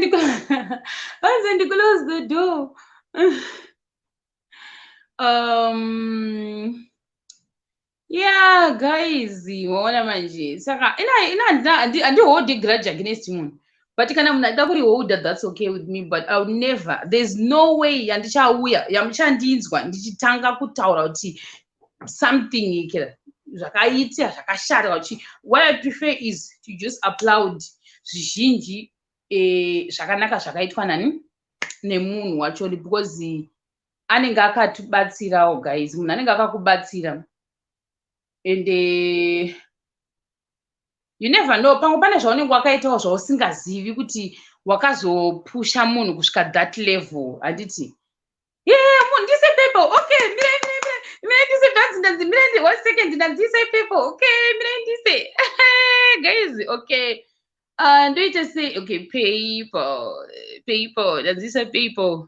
ndi close the door. Yeah, guys, waona manje. Saka ina handiholdi grudge against munhu, but kana munhu achida kuriholda, that's okay with me, but I would never, there's no way yandichauya yamuchandinzwa ndichitanga kutaura kuti something ikira zvakaita zvakashata kuti. What I prefer is to just applaud zvizhinji zvakanaka zvakaitwa nani nemunhu wachoni, because anenge akatibatsirawo, guys. Munhu anenge akakubatsira and you never know, pamwe pane zvaunenge wakaitawo zvausingazivi kuti wakazopusha munhu kusvika that level, handiti? Yeah, ndise PayPal. Okay, mirai, mirai, mirai, ndise. Ndanzi, ndanzi mirai, one second, ndanzi PayPal. Okay, mirai ndise, guys. Okay, ndoita sei? Okay, PayPal, PayPal, ndanzisa PayPal.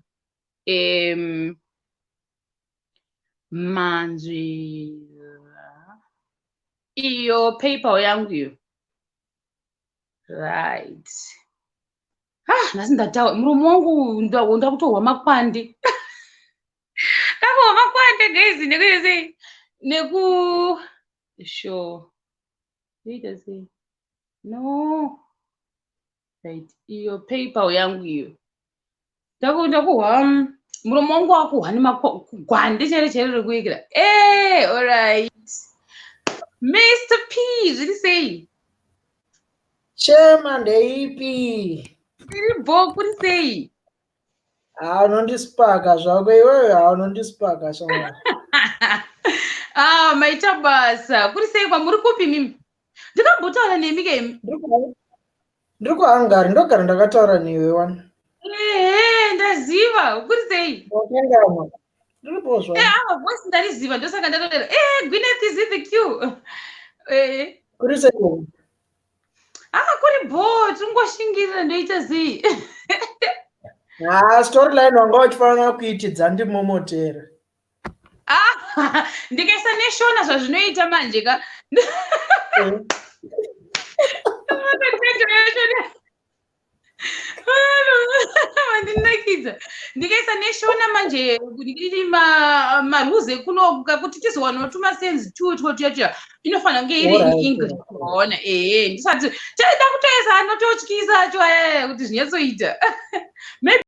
Manzwi iyo PayPal yangu iyo. Right. Ah, nhasi ndataura, muromo wangu ndakutohwa makwande, ndakuhwa makwande, guys. Nekuita sei? Neku sure, ndoita sei? No, right, iyo PayPal yangu iyo. Ndakuhwa muromo wangu wakuhwa nemagwande chairo chairo rekuikira. E, alright, Mr P, zviri sei?
Chema, ndeipi?
Iri bho, kuri sei?
Ha, unondispaka zvako iwewe. Ha, unondispaka, shamwari.
Ah, maita basa. Kuri sei kwamuri? Kupi mimi? Ndikambotaura nemi kemi.
Ndiri kuHungary. Ndogara ndakataura newe wani.
Ehe, ndaziva. Kuri sei?
Wakanganwa? Ndiripo zvangu.
Ava voice ndariziva, ndosaka ndatodera. Gwyneth is in the queue.
Kuri sei?
Ah, kuri bho, tingoshingirira, ndoita sei?
Ha, storyline wanga uchifanira kuitidza ndimomotera.
Ah, ndikaisa neshona zvazvinoita manje ka. Title yashona vandinakidza. Ndikaisa neshona manje iri marules ekunoka kuti tizowanawo tumasenzi tutwo tuya, inofanira kunge iri in English, waona? Ehe, ndisati taida kutoisa anototyisa acho aya kuti zvinyatsoita. Maybe